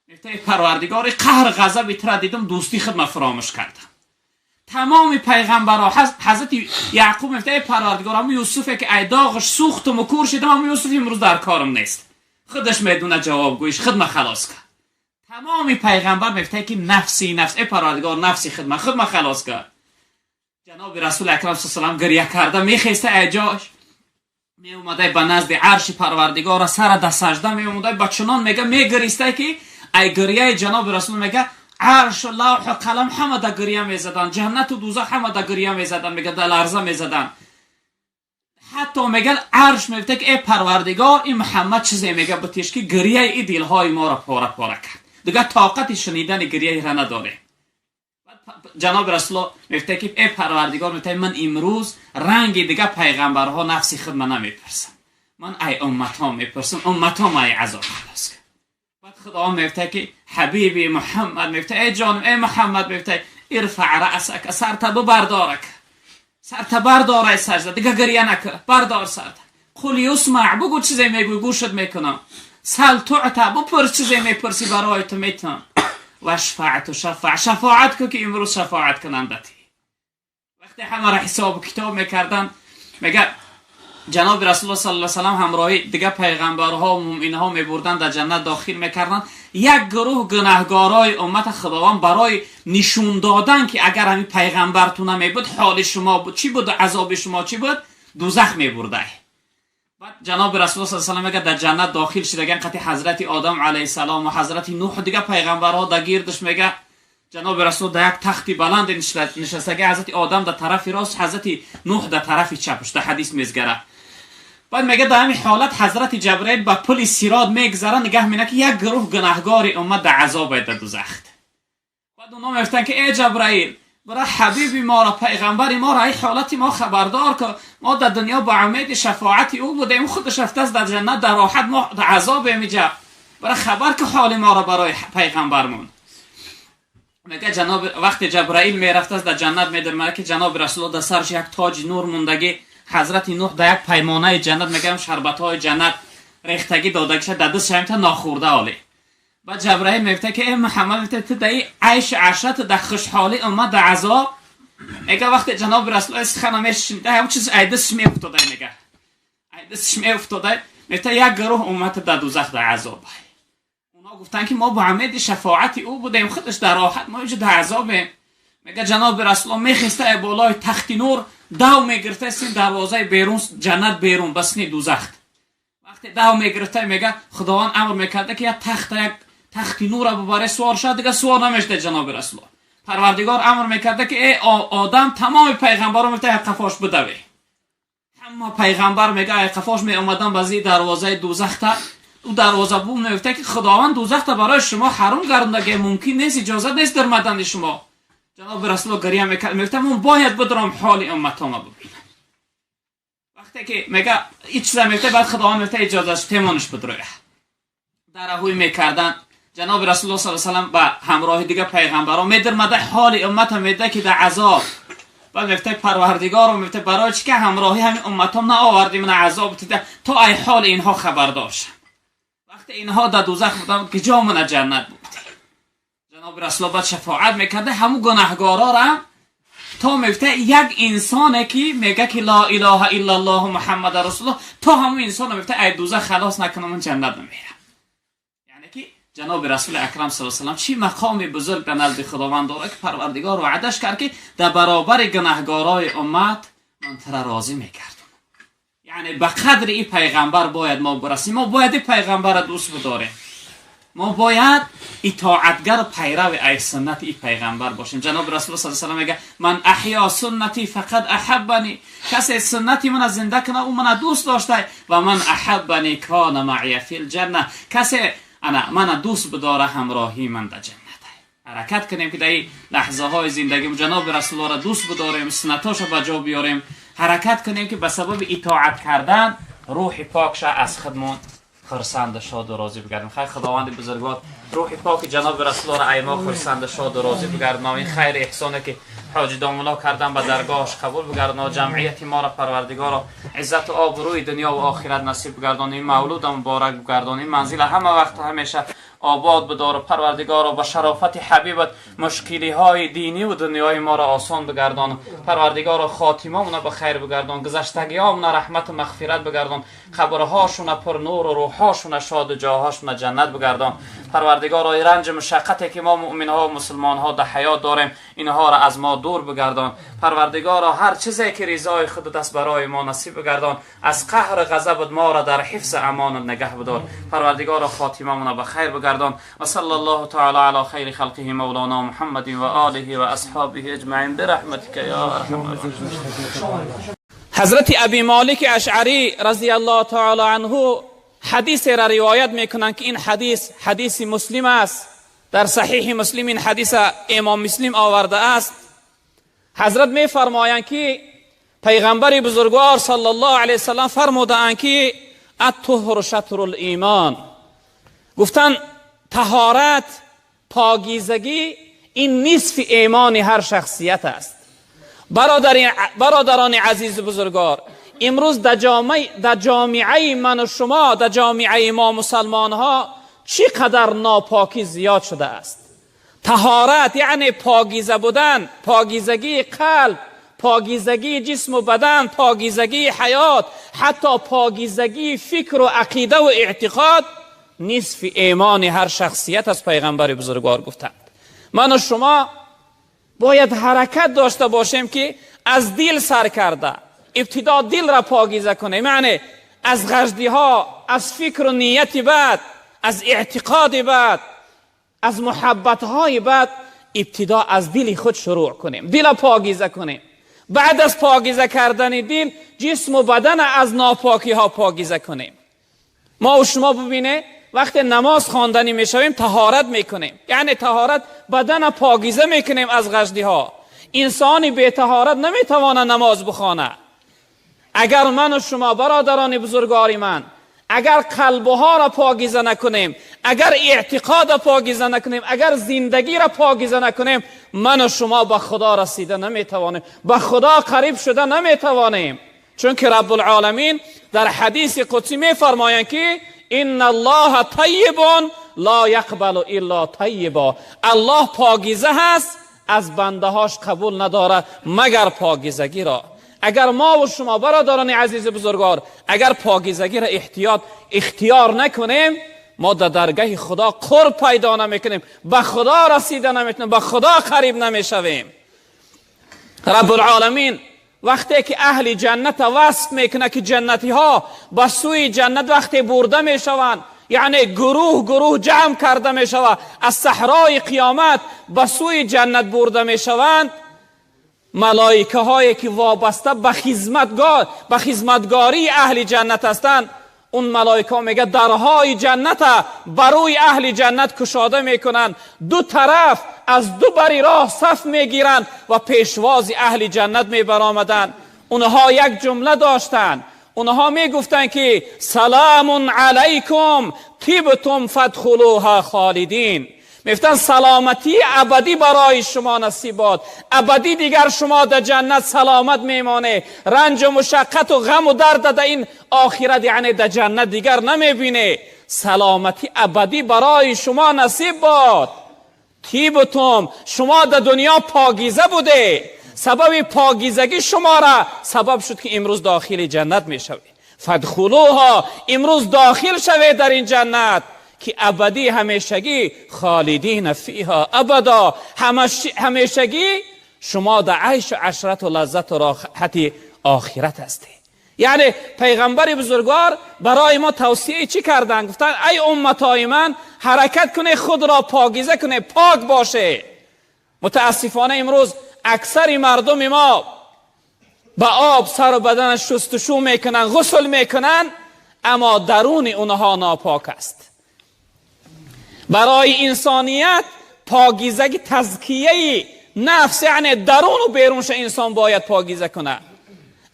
میفته پروردگار قهر غضب تر دیدم، دوستی خود ما فراموش کردم. تمام پیغمبرها، حضرت یعقوب میفته ای پروردگار همون یوسف که ای داغش سوختم و کور شدم، همون یوسف امروز در کارم نیست، خودش میدونه جوابگویش، خود ما خلاص کرد. تمام پیغمبر میفته که نفسی نفس ای پروردگار نفسی خود ما خلاص کرد. جناب رسول اکرم صلی الله علیه و گریه کرده میخیسته ای جاش می اومده به نزد عرش پروردگار، سر در سجده می اومده، با چنان میگه میگریسته که ای گریه جناب رسول میگه عرش و لوح و قلم همه در گریه میزدن، جنت و دوزخ همه در گریه میزدن، میگه در لرزه میزدن. حتی میگه عرش میگه که ای پروردگار این محمد چیزی میگه بتیش که گریه ای دلهای ما را پاره پاره کرد، دیگه طاقت شنیدن گریه را نداره. جناب رسول میگه که ای پروردگار، میگه من امروز رنگ دیگه پیغمبرها نفسی خود من نمیپرسم، من ای امتها میپرسم، امتها ای عذاب خلاص کرد. بعد خدا میگه که حبیبی محمد، میگه ای جانم ای محمد، میگه ارفع رأسک، سرت ببردارک، سرت بردار ای سجده، دیگه گریه نکن، بردار سرت. قل یسمع، بگو چیزی میگوی گوشت میکنم. سل تعطی، بپرس چیزی میپرسی برای تو میتونم. و شفاعت و شفاع، شفاعت کو که امروز شفاعت کنندتی. وقتی همه را حساب و کتاب میکردن، میگه جناب رسول الله صلی الله علیه و سلم همراهی دیگه پیغمبرها و مؤمنها میبردن در جنت داخل میکردن. یک گروه گناهگارای امت خداوند برای نشون دادن که اگر همین پیغمبرتون نمیبود حال شما بود چی بود، عذاب شما چی بود، دوزخ میبرده. بعد جناب رسول الله صلی الله علیه و سلم میگه در جنت داخل شدگان قطع حضرت آدم علیه السلام و حضرت نوح دیگه پیغمبرها در گیردش، میگه جناب رسول در یک تخت بلند نشستگی، حضرت آدم در طرف راست، حضرت نوح در طرف چپش، در حدیث میزگره. بعد میگه در همین حالت حضرت جبرئیل با پل صراط میگذره، نگاه میکنه که یک گروه گناهگار امت در عذاب در دوزخ. بعد اونا میگفتن که ای جبرئیل برای حبیبی ما را، پیغمبر ما را، ای حالت ما خبردار که ما در دنیا با امید شفاعت او بودیم، خودش رفته است در جنت در راحت، ما در عذاب میجا، برای خبر که حال ما را برای پیغمبرمون. میگه جناب وقتی جبرائیل میرفت از در جنت میدرمه که جناب رسول الله در سرش یک تاج نور موندگی، حضرت نوح در یک پیمانه جنت میگم شربت های جنت ریختگی دادگیشه در دستش هم تا ناخورده آلی. بعد جبرائیل میگه که ای محمد، تو در عیش عشرت در خوشحالی اومد در عذاب. میگه وقتی جناب رسول الله سخن میشنیده هم چیز ای دستش میافتاده، میگه ای دستش میافتاده، میگه یک گروه اومد در دوزخ در عذاب. اونا گفتن که ما با امید شفاعت او بودیم، خودش در راحت، ما اینجا در عذابیم. میگه جناب رسول الله میخسته بالای تخت نور، دو میگرفته سین دروازه بیرون جنت بیرون بسنی دوزخ. وقتی دو میگرفته میگه خداوند امر میکرده که یک تخت نور ببره سوار شد، دیگه سوار نمیشده جناب رسول الله. پروردگار امر میکرده که ای آدم تمام پیغمبران میگه قفاش بدوی. اما پیغمبر میگه قفاش می اومدن به زیر دروازه دوزخ تا او دروازه بوم میگفته که خداوند دوزخ تا برای شما حرام گردونده که ممکن نیست، اجازه نیست در مدن شما. جناب رسول الله گریه میکرد، میگفته من باید بدرم حال امتامو ببینم. وقتی که میگه هیچ چیز میگفته، بعد خداوند میگفته اجازه تیمانش بدروه. درهوی میکردن جناب رسول الله صلی الله علیه و سلم با همراه دیگه پیغمبران میدرمده حال امت میده که در عذاب. بعد میگفته پروردگار میگفته برای چی که همراهی همین امتام نآوردی من عذاب دیده تا ای حال اینها خبردار شم. وقتی اینها در دوزخ بودن که جا من جنت بود. جناب رسول الله بعد شفاعت میکرده همو گناهگارا را تا میگفته یک انسانه که میگه که لا اله الا الله محمد رسول الله، تا همو انسان میگفته ای دوزخ خلاص نکنم من جنت نمیرم. یعنی که جناب رسول اکرم صلی الله علیه و سلم چی مقام بزرگ در نزد خداوند داره که پروردگار وعدش کرد که در برابر گناهگارای امت من تر راضی میکرد. یعنی به قدر این پیغمبر باید ما برسیم، ما باید این پیغمبر را دوست بداریم، ما باید اطاعتگر و پیرو ای سنت این پیغمبر باشیم. جناب رسول الله صلی الله علیه و سلم میگه من احیا سنتی فقد احبنی، کسی سنتی من زنده کنه او من دوست داشته، و من احبنی کان معی فی الجنه، کسی انا من دوست بداره همراهی من در جنت. حرکت کنیم که در این لحظه های زندگی جناب رسول الله را دوست بداریم، سنتاش را به جا بیاریم. حرکت کنیم که به سبب اطاعت کردن روح پاک از خودمون خرسند شاد و راضی بگردیم. خیر خداوند بزرگوار روح پاک جناب رسول الله را ایما خرسند شاد و راضی بگردن. این خیر احسانه که حاجی دامولا کردن به درگاهش قبول بگردن. جمعیت ما را پروردگار عزت و آبروی دنیا و آخرت نصیب بگردان. این مولود مبارک بگردان. این منزل همه وقت همیشه آباد بدار. پروردگار با شرافت حبیبت مشکلی های دینی و دنیای ما را آسان بگردان. پروردگار خاتمه به خیر بگردان. گذشتگی ها رحمت و مغفرت بگردان. قبرهاشون پر نور و روحهاشون شاد و جاهاشون جنت بگردان. پروردگار رنج مشقتی که ما مؤمن ها و مسلمان ها در حیات داریم اینها را از ما دور بگردان. پروردگار هر چیزی که رضای خود دست برای ما نصیب بگردان. از قهر غضب ما را در حفظ امان نگه بدار. پروردگار خاتمه به خیر بگردان. و صلی الله تعالی علی خیر خلقه مولانا محمد و آله و اصحابه اجمعین برحمتک یا ارحم الراحمین. حضرت ابی مالک اشعری رضی الله تعالی عنه حدیث را روایت میکنند که این حدیث حدیث مسلم است. در صحیح مسلم این حدیث امام مسلم آورده است. حضرت میفرمایند که پیغمبر بزرگوار صلی الله علیه وسلم فرمودند که الطهر شطر الایمان. گفتن طهارت، پاکیزگی این نصف ایمان هر شخصیت است. برادران عزیز بزرگوار، امروز در جامعه من و شما، در جامعه ما مسلمان ها چقدر ناپاکی زیاد شده است. طهارت یعنی پاکیزه بودن، پاکیزگی قلب، پاکیزگی جسم و بدن، پاکیزگی حیات، حتی پاکیزگی فکر و عقیده و اعتقاد نصف ایمان هر شخصیت از پیغمبر بزرگوار گفتند. من و شما باید حرکت داشته باشیم که از دل سر کرده ابتدا دل را پاکیزه کنیم، یعنی از غشدی ها، از فکر و نیت بد، از اعتقاد بد، از محبت های بد، ابتدا از دل خود شروع کنیم، دل پاکیزه کنیم. بعد از پاکیزه کردن دل، جسم و بدن از ناپاکی ها پاکیزه کنیم. ما و شما ببینه وقتی نماز خواندنی میشویم طهارت میکنیم، یعنی طهارت بدن پاکیزه میکنیم از غشدی ها. انسانی بی طهارت نمیتواند نماز بخوانه. اگر من و شما برادران بزرگوار من، اگر قلبها را پاکیزه نکنیم، اگر اعتقاد پاکیزه نکنیم، اگر زندگی را پاکیزه نکنیم، من و شما به خدا رسیده نمیتوانیم، به خدا قریب شده نمیتوانیم. چون که رب العالمین در حدیث قدسی میفرمایند که ان الله طیب لا یقبل الا طیبا. الله پاکیزه هست، از بنده هاش قبول نداره مگر پاکیزگی را. اگر ما و شما برادران عزیز بزرگوار اگر پاکیزگی را اختیار نکنیم، ما در درگاه خدا قرب پیدا نمیکنیم، به خدا رسیده نمیتونیم، به خدا قریب نمیشویم. رب العالمین وقتی که اهل جنت وصف میکنه که جنتی ها به سوی جنت وقتی برده میشوند، یعنی گروه گروه جمع کرده میشود، از صحرای قیامت به سوی جنت برده میشوند، ملائکه هایی که وابسته به خدمتگاری اهل جنت هستند، اون ملائکه میگه درهای جنت بروی اهل جنت کشاده میکنن، دو طرف از دو بری راه صف میگیرن و پیشواز اهل جنت میبرآمدن. اونها یک جمله داشتن، اونها میگفتن که سلام علیکم طیبتم فادخلوها خالدین. میگفتن سلامتی ابدی برای شما نصیب باد، ابدی دیگر شما در جنت سلامت میمانه، رنج و مشقت و غم و درد در این آخرت یعنی در جنت دیگر نمیبینه، سلامتی ابدی برای شما نصیب باد. طیبتم، شما در دنیا پاکیزه بوده، سبب پاکیزگی شما را سبب شد که امروز داخل جنت میشوید. فادخلوها، امروز داخل شوید در این جنت که ابدی همیشگی، خالدین فیها ابدا، همیشگی شما در عیش و عشرت و لذت و راحت آخرت هستی. یعنی پیغمبر بزرگوار برای ما توصیه چی کردن؟ گفتن ای امتای من حرکت کنه، خود را پاکیزه کنه، پاک باشه. متاسفانه امروز اکثر مردم ما با آب سر و بدن شستشو میکنن، غسل میکنن، اما درون اونها ناپاک است. برای انسانیت پاکیزگی تزکیه نفس، یعنی درون و بیرونش انسان باید پاکیزه کنه.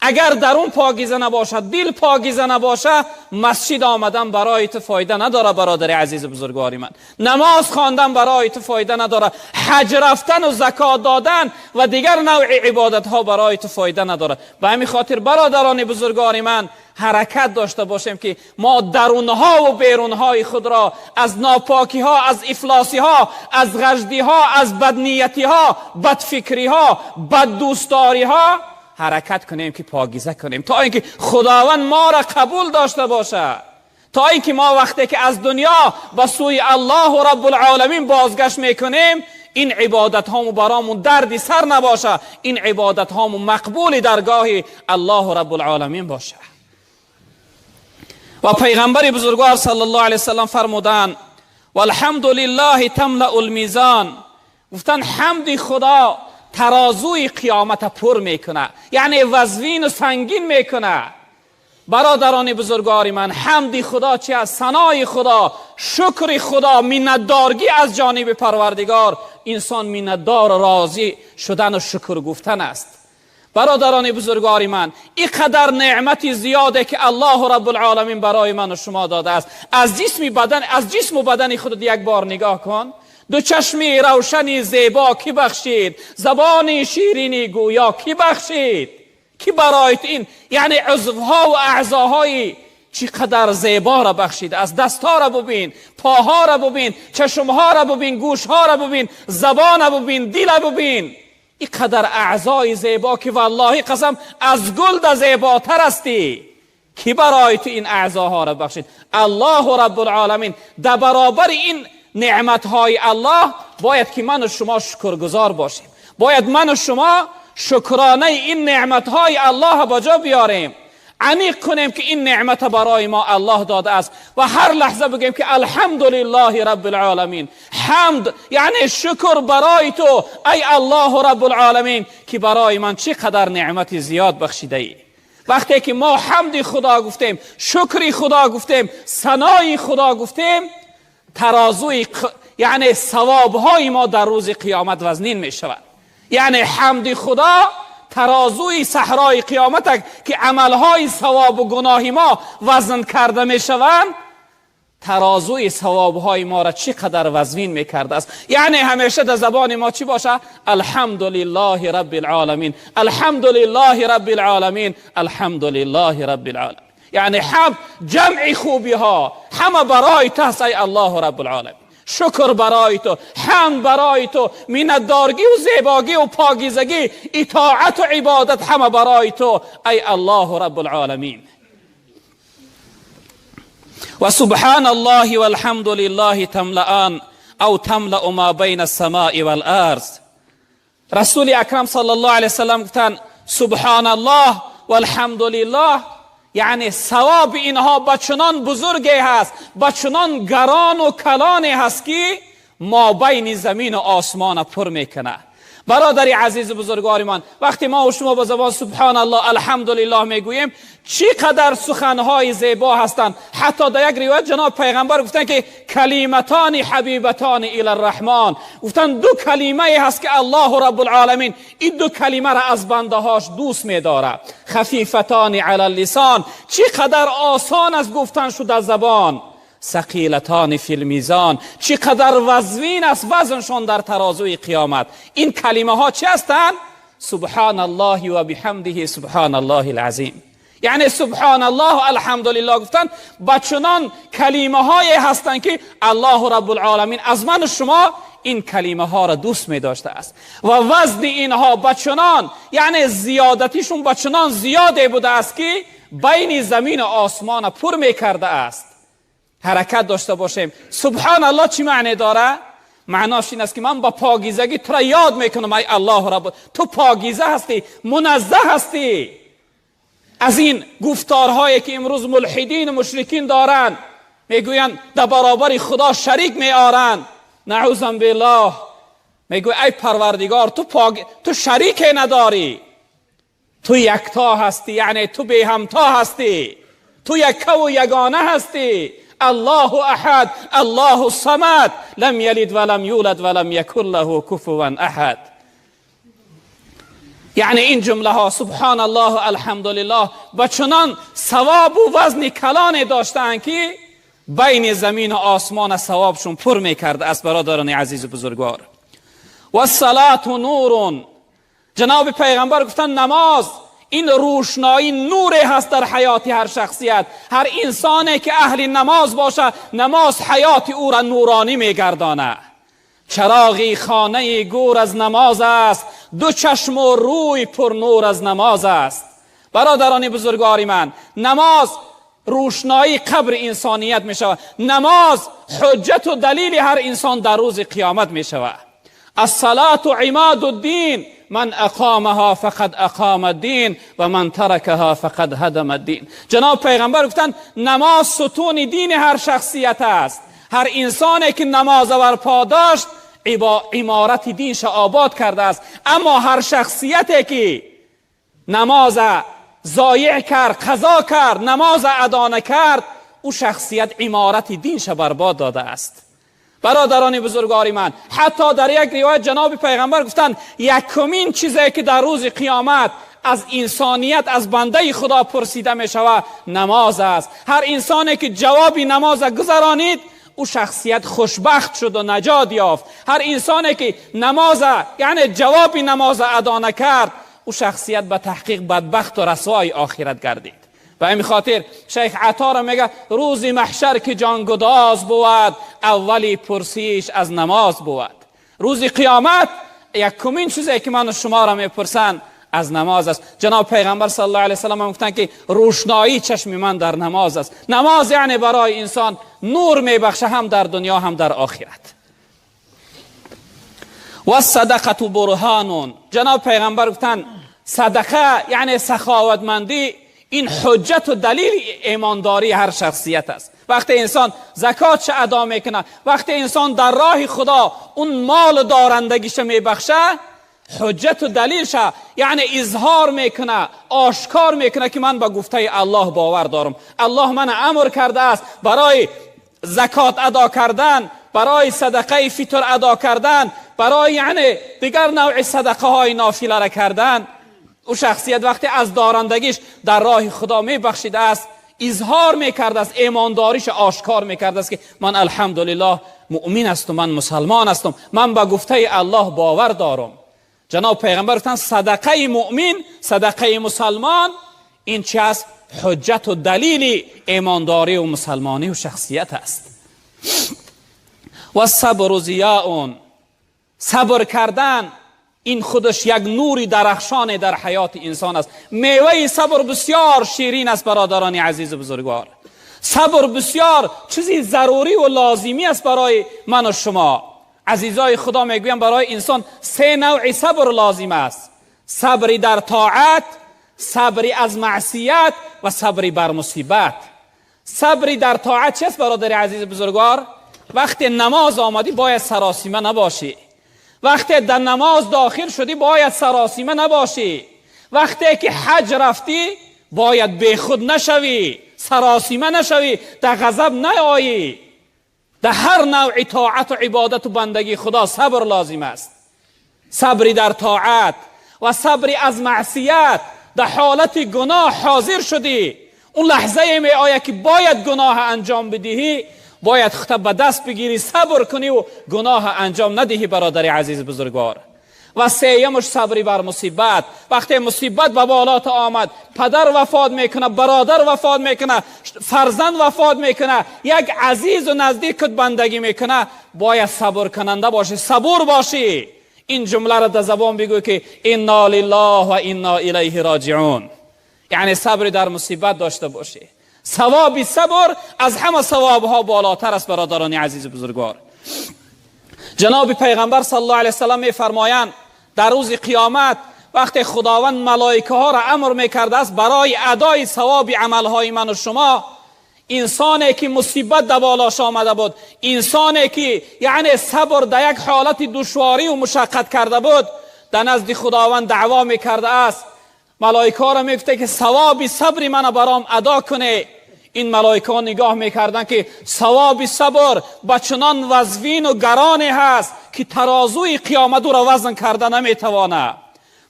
اگر درون پاکیزه نباشد، دل پاکیزه نباشه، مسجد آمدن برای تو فایده نداره برادر عزیز بزرگواری من، نماز خواندن برای تو فایده نداره، حج رفتن و زکات دادن و دیگر نوع عبادت ها برای تو فایده نداره. به همین خاطر برادران بزرگواری من حرکت داشته باشیم که ما درونها و بیرونهای خود را از ناپاکی ها، از افلاسی ها، از غشدی ها، از بدنیتی ها، بدفکری ها، بد دوستداری ها حرکت کنیم که پاکیزه کنیم، تا اینکه خداوند ما را قبول داشته باشه، تا اینکه ما وقتی که از دنیا به سوی الله رب العالمین بازگشت میکنیم، این عبادت هامو برامون دردی سر نباشه، این عبادت هامو مقبول درگاه الله رب العالمین باشه. و پیغمبر بزرگوار صلی الله علیه وسلم فرمودن والحمد لله تملأ المیزان، گفتن حمد خدا ترازوی قیامت پر میکنه، یعنی وزین و سنگین میکنه. برادران بزرگوار من، حمد خدا چی است؟ ثنای خدا، شکر خدا، منتدارگی از جانب پروردگار. انسان منتدار و راضی شدن و شکر گفتن است. برادران بزرگوار من، اینقدر نعمت زیاده که الله رب العالمین برای من و شما داده است. از جسم و بدن خود یک بار نگاه کن. دو چشمی روشنی زیبا کی بخشید، زبانی شیرینی گویا کی بخشید، کی برایت این یعنی عضوها و اعضاهای چقدر زیبا را بخشید. از دستها را ببین، پاها را ببین، چشمها را ببین، گوشها را ببین، زبان را ببین، دل را ببین. اینقدر اعضای زیبا که والله قسم از گل ده زیباتر هستی. کی برای تو این اعضاها را بخشید؟ الله رب العالمین. در برابر این نعمتهای الله باید که من و شما شکرگزار باشیم، باید من و شما شکرانه این نعمتهای الله با جا بیاریم، عمیق کنیم که این نعمت برای ما الله داده است و هر لحظه بگیم که الحمدلله رب العالمین. حمد یعنی شکر برای تو ای الله رب العالمین که برای من چقدر نعمت زیاد بخشیده ای. وقتی که ما حمد خدا گفتیم، شکر خدا گفتیم، ثنای خدا گفتیم، ترازوی یعنی ثوابهای ما در روز قیامت وزنین می شود. یعنی حمد خدا ترازوی صحرای قیامت که عملهای ثواب و گناه ما وزن کرده می شوند، ترازوی ثوابهای ما را چی قدر وزنین میکرده است. یعنی همیشه در زبان ما چی باشه؟ الحمدلله رب العالمین، الحمدلله رب العالمین، الحمدلله رب العالمین. یعنی حمد جمع خوبی ها همه برای تو ای الله رب العالمین، شکر برای تو، حمد برای تو، منتدارگی و زیباگی و پاکیزگی، اطاعت و عبادت همه برای تو ای الله رب العالمین. و سبحان الله والحمد لله تملأان او تملأ ما بین السماء والارض. رسول اکرم صلی الله علیه وسلم گفتند سبحان الله والحمد لله، یعنی ثواب اینها به چنان بزرگی هست، به چنان گران و کلانی هست که ما بین زمین و آسمان پر میکنه. برادر عزیز بزرگوار من، وقتی ما و شما با زبان سبحان الله الحمدلله میگوییم چقدر سخنهای زیبا هستند. حتی در یک روایت جناب پیغمبر گفتن که کلمتان حبیبتان الی الرحمن، گفتن دو کلمه هست که الله رب العالمین این دو کلمه را از بنده هاش دوست میداره، خفیفتان علی اللسان، چقدر آسان است گفتن شد از زبان، ثقیلتان فی المیزان، چقدر وزنین است وزنشان در ترازوی قیامت. این کلمه ها چه هستند؟ سبحان الله و بحمده سبحان الله العظیم. یعنی سبحان الله و الحمدلله گفتن با چنان کلمه های هستند که الله رب العالمین از من و شما این کلمه ها را دوست می داشته است و وزن اینها با چنان، یعنی زیادتیشون با چنان زیاده بوده است که بین زمین و آسمان پر می کرده است. حرکت داشته باشیم. سبحان الله چی معنی داره؟ معناش این است که من با پاکیزگی تو را یاد میکنم ای الله رب، تو پاکیزه هستی، منزه هستی از این گفتارهایی که امروز ملحدین و مشرکین دارند، میگویند در برابر خدا شریک میآرند، نعوذ بالله. میگوی ای پروردگار تو شریک نداری، تو یکتا هستی، یعنی تو بی همتا هستی، تو یکه و یگانه هستی. الله احد الله الصمد لم یلد ولم یولد ولم یکن له کفوا احد. یعنی این جمله ها سبحان الله و الحمدلله با چنان ثواب و وزن کلان داشتند که بین زمین و آسمان ثوابشون پر میکرده است. برادران عزیز و بزرگوار، و الصلاة نور. جناب پیغمبر گفتن نماز این روشنایی نور هست در حیات هر شخصیت، هر انسانی که اهل نماز باشه نماز حیات او را نورانی میگردانه. چراغی خانه گور از نماز است، دو چشم و روی پر نور از نماز است. برادران بزرگوار من، نماز روشنایی قبر انسانیت می شود، نماز حجت و دلیل هر انسان در روز قیامت می شود. الصلاة عماد الدین، من اقامها فقد اقام الدین و من ترکها فقد هدم الدین. جناب پیغمبر گفتند نماز ستون دین هر شخصیت است. هر انسانی که نماز برپا داشت عمارت دینش آباد کرده است. اما هر شخصیتی که نماز ضایع کرد، قضا کرد، نماز ادا نکرد، او شخصیت عمارت دینش برباد داده است. برادران بزرگوار من، حتی در یک روایت جناب پیغمبر گفتند یکمین چیزی که در روز قیامت از انسانیت، از بنده خدا پرسیده می شود نماز است. هر انسانی که جواب نماز گذرانید او شخصیت خوشبخت شد و نجات یافت. هر انسانی که نماز، یعنی جواب نماز ادا نکرد، او شخصیت به تحقیق بدبخت و رسوای آخرت گردید. به همین خاطر شیخ عطا را میگه روز محشر که جانگداز بود، اولی پرسیش از نماز بود. روز قیامت یکمین چیزی که من و شما را میپرسند از نماز است. جناب پیغمبر صلی الله علیه وسلم هم گفتند که روشنایی چشم من در نماز است. نماز یعنی برای انسان نور میبخشه، هم در دنیا هم در آخرت. و الصدقه برهان. جناب پیغمبر گفتند صدقه یعنی سخاوتمندی، این حجت و دلیل ایمانداری هر شخصیت است. وقتی انسان زکات ادا میکنه، وقتی انسان در راه خدا اون مال دارندگیش میبخشه، حجت و دلیلش یعنی اظهار میکنه، آشکار میکنه که من به گفته الله باور دارم، الله من امر کرده است برای زکات ادا کردن، برای صدقه فطر ادا کردن، برای یعنی دیگر نوع صدقه های نافله را کردن. او شخصیت وقتی از دارندگیش در راه خدا میبخشیده است، اظهار میکرده است، ایمانداریش آشکار میکرده است که من الحمدلله مؤمن هستم، من مسلمان هستم، من به گفته الله باور دارم. جناب پیغمبر گفتند صدقه مؤمن، صدقه مسلمان این چی است؟ حجت و دلیل ایمانداری و مسلمانی و شخصیت است. و صبر ضیاء، صبر کردن این خودش یک نوری درخشان در حیات انسان است. میوه صبر بسیار شیرین است برادران عزیز و بزرگوار. صبر بسیار چیزی ضروری و لازمی است برای من و شما. عزیزای خدا میگویم برای انسان سه نوع صبر لازم است: صبری در طاعت، صبری از معصیت و صبری بر مصیبت. صبری در طاعت چیست برادر عزیز بزرگوار؟ وقتی نماز آمدی باید سراسیمه نباشی، وقتی در نماز داخل شدی باید سراسیمه نباشی، وقتی که حج رفتی باید بیخود نشوی، سراسیمه نشوی، در غضب نیایی. در هر نوع طاعت و عبادت و بندگی خدا صبر لازم است. صبری در طاعت و صبری از معصیت. در حالت گناه حاضر شدی، اون لحظه می آید که باید گناه انجام بدهی، باید خودت به دست بگیری، صبر کنی و گناه انجام ندهی برادر عزیز بزرگوار. و سیمش صبری بر مصیبت. وقتی مصیبت به بالات آمد، پدر وفات میکنه، برادر وفات میکنه، فرزند وفات میکنه، یک عزیز و نزدیکت بندگی میکنه، باید صبر کننده باشی، صبور باشی. این جمله را در زبان بگو که انا لله و انا الیه راجعون، یعنی صبر در مصیبت داشته باشی. ثواب صبر از همه ثواب ها بالاتر است برادران عزیز بزرگوار. جناب پیغمبر صلی الله علیه وسلم میفرمایند در روز قیامت وقتی خداوند ملائکه ها را امر میکرده است برای ادای ثواب عملهای من و شما، انسانی که مصیبت در بالاش آمده بود، انسانی که یعنی صبر در یک حالت دشواری و مشقت کرده بود، در نزد خداوند دعوا میکرده است. ملائکه ها را میگفته که ثواب صبر من برام ادا کنه. این ملائکه ها نگاه میکردن که ثواب صبر به چنان وزوین و گرانی هست که ترازوی قیامت او را وزن کرده نمیتوانه.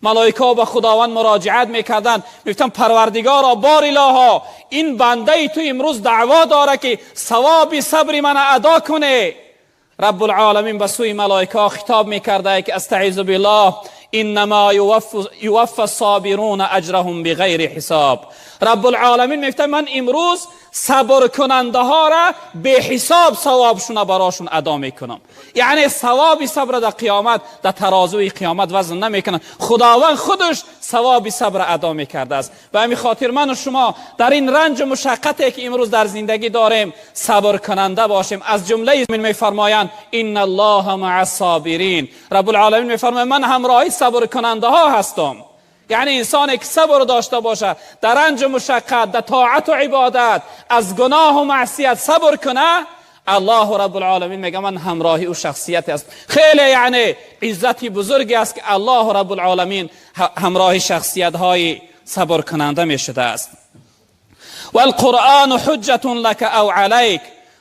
ملائکه ها به خداوند مراجعت میکردن، میگفتن پروردگارا، بار الها، این بنده تو امروز دعوا داره که ثواب صبر من ادا کنه. رب العالمین به سوی ملائکه ها خطاب میکرده که استعیذ بالله انما یوفى الصابرون اجرهم بغیر حساب. رب العالمین میگفته من امروز صبر کننده ها را به حساب ثوابشون براشون ادا میکنم. یعنی ثواب صبر در قیامت، در ترازوی قیامت وزن نمیکنن، خداوند خودش ثواب صبر ادا میکرده است. و همین خاطر من و شما در این رنج و مشقتی که امروز در زندگی داریم صبر کننده باشیم. از جمله میفرمایند ان الله مع الصابرین. رب العالمین میفرماید من همراهی صبر کننده ها هستم. یعنی انسانی که صبر داشته باشه در رنج و مشقت، در طاعت و عبادت، از گناه و معصیت صبر کنه، الله رب العالمین میگه من همراهی او شخصیت است. خیلی یعنی عزتی بزرگی است که الله رب العالمین همراهی شخصیت های صبر کننده می شده است. و القرآن حجت لک او علیک.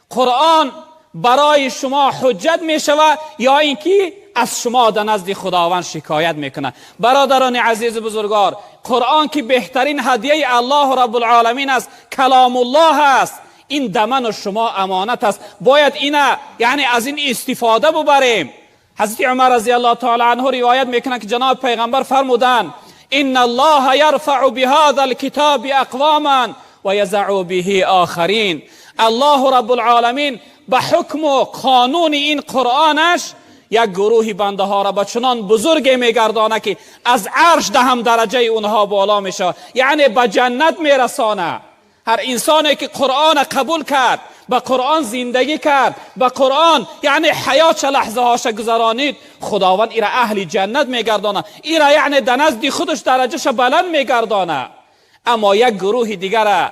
قرآن برای شما حجت می شود یا اینکه از شما در نزد خداوند شکایت میکنه. برادران عزیز بزرگوار، قرآن که بهترین هدیه الله رب العالمین است، کلام الله است، این دمن و شما امانت است، باید اینا یعنی از این استفاده ببریم. حضرت عمر رضی الله تعالی عنه روایت میکنه که جناب پیغمبر فرمودند ان الله یرفع بهذا الکتاب اقواما و یضع به آخرین. الله رب العالمین به حکم و قانون این قرآنش یک گروهی بنده ها را به چنان بزرگ میگردانه که از عرش دهم درجه اونها بالا میشه، یعنی به جنت میرسانه. هر انسانی که قرآن قبول کرد، به قرآن زندگی کرد، به قرآن یعنی حیات لحظه هاش گذرانید، خداوند ایرا اهل جنت میگردانه، ایرا یعنی در نزد خودش درجهش بلند میگردانه. اما یک گروه دیگر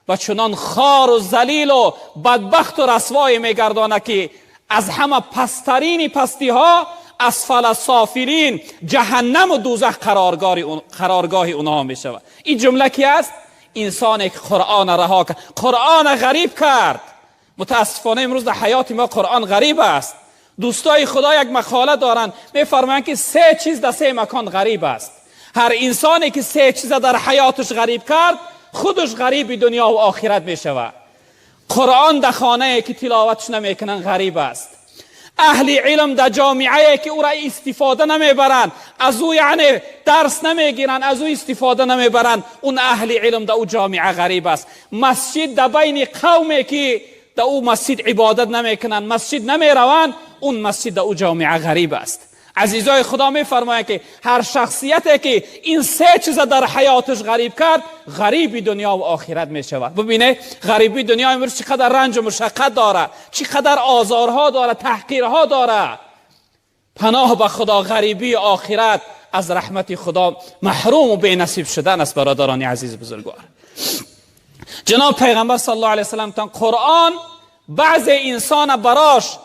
و چنان خار و ذلیل و بدبخت و رسوای میگردانه که از همه پسترین پستی ها، اسفل سافلین، جهنم و دوزخ قرارگاه اونها می شود. این جمله کی است؟ انسانی که قرآن رها کرد، قرآن غریب کرد. متاسفانه امروز در حیات ما قرآن غریب است. دوستای خدا یک مقاله دارن، میفرمایند که سه چیز در سه مکان غریب است. هر انسانی که سه چیز در حیاتش غریب کرد، خودش غریب دنیا و آخرت میشود. قرآن در خانه که تلاوتش نمیکنن غریب است. اهل علم در جامعه که او را استفاده نمیبرند، از او یعنی درس نمیگیرند، از او استفاده نمیبرند، اون اهل علم در او جامعه غریب است. مسجد در بین قومی که در او مسجد عبادت نمیکنند، مسجد نمیروند، اون مسجد در او جامعه غریب است. عزیزای خدا میفرماید که هر شخصیتی که این سه چیز در حیاتش غریب کرد، غریب دنیا و آخرت میشود. ببینه غریبی دنیا امروز چقدر رنج و مشقت داره، چقدر آزارها داره، تحقیرها داره. پناه به خدا، غریبی آخرت از رحمت خدا محروم و بی‌نصیب شدن است. برادران عزیز بزرگوار، جناب پیغمبر صلی الله علیه وسلم تان قرآن بعض انسان براش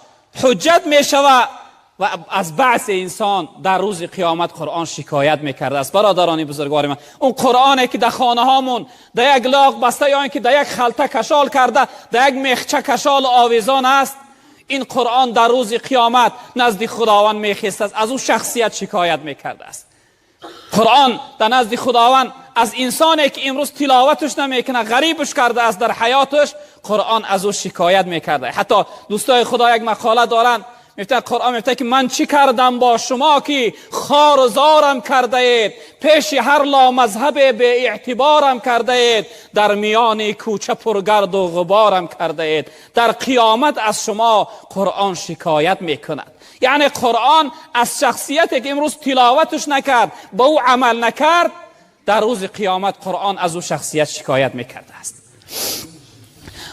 حجت میشود و از بعض انسان در روز قیامت قرآن شکایت میکرده است. برادران بزرگوار من، اون قرآنی که در خانه هامون در یک لاغ بسته یا اینکه در یک خلطه کشال کرده، در یک میخچه کشال آویزان است، این قرآن در روز قیامت نزد خداوند میخیست است، از او شخصیت شکایت میکرده است. قرآن در نزد خداوند از انسانی که امروز تلاوتش نمیکنه، غریبش کرده است در حیاتش، قرآن از او شکایت میکرده. حتی دوستای خدا یک مقاله دارند، میفته قرآن میفته که من چی کردم با شما که خار و زارم کرده اید، پیش هر لا مذهب به اعتبارم کرده اید، در میان کوچه پرگرد و غبارم کرده اید، در قیامت از شما قرآن شکایت میکند. یعنی قرآن از شخصیتی که امروز تلاوتش نکرد، با او عمل نکرد، در روز قیامت قرآن از او شخصیت شکایت میکرده است.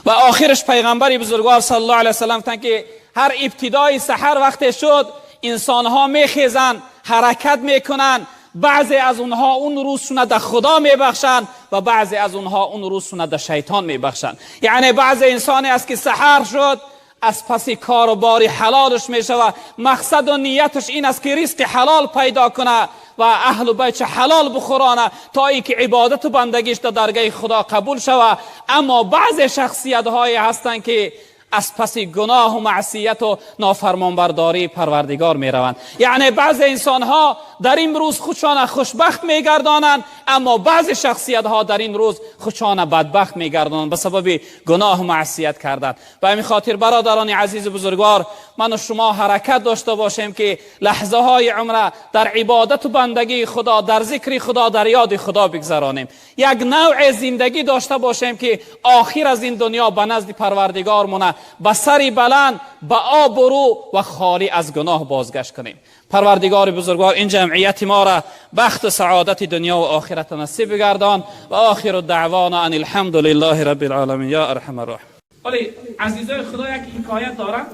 و آخرش پیغمبر بزرگوار صلی الله علیه وسلم گفتند که هر ابتدای سحر وقت شد انسان ها میخیزن، حرکت میکنن، بعضی از اونها اون روزشون در خدا میبخشن و بعضی از اونها اون روزشون در شیطان میبخشن. یعنی بعضی انسانی است که سحر شد از پس کار و باری حلالش میشود، مقصد و نیتش این است که رزق حلال پیدا کنه و اهل و بیت حلال بخورانه تا اینکه عبادت و بندگیش در درگاه خدا قبول شود. اما بعضی شخصیت های هستند که از پس گناه و معصیت و نافرمانبرداری پروردگار می روند. یعنی بعض انسان ها در این روز خودشان خوشبخت می گردانند، اما بعض شخصیت ها در این روز خودشان بدبخت می گردانند به سبب گناه و معصیت کردن. به همین خاطر برادران عزیز بزرگوار، من و شما حرکت داشته باشیم که لحظه های عمره در عبادت و بندگی خدا، در ذکر خدا، در یاد خدا بگذرانیم. یک نوع زندگی داشته باشیم که آخر از این دنیا به نزد پروردگار مونه به سری بلند، به آبرو و خالی از گناه بازگشت کنیم. پروردگار بزرگوار این جمعیت ما را بخت و سعادت دنیا و آخرت نصیب بگردان. و آخر دعوانا ان الحمد لله رب العالمین یا ارحم الراحمین. ولی عزیزای خدا یک حکایت دارم.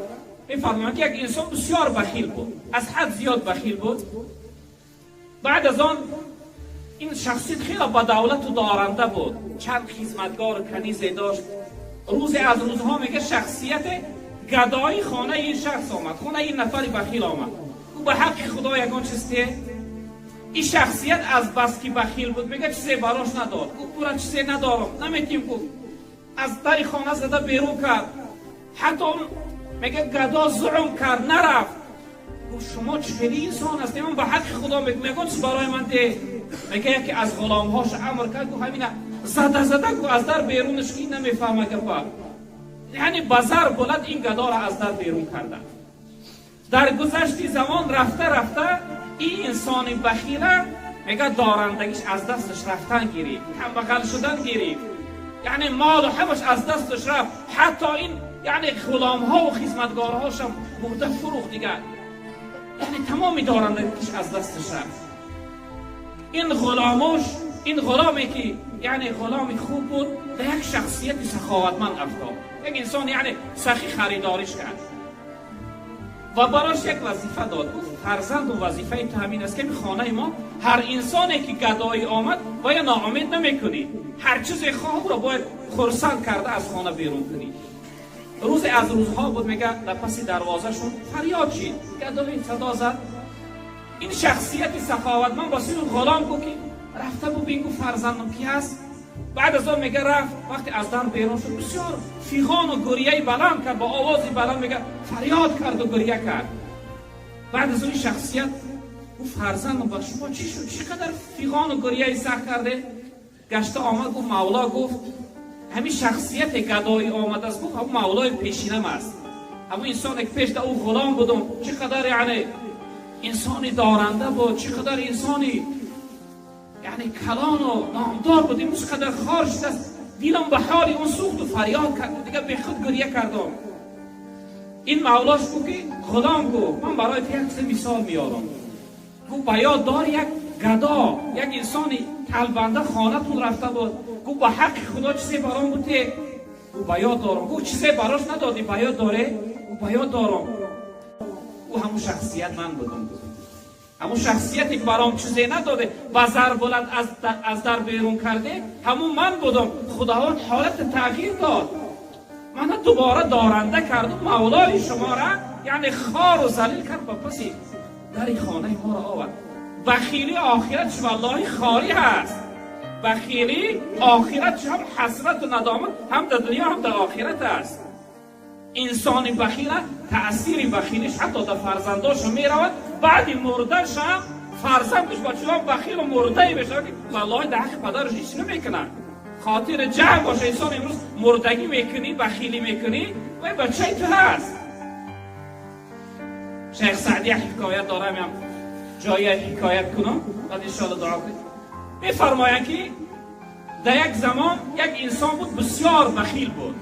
میفرمایند که یک انسان بسیار بخیل بود، از حد زیاد بخیل بود. بعد از آن این شخصیت خیلی با دولت و دارنده بود، چند خدمتگار و کنیزه داشت. روز از روزها میگه شخصیت گدایی خانه این شخص آمد، خانه این نفری بخیل آمد. او به حق خدا یگان چیز ده. این شخصیت از بس که بخیل بود میگه چیزی براش نداد. گفت برا چیزی ندارم، نمیتیم. گفت از در خانه زده بیرون کرد. حتی میگه گدا زعم کرد نرفت. گفت شما چه انسان هستی؟ من به حق خدا میگم چیز برای من ده. میگه یکی از غلامهاش امر کرد، گفت همینا زده زده گفت از در بیرونش که نمیفهمه گفت، یعنی بازار بلند این گدا را از در بیرون کردن. در گذشت زمان رفته رفته این انسان بخیله میگه دارندگیش از دستش رفتن گیرید، کمبغل شدن گیرید، یعنی مال و همش از دستش رفت. حتی این یعنی غلام ها و خدمتگارهاش هم برده فروخت دیگه، یعنی تمام دارندگیش از دستش رفت. این غلامش، این غلامی که یعنی غلامی خوب بود، به یک شخصیت سخاوتمند افتاد، یک انسان یعنی سخی خریداریش کرد و براش یک وظیفه داد. گفت فرزند و وظیفه تو همین است که خانه ما هر انسانی که گدایی آمد باید ناامید نمیکنی، هر چیزی خواه را باید خرسند کرده از خانه بیرون کنی. روز از روزها بود میگه در پس دروازه شون فریاد شد، گدایی صدا زد. این شخصیت سخاوتمند واسه اون غلام گفت که رفته بود ببین گفت فرزندم کی هست. بعد از آن میگه رفت، وقتی از در بیرون شد بسیار فیغان و گریه بلند کرد، با آوازی بلند میگه فریاد کرد و گریه کرد. بعد از اون شخصیت گفت فرزندم با شما چی شد؟ چقدر فیغان و گریه سخت کرده؟ Гашта омад, гуфт: «Мавло, гуфт, ҳамин шахсияте гадоӣ омадааст, гуфт, ҳамун мавлои пешинам аст, ҳамун инсоне ки пеш да ӯ ғулом будум, чӣ қадар, яъне, инсони доранда буд, чӣ қадар инсони, яъне, калону номдор буд, имрӯз қадар хор шудааст. Дилам ба ҳоли он сӯхту фарёд карду дигар бехуд гирья кардам». Ин мавлош гуфт ки: «Ғулом, гуфт, ман барои ту як чиз мисол меорам. Гуфт, ба ёд дор, як гадо, як инсони талбанда хонатон рафта буд. Гуфт, ба ҳаққи Худо чизе баром буте?» Гуфт: «Ба ёд дорам». Гуфт: «Чизе барош надодӣ, ба ёд доре?» Гуфт: «Ба ёд дорам». Гуфт: «Ҳамун шахсият ман будам. Гуфт, ҳамун шахсияте ки баром чизе надоде, ба зарбуланд аз дар берун карде, ҳамун ман будам. Худованд ҳолати тағйир дод, мана дубора доранда карду мавлои шумора, яъне, хору залил кард, ба паси дари хонаи моро овард». Бахилӣ охиратш валлоҳи хорӣ ҳаст. Бахилӣ охиратш ҳам ҳасрату надомат, ҳам дар дунё, ҳам дар охират аст. Инсони бахила таъсири бахилиш ҳатто дар фарзандошо меравад. Баъди мурданш ҳам фарзандаш ба чунон бахилу мурдае мешавад, ки валлоҳи дар ҳаққи падараш ҳеч намекунад. Хотири ҷамъ боша, инсон имрӯз мурдагӣ мекунӣ, бахилӣ мекунӣ, вай бачаи ту ҳаст. Шайх Саъдӣ як ҳикоят дорам, ям ҷоя ҳикоят кунам, баъд иншоалло дуо кунед. Мефармоянд, ки дар як замон як инсон буд, бисёр бахил буд,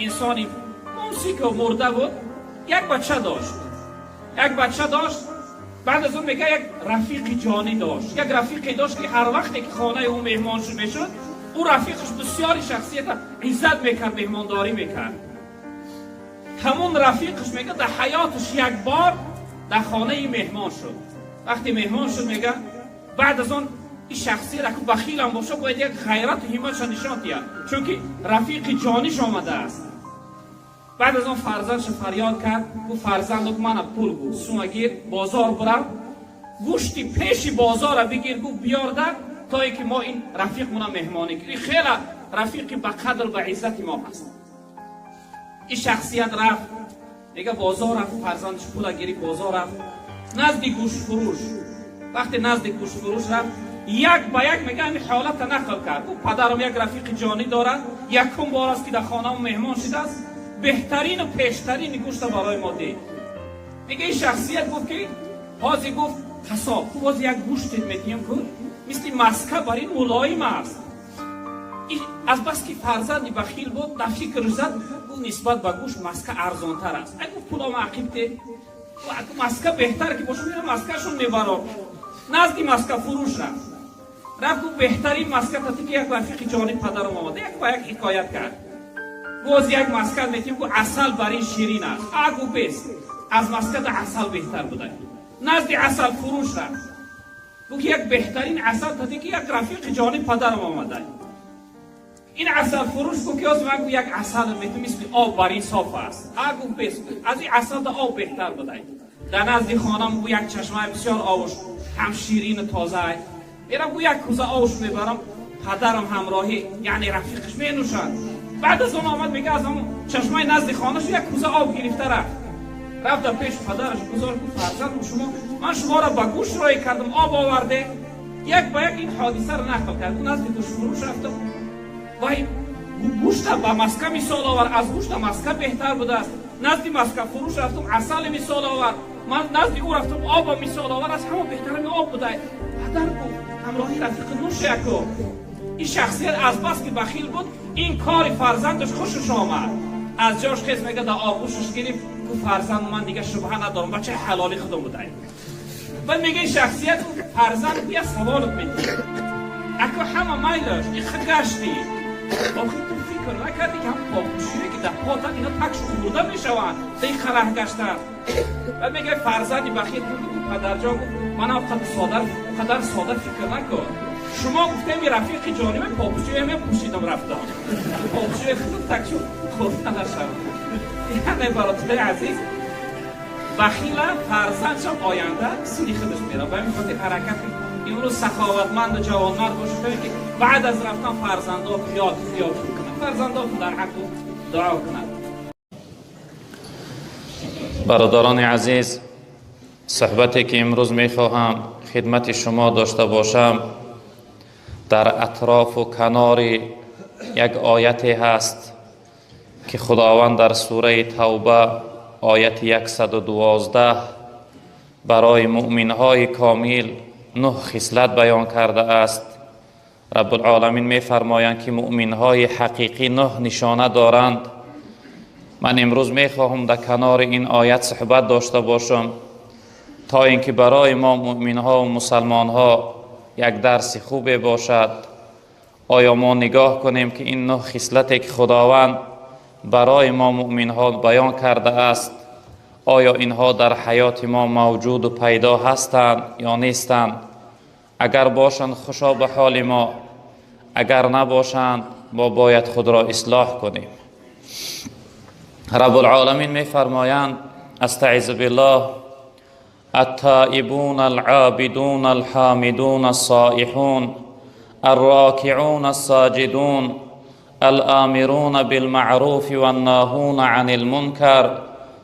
инсони мумсику мурда буд. Як бача дошт, як бача дошт. Баъд аз он, мега, як рафиқи ҷонӣ дошт, як рафиқе дошт, ки ҳар вақте ки хонаи ӯ меҳмон мешуд, ӯ рафиқаш бисёри шахсията иззат мекард, меҳмондорӣ мекард. Ҳамун рафиқаш, мега, дар ҳаёташ як бор дар хонаи меҳмон шуд. Вақте меҳмон шуд, мега, баъд аз он ин шахсият, аку бахилам боша, бояд як ғайрату ҳимматша нишон диҳад, чунки рафиқи ҷониш омадааст. Баъд аз он фарзандша фарёд кард, гуфт: «Фарзанд, мана пул», гуфт, «сума гир, бозор бурав, гӯшти пеши бозора бигир», гуфт, «биёрда, то ин ки мо ин рафиқмона меҳмонӣ кунем. Хела рафиқи ба қадр, ба иззати мо ҳаст». Ин шахсият рафт, мега, бозор рафт, фарзандаш пула гирифт, бозор рафт назди гӯштфурӯш. Вақте назди гӯштфурӯш рафт, як ба як, мега, ҳамин ҳолата нақл кард. Гуфт: «Падарам як рафиқи ҷонӣ дорад, якум бор аст, ки дар хонамо меҳмон шудааст, беҳтарину пештарини гӯшта барои мо дид». Мега, ин шахсият гуфт, ки ҳозир, гуфт, қассоб, боз як гӯштет метиҳем, ку мисли маска бар ин мулоим аст. Азбаски фарзанди бахил буд, дар фикр зад, гуфт, нисбат ба гӯшт маска арзонтар аст. Ай, гуфт, пулома ақибте, маска беҳтар ки боша, мера маскашон мебарор. Назди маскафурӯш рафт. Рафт, гуфт: «Беҳтарин маска тати, ки як рафиқи ҷони падарам омада». Як ба як ҳикоят кард. Боз як маска метим, гуфт, асал бар ин ширин аст. А, гуфт, бес, аз маскада асал беҳтар буда. Назди асалфурӯш рафт, гуфт, ки як беҳтарин асал тати, ки як рафиқи ҷони падарам омада. Ин асалфурӯш гуфт, ки ман, гуфт, як асал метим, мисли об бар ин соф аст. А, гуфт, бес, аз ин асалда об беҳтар буда. Дар назди хонам, гу, як чашмаи бисёр овуш ҳам ширину тоза, мерам, гу, як кӯза овуш мебарам, падарам ҳамроҳӣ, яъне, рафиқаш менӯшад. Баъд аз он омад, мега, аз он чашмаи назди хонашу як кӯза об гирифта рафт. Рафт, дар пеши падараш гузошт. Гуфт: «Фарзанд, шумо, ман шуморо ба гӯш роҳӣ кардам, об оварде». Як ба як ин ҳодисаро нақл кард. Назди гӯштфурӯш рафтам, вай гӯшта ба маска мисол овард, аз гӯшта маска беҳтар будааст. Назди маскафурӯш рафтам, асали мисол овард. Ман назди ӯ рафтам, оба мисол овард, аз ҳама беҳтарами об буда. Падар, гуфт, ҳамроҳи рафиқи нӯшаяку. Ин шахсият азбаски бахил буд, ин кори фарзандаш хушаш омад, аз ҷош хез, мега, дар оғӯшаш гирифт, гуфт: «Фарзанд, ман дига шубҳа надорам, бачаи ҳалоли худам будай». Баъд мега, ин шахсият: «Фарзанд, я саволат медиҳ, ако ҳама майлаш ихи гаштӣ, охи ту фикр накардӣ, ки ҳам попӯшие, ки дар потан, ина такшу хӯрда мешаванд, да ин хараҳ гаштанд?» Баъд мега, фарзанди бахил гуфт: «Падарҷон, гуфт, манам қадар сода фикр накун. Шумо гуфтем, рафиқи ҷониме попӯшие мепӯшидам, рафтам, попӯшие худам такшу хӯрда нашавад». Яъне, бародари азиз, бахила фарзандшам оянда сини худаш мерав. Ба ҳамин хотир ҳаракат имрӯз саховатманду ҷавонмард бошед, то ки баъд аз рафтан фарзандот ёд кунад, фарзандот дар ҳаққу дуо кунад. Бародарони азиз, суҳбате ки имрӯз мехоҳам хидмати шумо дошта бошам. در اطراف و کنار یک آیت هست که خداوند در سوره توبه آیت 112 برای مؤمنهای کامل 9 خصلت بیان کرده است. رب العالمین می فرمایند که مؤمنهای حقیقی 9 نشانه دارند. من امروز می خواهم در کنار این آیت صحبت داشته باشم تا اینکه برای ما مؤمنها و مسلمانها یک درس خوب باشد. آیا ما نگاه کنیم که این 9 خصلتی که خداوند برای ما مؤمنها بیان کرده است، آیا اینها در حیات ما موجود و پیدا هستند یا نیستند؟ اگر باشند خوشا به حال ما، اگر نباشند ما باید خود را اصلاح کنیم. رب العالمین می فرمایند: استعذ بالله، التائبون العابدون الحامدون الصائحون الراكعون الساجدون الآمرون بالمعروف والناهون عن المنكر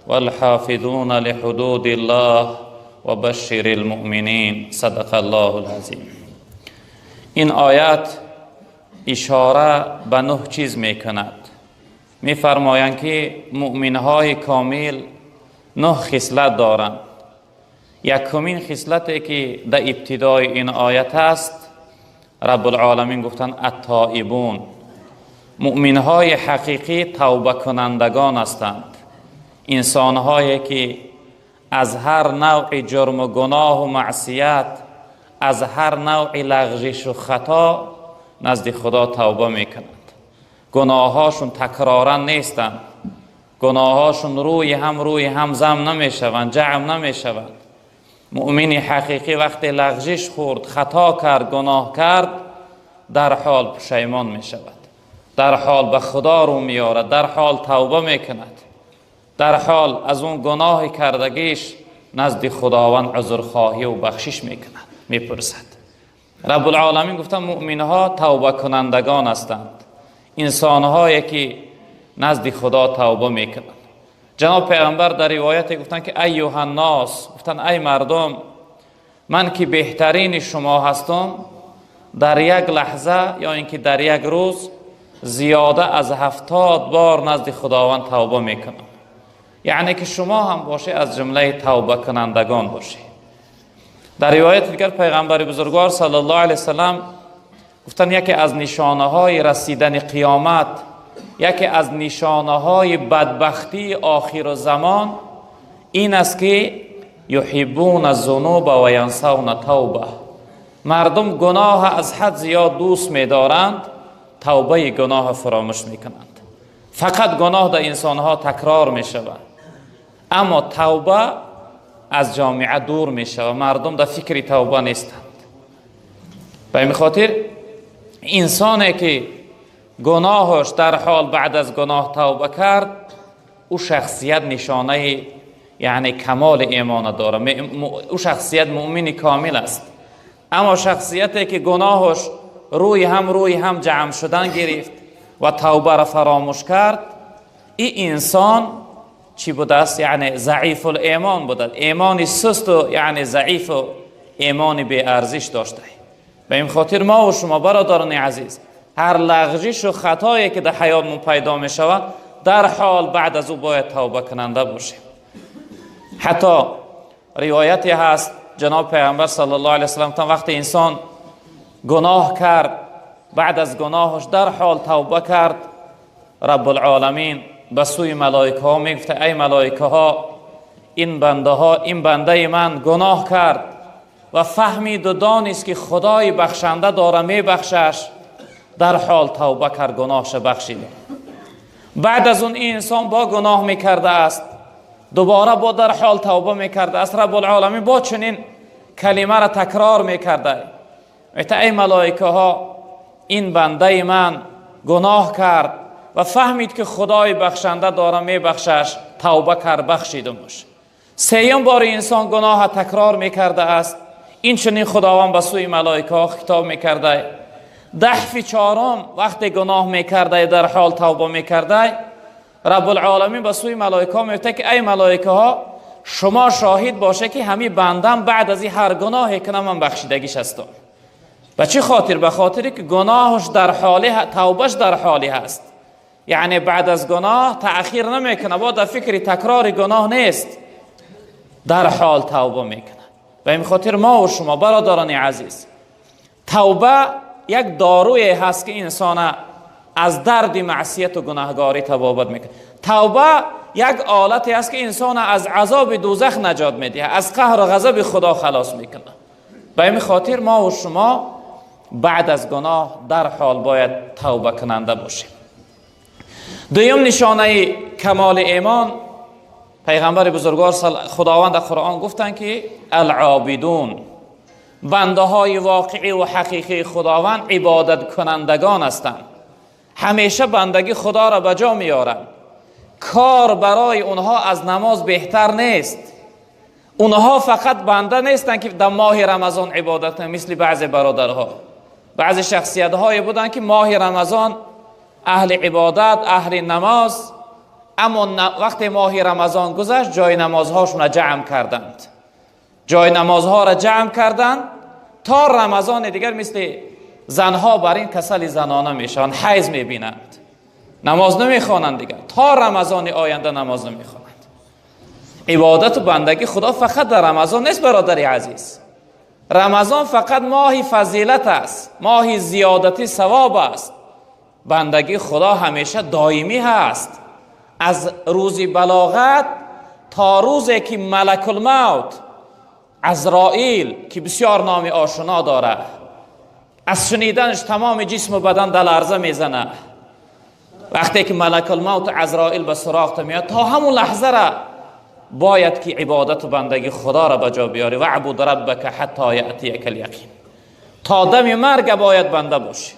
والحافظون لحدود الله وبشر المؤمنین. صدق الله العظیم. این آیت اشاره به 9 چیز میکند. میفرمایند که مؤمنهای کامل 9 خصلت دارند. یکمین خصلتی که در ابتدای این آیت است، رب العالمین گفتند التائبون، مؤمنهای حقیقی توبه کنندگان هستند، انسانهایی که از هر نوع جرم و گناه و معصیت، از هر نوع لغزش و خطا نزد خدا توبه میکنند. گناهاشون تکرارا نیستند، گناهاشون روی هم زم نمیشوند، جمع نمیشوند. مؤمن حقیقی وقتی لغزش خورد، خطا کرد، گناه کرد، در حال پشیمان میشود، در حال به خدا رو میارد، در حال توبه میکند، در حال از اون گناه کردگیش نزد خداوند عذرخواهی و بخشش میکند، میپرسد. رب العالمین گفتن مؤمنها توبه کنندگان هستند، انسانهایی که نزد خدا توبه میکنند. جناب پیغمبر در روایت گفتن که ایها الناس، گفتن ای مردم، من که بهترین شما هستم، در یک لحظه یا اینکه در یک روز زیاده از 70 بار نزد خداوند توبه میکنم. یعنی که شما هم باشه از جمله توبه کنندگان باشه. در روایت دیگر پیغمبر بزرگوار صلی الله علیه وسلم گفتن یکی از نشانه های رسیدن قیامت، یکی از نشانه های بدبختی آخر زمان این است که یحبون الذنوب و ینسون توبه. مردم گناه از حد زیاد دوست می‌دارند، توبه گناه فراموش میکنند. فقط گناه در انسانها تکرار میشود، اما توبه از جامعه دور میشود. مردم در فکر توبه نیستند. به این خاطر انسانی که گناهش در حال بعد از گناه توبه کرد، او شخصیت نشانه یعنی کمال ایمان داره، او شخصیت مؤمن کامل است. اما شخصیتی که گناهش روی هم جمع شدن گرفت و توبه را فراموش کرد، این انسان چی بوده است؟ یعنی ضعیف الایمان بوده، ایمان سست و یعنی ضعیف و ایمان بی ارزش داشته. به این خاطر ما و شما برادران عزیز، هر لغزش و خطایی که در حیاتمون پیدا می شود، در حال بعد از او باید توبه کننده باشیم. حتی روایتی هست جناب پیغمبر صلی الله علیه وسلم تا وقتی انسان گناه کرد، بعد از گناهش در حال توبه کرد، رب العالمین به سوی ملائکه ها میگفت ای ملائکه ها، این بنده ها، این بنده من گناه کرد و فهمید و دانست که خدای بخشنده داره میبخشش، در حال توبه کرد، گناهش بخشید. بعد از اون این انسان با گناه میکرده است، دوباره با در حال توبه میکرده است، رب العالمین با چنین کلمه را تکرار میکرده، ای ملائکه ها، این بنده من گناه کرد و فهمید که خدای بخشنده داره میبخشش، توبه کرد، بخشیدمش. سیم بار انسان گناه تکرار میکرده است، این چنین خداوند به سوی ملائکه ها خطاب میکرده. دفعه چهارم وقتی گناه میکرده در حال توبه میکرده، رب العالمین به سوی ملائکه ها میگه که ای ملائکه ها، شما شاهد باشه که همین بندم بعد از این هر گناهی کنم من بخشیدگیش هستم. به چه خاطر؟ به خاطری که گناهش در حاله، توبهش در حالی هست. یعنی بعد از گناه تأخیر نمیکنه، با در فکر تکرار گناه نیست، در حال توبه میکنه. به این خاطر ما و شما برادران عزیز، توبه یک داروی هست که انسان از درد معصیت و گناهگاری تبابت میکنه. توبه یک آلتی است که انسان از عذاب دوزخ نجات میده، از قهر و غضب خدا خلاص میکنه. به این خاطر ما و شما بعد از گناه در حال باید توبه کننده باشیم. دویم نشانه کمال ایمان، پیغمبر بزرگوار خداوند در قرآن گفتند که العابدون، بنده های واقعی و حقیقی خداوند عبادت کنندگان هستند، همیشه بندگی خدا را به جا میارند. کار برای اونها از نماز بهتر نیست. اونها فقط بنده نیستند که در ماه رمضان عبادت کنند، مثل بعضی برادرها، بعضی شخصیت های بودند که ماه رمضان اهل عبادت، اهل نماز، اما وقتی ماه رمضان گذشت جای نمازهاشون را جمع کردند، جای نمازها را جمع کردند تا رمضان دیگر. مثل زنها بر این کسل زنانه میشن، حیض میبینند، نماز نمیخوانند دیگر، تا رمضان آینده نماز نمیخوانند. عبادت و بندگی خدا فقط در رمضان نیست برادر عزیز. رمضان فقط ماه فضیلت است، ماه زیادتی ثواب است. بندگی خدا همیشه دائمی هست، از روز بلاغت تا روزی که ملک الموت عزرائیل که بسیار نام آشنا داره، از شنیدنش تمام جسم و بدن در لرزه میزنه. وقتی که ملک الموت عزرائیل به سراغ میاد، تا همون لحظه را باید که عبادت و بندگی خدا را به جا بیاری. وعبد ربک حتی یأتیک الیقین، تا دم مرگ باید بنده باشی.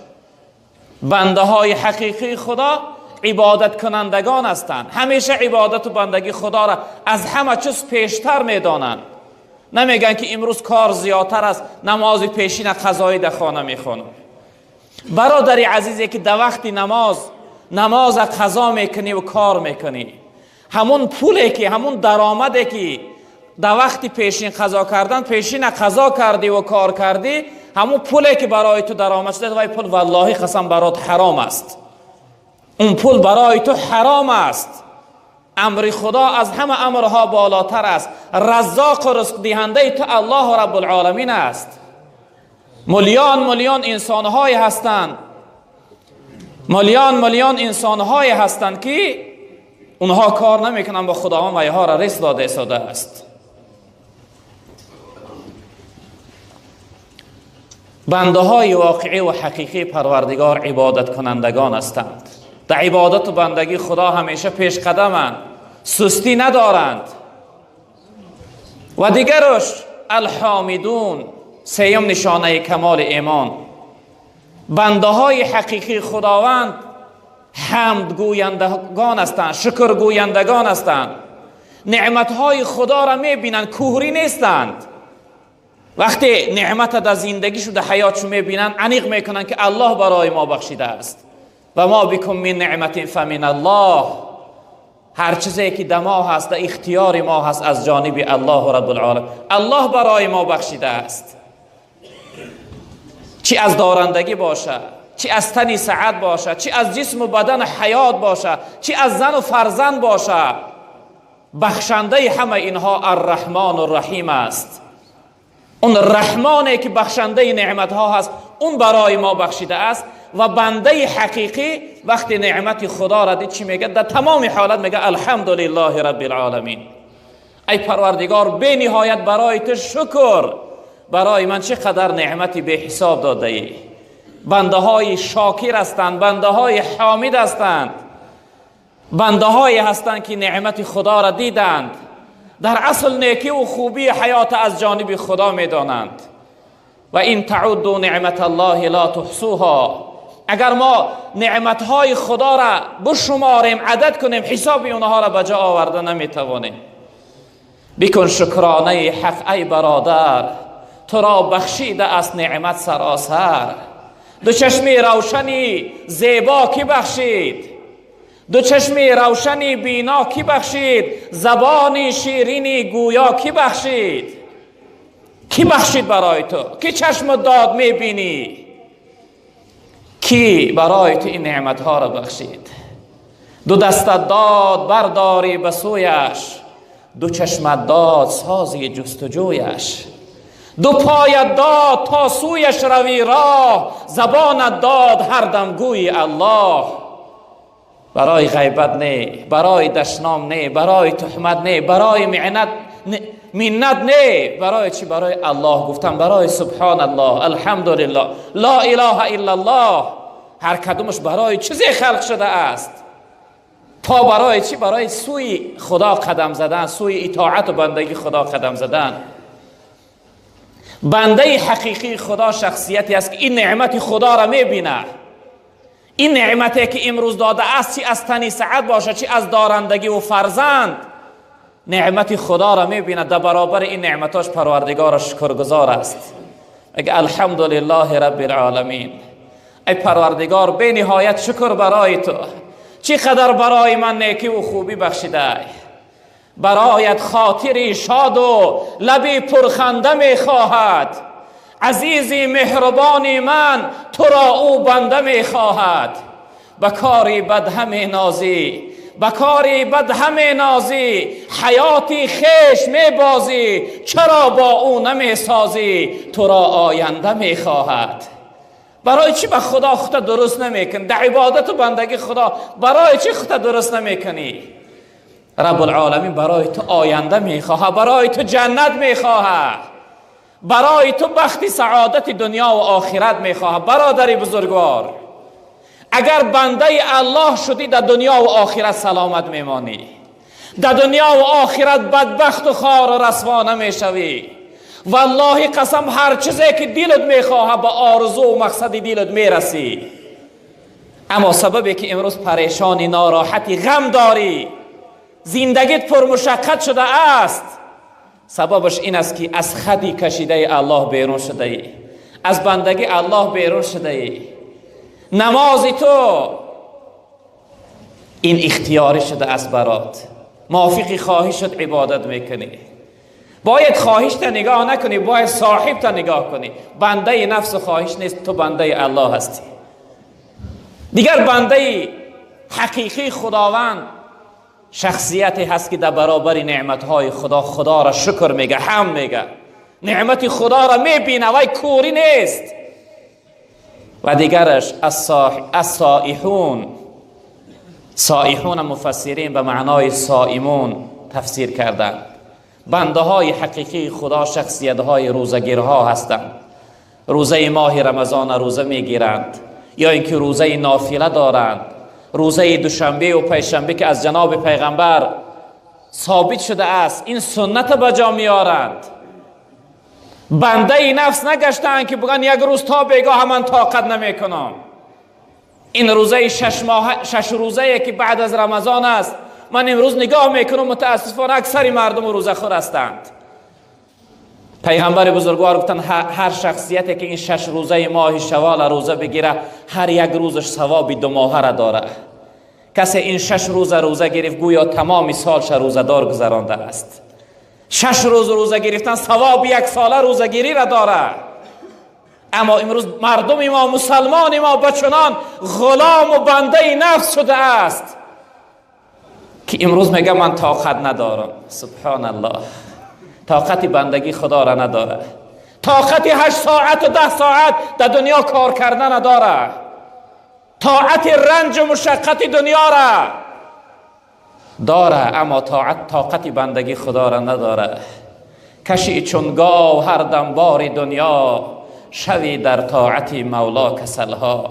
بنده های حقیقی خدا عبادت کنندگان هستند، همیشه عبادت و بندگی خدا را از همه چیز پیشتر میدانند. نمیگن که امروز کار زیادتر است، نماز پیشین قضایی در خانه میخوانم. برادر عزیزی که در وقت نماز قضا میکنی و کار میکنی، همون پولی که، همون درآمدی که در وقت پیشین قضا کردن پیشین قضا کردی و کار کردی، همون پولی که برای تو درآمد شده، وای پول والله قسم برات حرام است. اون پول برای تو حرام است. امر خدا از همه امرها بالاتر است. رزاق و رزق دهنده تو الله رب العالمین است. میلیون میلیون انسان‌های هستند، میلیون میلیون انسان‌های هستند که اونها کار نمیکنن با خداوند و اینها را رزق داده ساده است. بنده های واقعی و حقیقی پروردگار عبادت کنندگان هستند. در عبادت و بندگی خدا همیشه پیش قدمند، سستی ندارند. و دیگرش الحامدون، سیم نشانه کمال ایمان. بنده های حقیقی خداوند حمد گویندگان هستند، شکر گویندگان هستند، نعمت های خدا را میبینند، کوهری نیستند. وقتی نعمت در زندگیشو در حیاتشو میبینن، عمیق میکنن که الله برای ما بخشیده است. و ما بکم من نعمت فمن الله، هر چیزی که در ما هست، در اختیار ما هست، از جانب الله رب العالمین، الله برای ما بخشیده است. چی از دارندگی باشه، چی از تنی سعد باشه، چی از جسم و بدن حیات باشه، چی از زن و فرزند باشه، بخشنده همه اینها الرحمن الرحیم است. اون رحمانی که بخشنده نعمت ها هست، اون برای ما بخشیده است. و بنده حقیقی وقتی نعمت خدا را دید چی میگه؟ در تمام حالت میگه الحمدلله رب العالمین. ای پروردگار بی نهایت برای تو شکر، برای من چقدر نعمتی به حساب داده ای. بنده های شاکر هستند، بنده های حامد هستند، بنده های هستند که نعمت خدا را دیدند، در اصل نیکی و خوبی حیات از جانب خدا میدانند. و این تعدوا نعمت الله لا تحصوها، اگر ما نعمتهای خدا را بشماریم، عدد کنیم، حساب اونها را به جا آورده نمیتوانیم. بکن شکرانه حق ای برادر، تو را بخشیده است نعمت سراسر. دو چشمی روشنی زیبا کی بخشید، دو چشمی روشنی بینا کی بخشید، زبانی شیرینی گویا کی بخشید. کی بخشید برای تو؟ کی چشم داد میبینی؟ کی برای تو این نعمتها را بخشید؟ دو دستت داد برداری به سویش، دو چشمت داد سازی جستجویش، دو پایت داد تا سویش روی راه، زبانت داد هر دم گویی الله. برای غیبت نه، برای دشنام نه، برای تهمت نه، برای منت نه، برای چی؟ برای الله گفتم، برای سبحان الله، الحمدلله، لا اله الا الله. هر کدومش برای چیزی خلق شده است. تا برای چی؟ برای سوی خدا قدم زدن، سوی اطاعت و بندگی خدا قدم زدن. بنده حقیقی خدا شخصیتی است که این نعمت خدا را میبینه. این نعمتی که امروز داده است، چی از تنی سعد باشه، چی از دارندگی و فرزند، نعمت خدا را میبیند. در برابر این نعمتاش پروردگار شکرگزار است. اگه الحمدلله رب العالمین، ای پروردگار بی نهایت شکر برای تو، چی قدر برای من نیکی و خوبی بخشیده. برایت خاطری شاد و لبی پرخنده میخواهد، عزیزی مهربانی من تو را او بنده میخواهد. به کاری بد همه نازی، به کاری بد همه نازی، حیاتی خیش میبازی، چرا با او نمیسازی، تو را آینده میخواهد. برای چی به خدا خودت درست نمیکنی؟ در عبادت و بندگی خدا برای چی خودت درست نمیکنی؟ رب العالمین برای تو آینده میخواهد، برای تو جنت میخواهد، برای تو بخت سعادت دنیا و آخرت میخواهد. برادر بزرگوار، اگر بنده الله شدی در دنیا و آخرت سلامت میمانی، در دنیا و آخرت بدبخت و خوار و رسوا نمیشوی. والله قسم هر چیزی که دلت میخواهد به آرزو و مقصد دلت میرسی. اما سببی که امروز پریشانی، ناراحتی، غم داری، زندگیت پرمشقت شده است، سببش این است که از خطی کشیده الله بیرون شده ای، از بندگی الله بیرون شده ای. نماز تو این اختیاری شده است برات، موافق خواهشت عبادت میکنی. باید خواهش تا نگاه نکنی، باید صاحب تا نگاه کنی. بنده نفس خواهش نیست، تو بنده الله هستی. دیگر بنده حقیقی خداوند شخصیتی هست که در برابر نعمتهای خدا خدا را شکر میگه، هم میگه، نعمت خدا را میبینه، وای کوری نیست. و دیگرش السائحون. سائحون مفسرین به معنای صائمون تفسیر کردند. بنده های حقیقی خدا شخصیت های روزگیرها هستند. روزه ماه رمضان روزه میگیرند، یا اینکه روزه نافله دارند، روزه دوشنبه و پنجشنبه که از جناب پیغمبر ثابت شده است، این سنت به جا میارند. بنده نفس نگشتند که بگن یک روز تا بیگاه من طاقت نمیکنم. این روزه شش روزه که بعد از رمضان است، من امروز نگاه میکنم متاسفانه اکثر مردم روزه خور هستند. پیغمبر بزرگوار گفتن هر شخصیتی که این 6 روزه ماه شوال روزه بگیره، هر یک روزش ثواب 2 ماهه را داره. کسی این 6 روزه روزه گرفت گویا تمام سالش روزه دار گذرانده است. 6 روز روزه گرفتن ثواب 1 ساله روزه گیری را داره. اما امروز مردم ما، مسلمان ما، بچنان غلام و بنده نفس شده است که امروز میگه من طاقت ندارم. سبحان الله، طاقت بندگی خدا را نداره، طاقت 8 ساعت و 10 ساعت در دنیا کار کردن نداره، طاعت رنج و مشقت دنیا را داره، اما طاقت بندگی خدا را نداره. کشی چون گاو هر دم بار دنیا، شوی در طاعت مولا کسلها.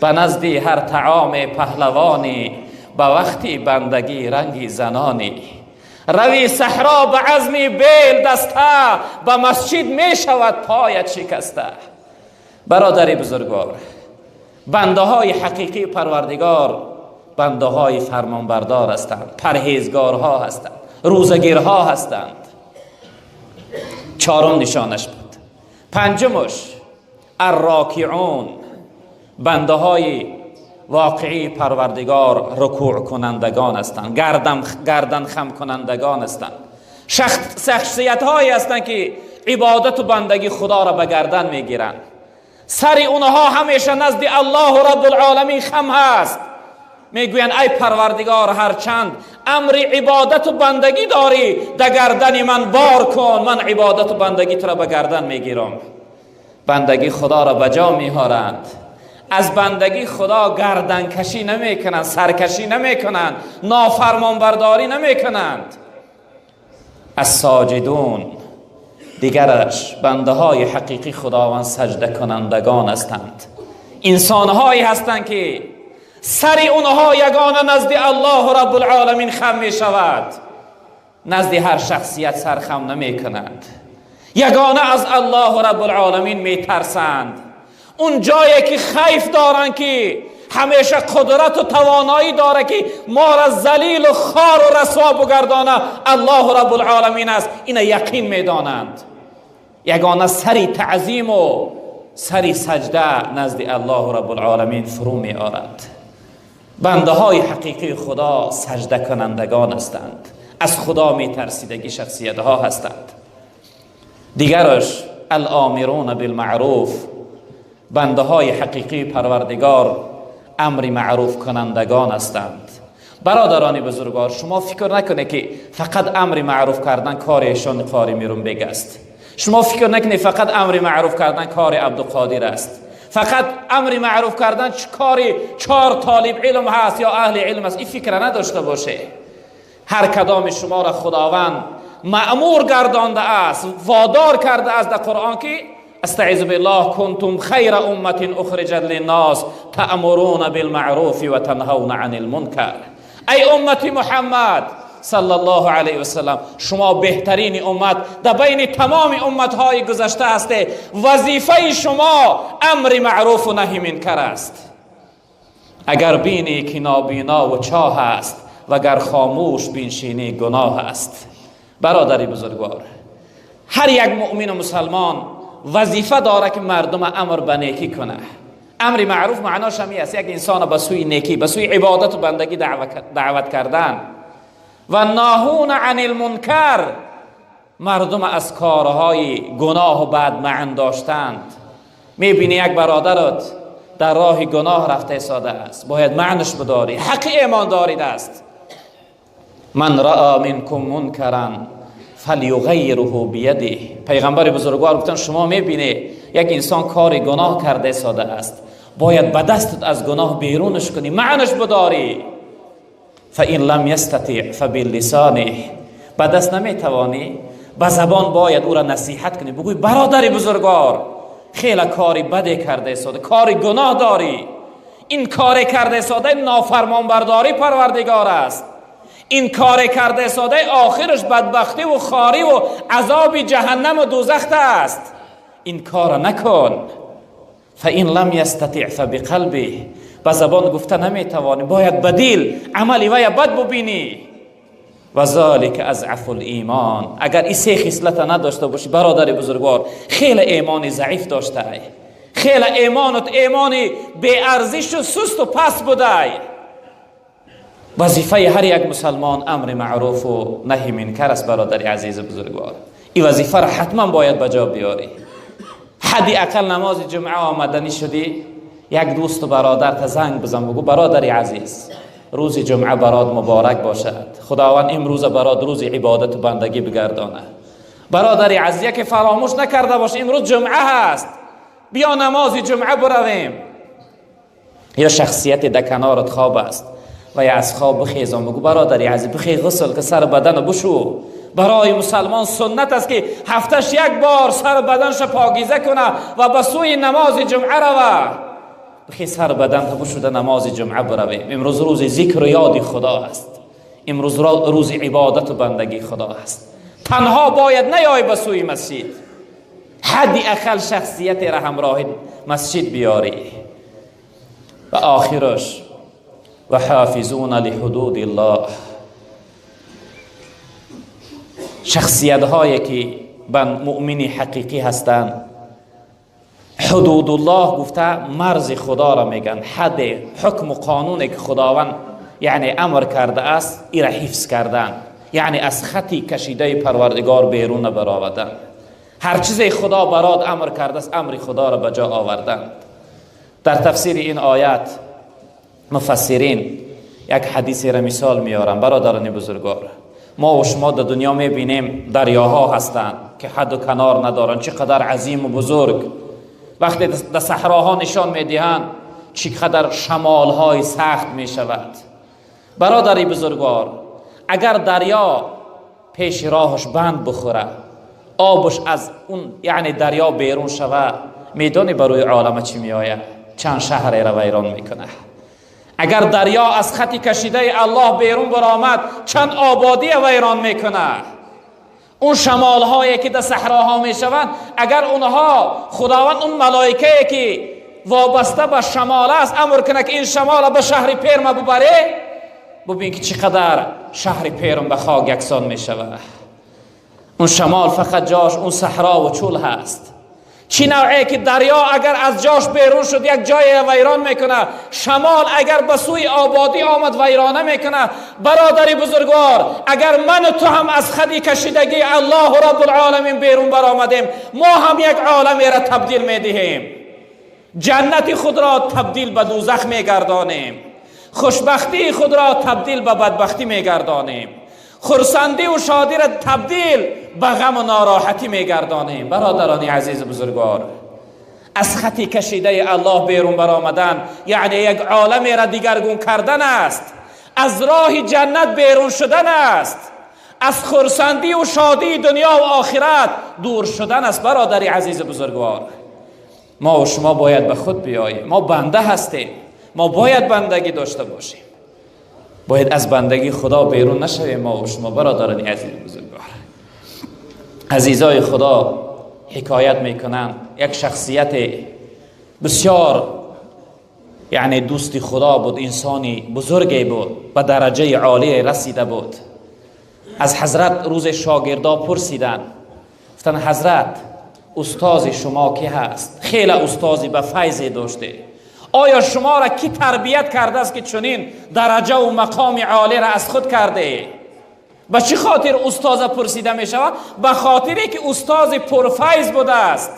به نزدی هر طعام پهلوانی، به وقتی بندگی رنگی زنانی. روی صحرا به عزمی بیل دسته، به مسجد می شود پایت شکسته. برادر بزرگوار، بنده های حقیقی پروردگار بنده های فرمانبردار هستند، پرهیزگارها هستند، روزگیرها هستند. چهارم نشانش بود. پنجمش الراکعون، بنده های واقعی پروردگار رکوع کنندگان هستند، گردن خم کنندگان هستند، شخصیت هایی هستند که عبادت و بندگی خدا را به گردن میگیرند. سر اونها همیشه نزد الله رب العالمین خم هست. میگویند ای پروردگار، هرچند امر عبادت و بندگی داری در گردن من بار کن، من عبادت و بندگی تو را به گردن میگیرم. بندگی خدا را به جا می‌آورند. از بندگی خدا گردن کشی نمیکنند، سرکشی نمیکنند، نافرمانبرداری نمیکنند. الساجدون، دیگرش بنده های حقیقی خداوند سجده کنندگان هستند. انسانهایی هستند که سر اونها یگانه نزد الله رب العالمین خم می شود. نزد هر شخصیت سر خم نمی کنند. یگانه از الله رب العالمین می ترسند. اون جایی که خیف دارند که همیشه قدرت و توانایی داره که ما را ذلیل و خوار و رسوا بگردانه، الله رب العالمین است. اینه یقین میدانند. یگانه سری تعظیم و سری سجده نزد الله رب العالمین فرو می آرد. بنده های حقیقی خدا سجده کنندگان هستند، از خدا می ترسیدگی شخصیت ها هستند. دیگرش الامرون بالمعروف، بنده های حقیقی پروردگار امر معروف کنندگان هستند. برادران بزرگوار، شما فکر نکنید که فقط امر معروف کردن کار ایشان قاری میرون بگ است. شما فکر نکنید فقط امر معروف کردن کار عبدالقادر است. فقط امر معروف کردن کار 4 طالب علم هست یا اهل علم است. این فکر نداشته باشه. هر کدام شما را خداوند مأمور گردانده است، وادار کرده است در قرآن که استعیذ بالله کنتم خیر امت اخرجت للناس تأمرون بالمعروف و تنهون عن المنکر. ای امت محمد صلی الله علیه وسلم، شما بهترین امت در بین تمام امتهای گذشته هسته. وظیفه شما امر معروف و نهی منکر است. اگر بینی که نابینا و چاه است و اگر خاموش بنشینی گناه است. برادری بزرگوار، هر یک مؤمن و مسلمان وظیفه داره که مردم امر به نیکی کنه. امر معروف معناش همی است یک انسان به سوی نیکی، به سوی عبادت و بندگی دعوت کردن. و ناهون عن المنکر، مردم از کارهای گناه و بد معن داشتند. میبینی یک برادرت در راه گناه رفته ساده است، باید معنش بداری، حق ایمان دارید است. من رأى منکم منکرا فلیغیره بیده. پیغمبر بزرگوار گفتن شما میبینی یک انسان کار گناه کرده ساده است، باید به دستت از گناه بیرونش کنی، معنش بداری. فإن لم يستطع فباللسانه، به دست نمیتوانی به زبان باید او را نصیحت کنی، بگوی برادر بزرگوار خیلی کاری بده کرده ساده، کاری گناه داری، این کار کرده ساده نافرمانبرداری پروردگار است، این کار کرده ساده آخرش بدبختی و خاری و عذاب جهنم و دوزخ است، این کار نکن. فإن لم يستطع فبقلبه، به زبان گفته نمیتوانی، باید بدیل عملی وی بد ببینی. و ذالک اضعف الایمان. اگر این سه خصلت نداشته باشی برادر بزرگوار، خیلی ایمان ضعیف داشته ای، خیلی ایمانت ایمانی بی ارزش و سست و پس بوده ای. وظیفه هر یک مسلمان امر معروف و نهی منکر است. برادر عزیز بزرگوار، این وظیفه را حتما باید به جا بیاری. حدی اقل نماز جمعه آمدنی شدی، یک دوست و برادر تا زنگ بزن بگو برادر عزیز روز جمعه برات مبارک باشد، خداوند امروز برات روز عبادت و بندگی بگردانه. برادر عزیز که فراموش نکرده باش امروز جمعه هست، بیا نماز جمعه برویم. یا شخصیت در کنارت خواب است و یا از خواب بخیزم بگو برادر عزیز بخی غسل که سر بدن بشو. برای مسلمان سنت است که هفتش یک بار سر بدنش پاکیزه کنه و به سوی نماز جمعه روه. بخی سر بدن تا بشو نماز جمعه برویم. امروز روز ذکر و یاد خدا است، امروز روز عبادت و بندگی خدا است. تنها باید نیای به سوی مسجد، حدی اقل شخصیت را همراه مسجد بیاری. و آخرش و حافظون لحدود الله، شخصیت هایی که مؤمنی حقیقی هستند. حدود الله گفته مرز خدا را میگن، حد حکم و قانونی که خداوند یعنی امر کرده است ای را حفظ کردن، یعنی از خطی کشیده پروردگار بیرون برآوردن. هر چیزی خدا برات امر کرده است، امر خدا را به جا آوردند. در تفسیر این آیت مفسرین یک حدیث را مثال میارم. برادران بزرگوار، ما و شما در دنیا میبینیم دریاها هستند که حد و کنار ندارند، چقدر عظیم و بزرگ. وقتی در صحراها نشان میدهند چقدر شمالهای سخت میشود. برادری بزرگوار، اگر دریا پیش راهش بند بخوره، آبش از اون یعنی دریا بیرون شوه، میدونی بروی عالم چی میآید؟ چند شهر را ویران میکنه. اگر دریا از خط کشیده الله بیرون برآمد، چند آبادی ویران میکنه. اون شمال هایی که در صحراها میشوند، اگر اونها خداوند اون ملائکه که وابسته به شمال است امر کنه که این شمال به شهر پیرم ببره، ببین که چقدر شهر پیرم به خاک یکسان میشود. اون شمال فقط جاش اون صحرا و چول هست. چی نوعی که دریا اگر از جاش بیرون شد یک جای ویران میکنه، شمال اگر به سوی آبادی آمد ویرانه میکنه. برادری بزرگوار، اگر من و تو هم از خط کشیدگی الله رب العالمین بیرون برآمدیم، ما هم یک عالمی را تبدیل میدهیم. جنت خود را تبدیل به دوزخ میگردانیم، خوشبختی خود را تبدیل به بدبختی میگردانیم، خرسندی و شادی را تبدیل به غم و ناراحتی میگردانیم. برادران عزیز بزرگوار، از خط کشیده الله بیرون برآمدن یعنی یک عالمی را دیگرگون کردن است، از راه جنت بیرون شدن است، از خرسندی و شادی دنیا و آخرت دور شدن است. برادر عزیز بزرگوار، ما و شما باید به خود بیاییم. ما بنده هستیم، ما باید بندگی داشته باشیم، باید از بندگی خدا بیرون نشویم. ما و شما برادران عزیز بزرگوار، عزیزای خدا حکایت میکنن یک شخصیت بسیار یعنی دوست خدا بود، انسانی بزرگی بود، به درجه عالی رسیده بود. از حضرت روز شاگردا پرسیدن، گفتن حضرت استاد شما کی هست؟ خیلی استادی به فیض داشته، آیا شما را کی تربیت کرده است که چنین درجه و مقام عالی را از خود کرده؟ به چه خاطر استاد پرسیده می شود؟ به خاطری که استاد پرفیض بوده است،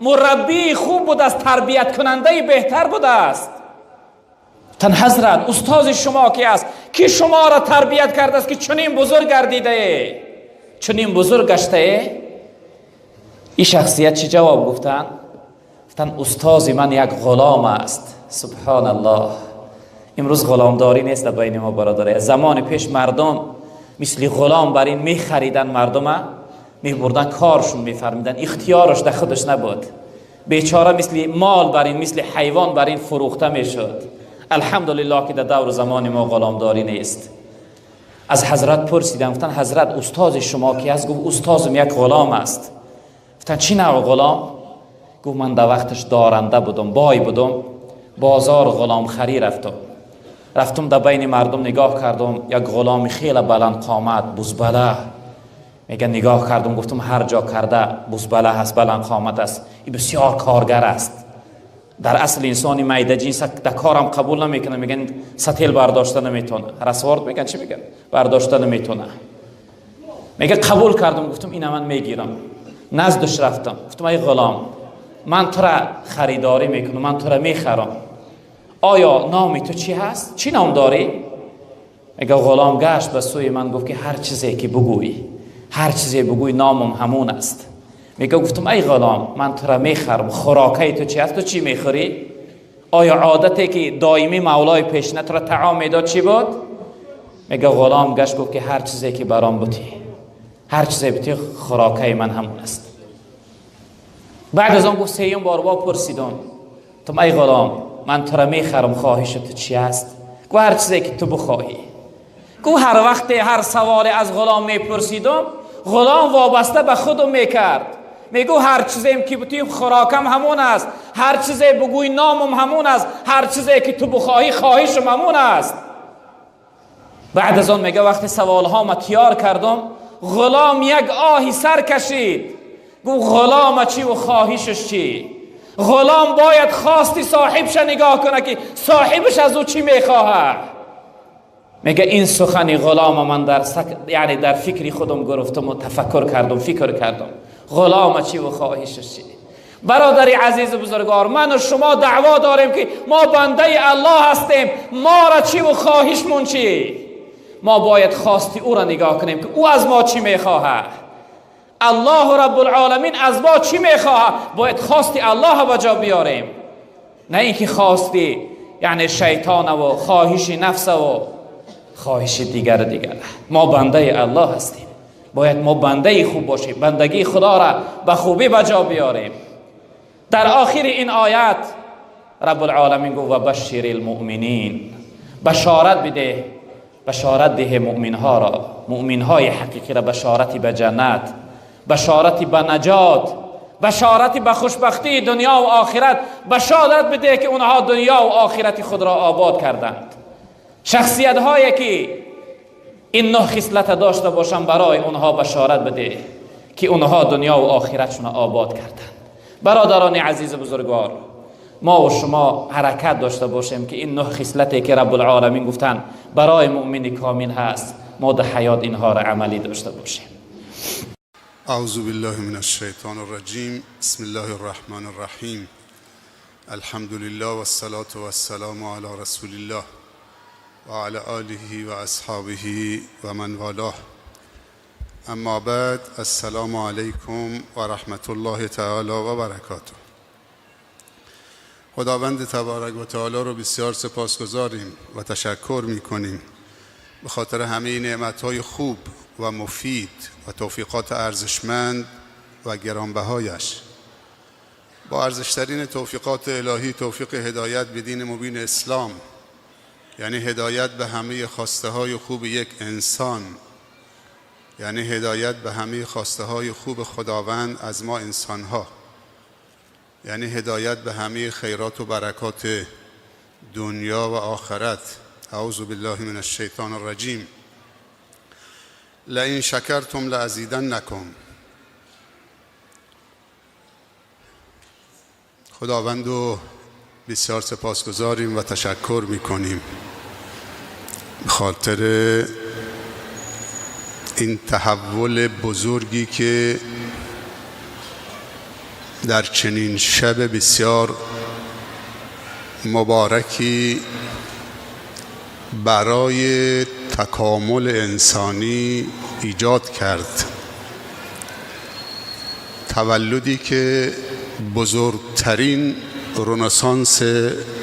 مربی خوب بوده است، تربیت کننده بهتر بوده است. تن حضرت استاد شما کی است؟ کی شما را تربیت کرده است که چنین بزرگ گردیده، چنین بزرگ گشته؟ این شخصیت چی جواب گفتن؟ گفتن استاد من یک غلام است. سبحان الله، امروز غلامداری نیست در بین ما برادره. زمان پیش مردم مثل غلام بر این میخریدن، مردم میبردن کارشون میفرمیدن، اختیارش در خودش نبود. بیچاره مثل مال بر این، مثل حیوان بر این فروخته میشد. الحمدلله که در دور زمان ما غلامداری نیست. از حضرت پرسیدن، گفتن حضرت استاد شما کی است؟ گفت استادم یک غلام است. گفتن چی نوع غلام؟ گفت من در وقتش دارنده بودم، بای بودم، بازار غلام خری رفتم در بین مردم نگاه کردم، یک غلام خیلی بلند قامت بزبله، میگه نگاه کردم گفتم هر جا کرده بزبله هست، بلند قامت است، این بسیار کارگر است. در اصل انسانی میده جنس در کارم قبول نمیکنه، میگن ستیل برداشته نمیتونه، رسوارد میگن چی میگن، برداشته نمیتونه. میگه قبول کردم، گفتم اینو من میگیرم. نزدش رفتم، گفتم ای غلام من تو را خریداری میکنم، من تو را میخرم، آیا نام تو چی هست؟ چی نام داری؟ میگه غلام گشت به سوی من گفت که هر چیزی که بگویی، هر چیزی بگویی نامم همون است. میگه گفتم ای غلام من تو را میخرم، خوراکه تو چی هست؟ تو چی میخوری؟ آیا عادتی که دائمی مولای پیشنه تو را طعام میداد چی بود؟ میگه غلام گشت گفت که هر چیزی که برام بودی، هر چیزی بودی خوراکه من همون است. بعد از آن گفت سیوم بار با پرسیدم، گفتم ای غلام من تو را میخرم، خواهش تو چی است؟ گفت هر چیزی که تو بخواهی. گفت هر وقت هر سوال از غلام میپرسیدم، غلام وابسته به خودم میکرد، میگو هر چیزی که بودی خوراکم همون است، هر چیزی بگوی نامم همون است، هر چیزی که تو بخواهی خواهشم همون است. بعد از آن میگه وقتی سوالها ما تیار کردم، غلام یک آهی سر کشید، گفت غلام چی و خواهشش چی؟ غلام باید خواستی صاحبش نگاه کنه که صاحبش از او چی میخواهد. میگه این سخن غلام من در یعنی در فکری خودم گرفتم و تفکر کردم، فکر کردم. غلام چی و خواهشش چی؟ برادر عزیز و بزرگوار، من و شما دعوا داریم که ما بنده الله هستیم، ما را چی و خواهشمون چی؟ ما باید خواستی او را نگاه کنیم که او از ما چی میخواهد. الله رب العالمین از ما چی میخواهد؟ باید خواستی الله به جا بیاریم، نه اینکه خواستی یعنی شیطان و خواهش نفس و خواهش دیگر. ما بنده الله هستیم، باید ما بنده خوب باشیم، بندگی خدا را به خوبی به جا بیاریم. در آخر این آیت رب العالمین گفت و بشر المؤمنین، بشارت بده، بشارت ده مؤمن ها را، مؤمن های حقیقی را بشارتی به جنت، بشارتی به نجات، بشارتی به خوشبختی دنیا و آخرت، بشارت بده که اونها دنیا و آخرت خود را آباد کردند. شخصیت هایی که این 9 خصلت داشته باشند برای اونها بشارت بده که اونها دنیا و آخرتشون آباد کردند. برادران عزیز بزرگوار، ما و شما حرکت داشته باشیم که این 9 خصلتی که رب العالمین گفتن برای مؤمن کامل هست، ما در حیات اینها را عملی داشته باشیم. اعوذ بالله من الشیطان الرجیم، بسم الله الرحمن الرحیم، الحمد لله والصلاة والسلام علی رسول الله و علی آله و اصحابه و من والاه. اما بعد، السلام علیکم و رحمت الله تعالی و برکاته. خداوند تبارک و تعالی رو بسیار سپاسگزاریم و تشکر میکنیم به خاطر همه نعمت‌های خوب و مفید و توفیقات ارزشمند و گرانبهایش. با ارزشترین توفیقات الهی، توفیق هدایت به دین مبین اسلام، یعنی هدایت به همه خواسته های خوب یک انسان، یعنی هدایت به همه خواسته های خوب خداوند از ما انسان ها، یعنی هدایت به همه خیرات و برکات دنیا و آخرت. اعوذ بالله من الشیطان الرجیم. لئن شکرتم لازیدنکم. خداوند رو بسیار سپاسگزاریم و تشکر میکنیم به خاطر این تحول بزرگی که در چنین شب بسیار مبارکی برای تکامل انسانی ایجاد کرد. تولدی که بزرگترین رنسانس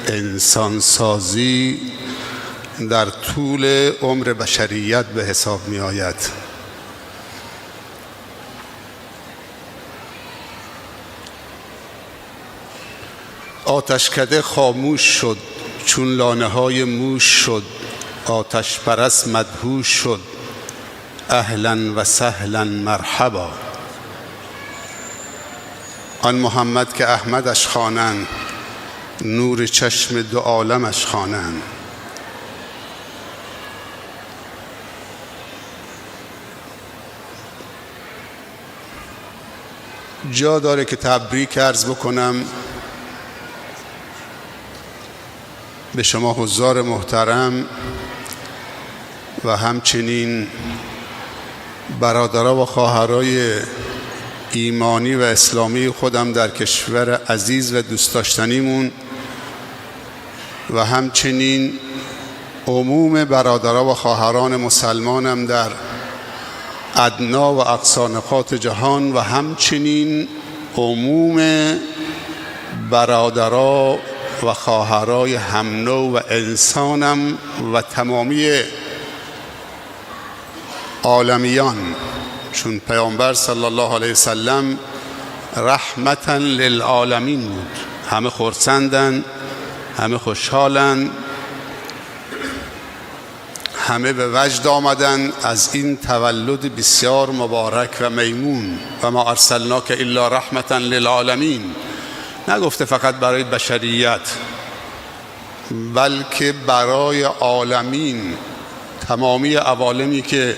انسانسازی در طول عمر بشریت به حساب می آید. آتشکده خاموش شد چون لانه های موش شد، آتش پرست مدهوش شد، اهلا و سهلا مرحبا. آن محمد که احمدش خوانند، نور چشم دو عالمش خوانند. جا داره که تبریک عرض بکنم به شما حضار محترم و همچنین برادرها و خواهرای ایمانی و اسلامی خودم در کشور عزیز و دوست داشتنیمون و همچنین عموم برادرها و خواهران مسلمانم در ادنا و اقصا نقاط جهان و همچنین عموم برادرها و خواهرای همنوع و انسانم و تمامی عالمیان، چون پیامبر صلی الله علیه وسلم رحمتا للعالمین بود. همه خرسندن، همه خوشحالن، همه به وجد آمدن از این تولد بسیار مبارک و میمون. و ما ارسلناک الا رحمتا للعالمین. نگفته فقط برای بشریت، بلکه برای عالمین، تمامی عوالمی که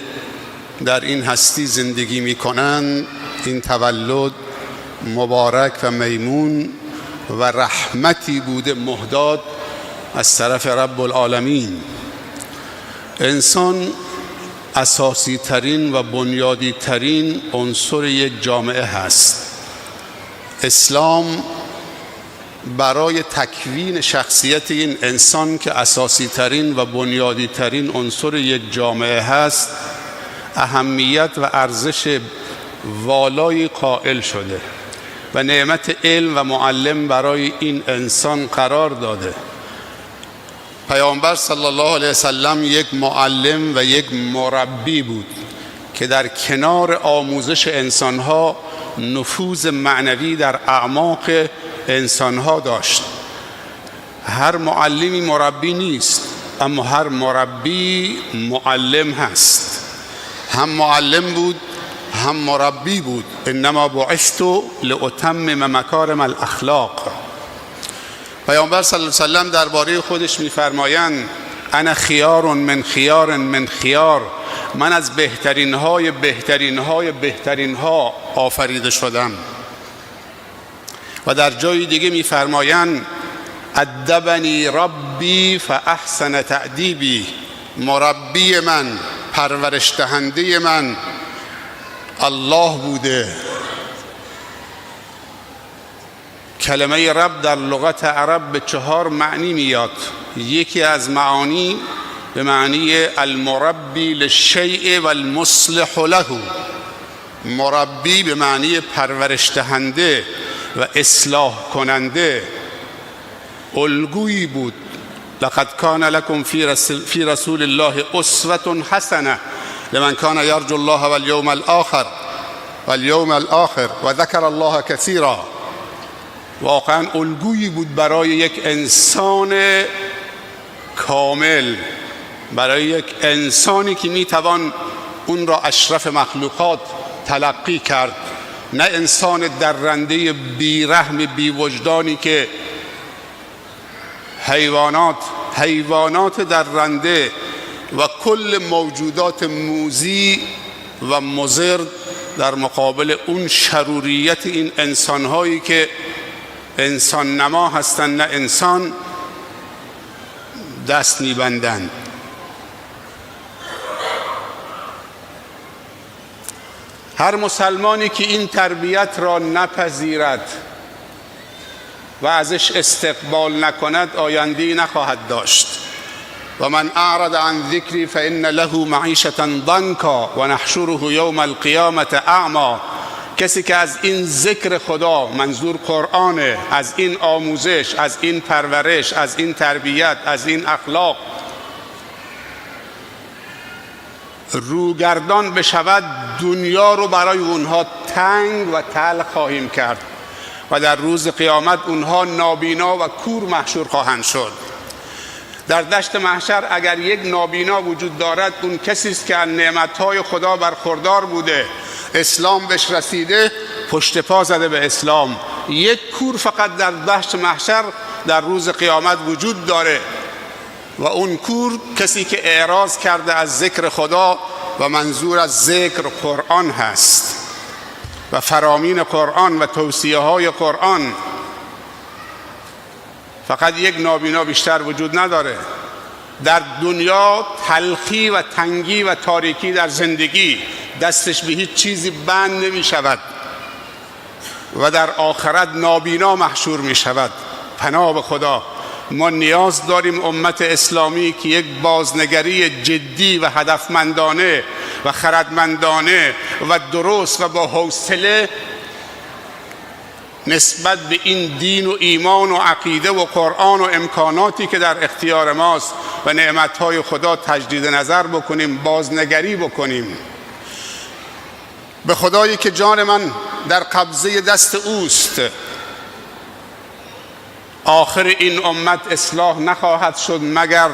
در این هستی زندگی میکنن. این تولد مبارک و میمون و رحمتی بوده مهداد از طرف رب العالمین. انسان اساسی ترین و بنیادی ترین عنصر یک جامعه هست. اسلام برای تکوین شخصیت این انسان که اساسی ترین و بنیادی ترین عنصر یک جامعه هست اهمیت و ارزش والایی قائل شده و نعمت علم و معلم برای این انسان قرار داده. پیامبر صلی الله علیه وسلم یک معلم و یک مربی بود که در کنار آموزش انسانها نفوذ معنوی در اعماق انسانها داشت. هر معلمی مربی نیست، اما هر مربی معلم هست. هم معلم بود هم مربی بود. انما بعثت لاتمم مکارم الاخلاق. پیامبر صلی الله علیه و سلم درباره خودش می‌فرمایند انا خیار من خیار من خیار، من از بهترین های بهترین های بهترین ها آفریده شدم. و در جای دیگه می‌فرمایند ادبنی ربی فاحسن تأدیبی، مربی من، پرورش دهنده من الله بوده. کلمه رب در لغت عرب به 4 معنی میاد. یکی از معانی به معنی المربی للشیء والمصلح له، مربی به معنی پرورش دهنده و اصلاح کننده، الگویی بود. لقد کان لکم فی رسول الله اسوة حسنة لمن کان یرجو الله والیوم الاخر والیوم الاخر و ذکر الله کثیرا. واقعا الگویی بود برای یک انسان کامل، برای یک انسانی که میتوان اون را اشرف مخلوقات تلقی کرد، نه انسان درنده بیرحم بی وجدانی که حیوانات درنده و کل موجودات موذی و مضر در مقابل اون شروریت این انسانهایی که انسان نما هستند نه انسان دست می‌بندند. هر مسلمانی که این تربیت را نپذیرد و ازش استقبال نکند آینده‌ای نخواهد داشت. و من اعرض عن ذکری فان له معیشة ضنکا و نحشره یوم القیامة اعمی. کسی که از این ذکر خدا، منظور قرآنه، از این آموزش، از این پرورش، از این تربیت، از این اخلاق روگردان بشود، دنیا رو برای اونها تنگ و تلخ خواهیم کرد و در روز قیامت اونها نابینا و کور محشور خواهند شد. در دشت محشر اگر یک نابینا وجود دارد، اون کسی است که از نعمت‌های خدا برخوردار بوده، اسلام بهش رسیده، پشت پا زده به اسلام. یک کور فقط در دشت محشر در روز قیامت وجود داره و اون کور کسی که اعراض کرده از ذکر خدا و منظور از ذکر قرآن هست و فرامین قرآن و توصیه های قرآن. فقط یک نابینا بیشتر وجود نداره. در دنیا تلخی و تنگی و تاریکی در زندگی، دستش به هیچ چیزی بند نمی شود و در آخرت نابینا محشور می شود. پناه به خدا. ما نیاز داریم امت اسلامی که یک بازنگری جدی و هدفمندانه و خردمندانه و درست و با حوصله نسبت به این دین و ایمان و عقیده و قرآن و امکاناتی که در اختیار ماست و نعمتهای خدا تجدید نظر بکنیم، بازنگری بکنیم. به خدایی که جان من در قبضه دست اوست، آخر این امت اصلاح نخواهد شد مگر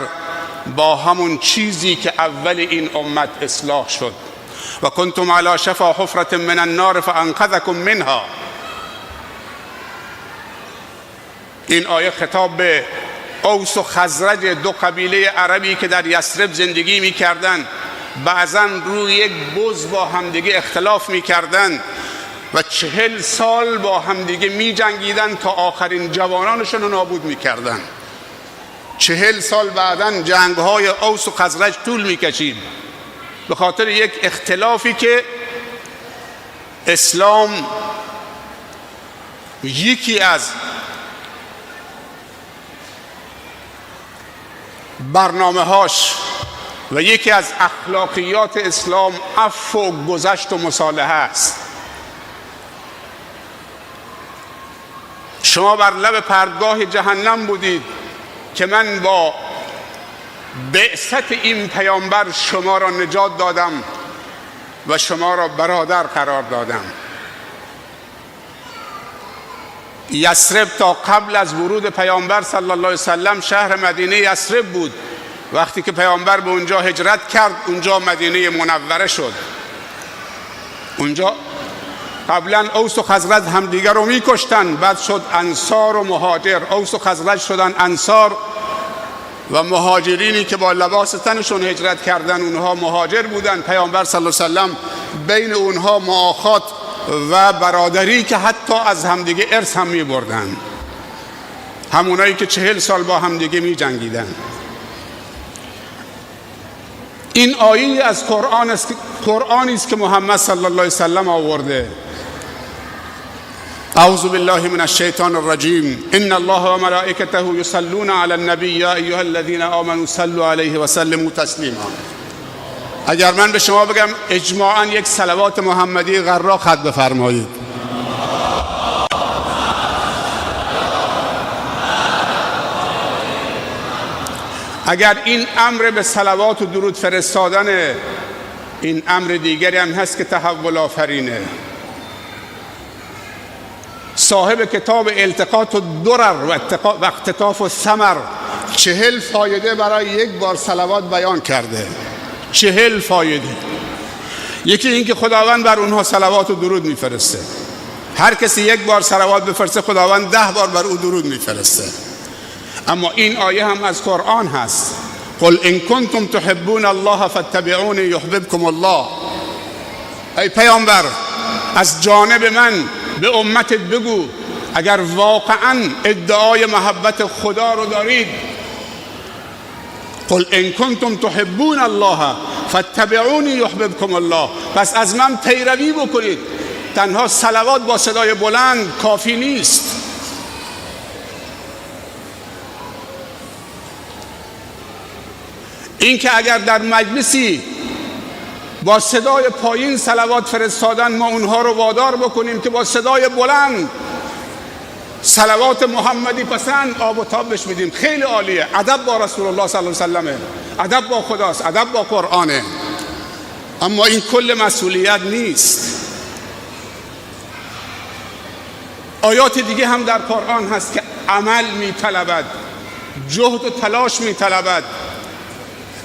با همون چیزی که اول این امت اصلاح شد. و کنتم علی شفا حفرة من النار فانقذکم منها. این آیه خطاب به اوس و خزرج، دو قبیله عربی که در یثرب زندگی می‌کردند، بعضاً روی یک بز با همدیگه اختلاف می‌کردند و 40 سال با همدیگه می‌جنگیدند تا آخرین جوانانشون رو نابود می‌کردند. 40 سال بعداً جنگ‌های اوس و خزرج طول می‌کشید. به خاطر یک اختلافی که اسلام یکی از برنامه هاش و یکی از اخلاقیات اسلام عفو و گذشت و مصالحه است. شما بر لب پردگاه جهنم بودید که من با بعثت این پیامبر شما را نجات دادم و شما را برادر قرار دادم. یثرب تا قبل از ورود پیامبر صلی الله علیه وسلم شهر مدینه یثرب بود. وقتی که پیامبر به اونجا هجرت کرد، اونجا مدینه منوره شد. اونجا قبلا اوس و خزرج همدیگر رو میکشتن، بعد شد انصار و مهاجر. اوس و خزرج شدن انصار و مهاجرینی که با لباس تنشون هجرت کردن اونها مهاجر بودن. پیامبر صلی الله علیه وسلم بین اونها مؤاخات و برادری که حتی از همدیگه ارث هم میبردن، همونایی که 40 سال با همدیگه میجنگیدن. این آیه از قرآن است، قرآنی است که محمد صلی الله علیه وسلم آورده. اعوذ بالله من الشیطان الرجیم ان الله و ملائکته یصلون علی النبی یا ایها الذین آمنوا صلوا علیه و سلموا تسلیما. اگر من به شما بگم اجماعا یک صلوات محمدی غرا خط بفرمایید، اگر این امر به صلوات و درود فرستادن، این امر دیگری هم هست که تحول آفرینه. صاحب کتاب التقاط الدرر و اقتطاف الثمر 40 فایده برای یک بار صلوات بیان کرده. 40 فایده. یکی این که خداوند بر اونها صلوات و درود میفرسته. هر کسی یک بار صلوات بفرسته خداوند 10 بار بر او درود میفرسته. اما این آیه هم از قرآن هست: قل ان کنتم تحبون الله فاتبعونی یحببکم الله. ای پیامبر از جانب من به امتت بگو اگر واقعا ادعای محبت خدا رو دارید، قل ان کنتم تحبون الله فاتبعونی یحببکم الله، پس از من پیروی بکنید. تنها صلوات با صدای بلند کافی نیست. اینکه اگر در مجلسی با صدای پایین صلوات فرستادن ما اونها رو وادار بکنیم که با صدای بلند صلوات محمدی پسند آب و تاب بهش میدیم، خیلی عالیه. ادب با رسول الله صلی الله علیه و سلم، ادب با خداست، ادب با قرآنه. اما این کل مسئولیت نیست. آیات دیگه هم در قرآن هست که عمل میطلبد، جهد و تلاش میطلبد،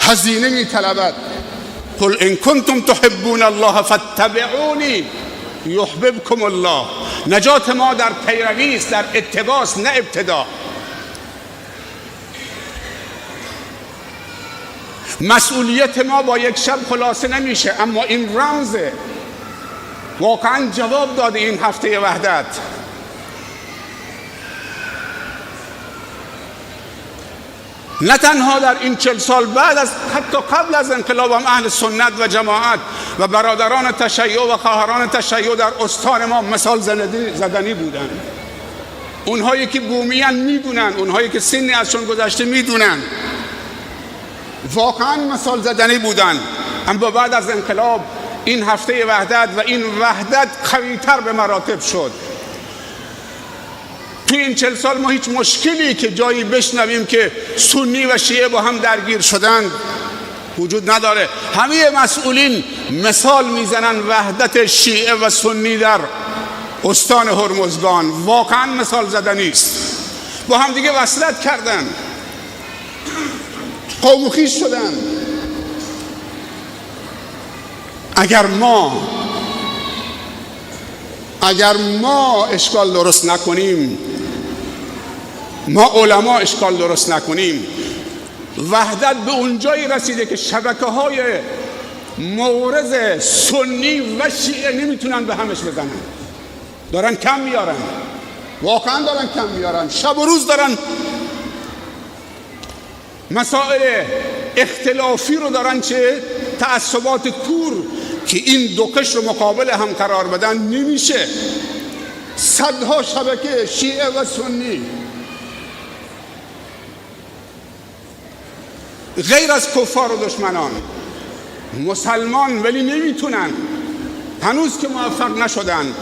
هزینه میطلبد. قل ان کنتم تحبون الله فاتبعونی یحببکم الله. نجات ما در پیروی است، در اتباع است، نه ابتدا. مسئولیت ما با یک شب خلاصه نمیشه، اما این رمز واقعا جواب داده این هفته وحدت. نه تنها در این 40 سال بعد از، حتی قبل از انقلاب هم اهل سنت و جماعت و برادران تشیع و خواهران تشیع در استان ما مثال زدنی بودند. اونهایی که بومیان میدونن، اونهایی که سنی ازشون گذشته میدونن، واقعا مثال زدنی بودن. اما بعد از انقلاب این هفته وحدت و این وحدت قوی‌تر به مراتب شد. توی این 40 سال ما هیچ مشکلی که جایی بشنویم که سنی و شیعه با هم درگیر شدند وجود نداره. همه مسئولین مثال میزنن وحدت شیعه و سنی در استان هرمزگان واقعا مثال زدنی است. با هم دیگه وصلت کردن، قوم و خویش شدن. اگر ما اشکال درست نکنیم، ما علما اشکال درست نکنیم، وحدت به اونجایی رسیده که شبکه های مورز سنی و شیعه نمیتونن به همش بزنن. دارن کم میارن، واقعا دارن کم میارن، شب و روز دارن مسائل اختلافی رو دارن چه تعصبات کور که این دو قشر رو مقابل هم قرار بدن نمیشه. صدها شبکه شیعه و سنی غیر از کفار و دشمنان مسلمان، ولی نمیتونن، هنوز که موفق نشدن.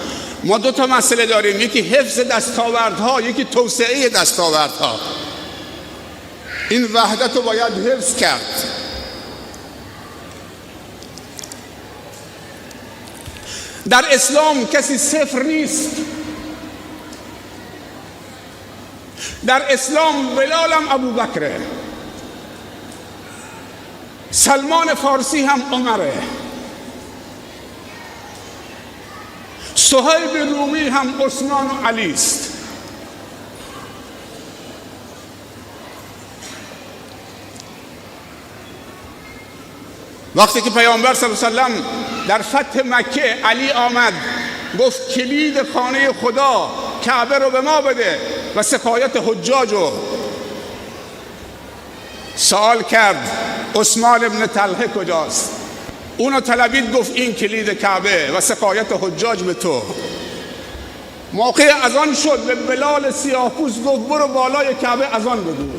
ما دو تا مسئله داریم، یکی حفظ دستاوردها، یکی توسعه دستاوردها. این وحدت رو باید حفظ کرد. در اسلام کسی صفر نیست. در اسلام بلالم ابوبکره، سلمان فارسی هم عمره، صهیب رومی هم عثمان و علی است. وقتی که پیامبر صلی الله علیه و سلم در فتح مکه علی آمد گفت کلید خانه خدا کعبه رو به ما بده و سقایت حجاج رو سوال کرد عثمان ابن طلحه کجاست؟ اونو طلبید، گفت این کلید کعبه و سقایت حجاج به تو. موقع اذان شد، به بلال سیاه‌پوست گفت برو بالای کعبه اذان بگو.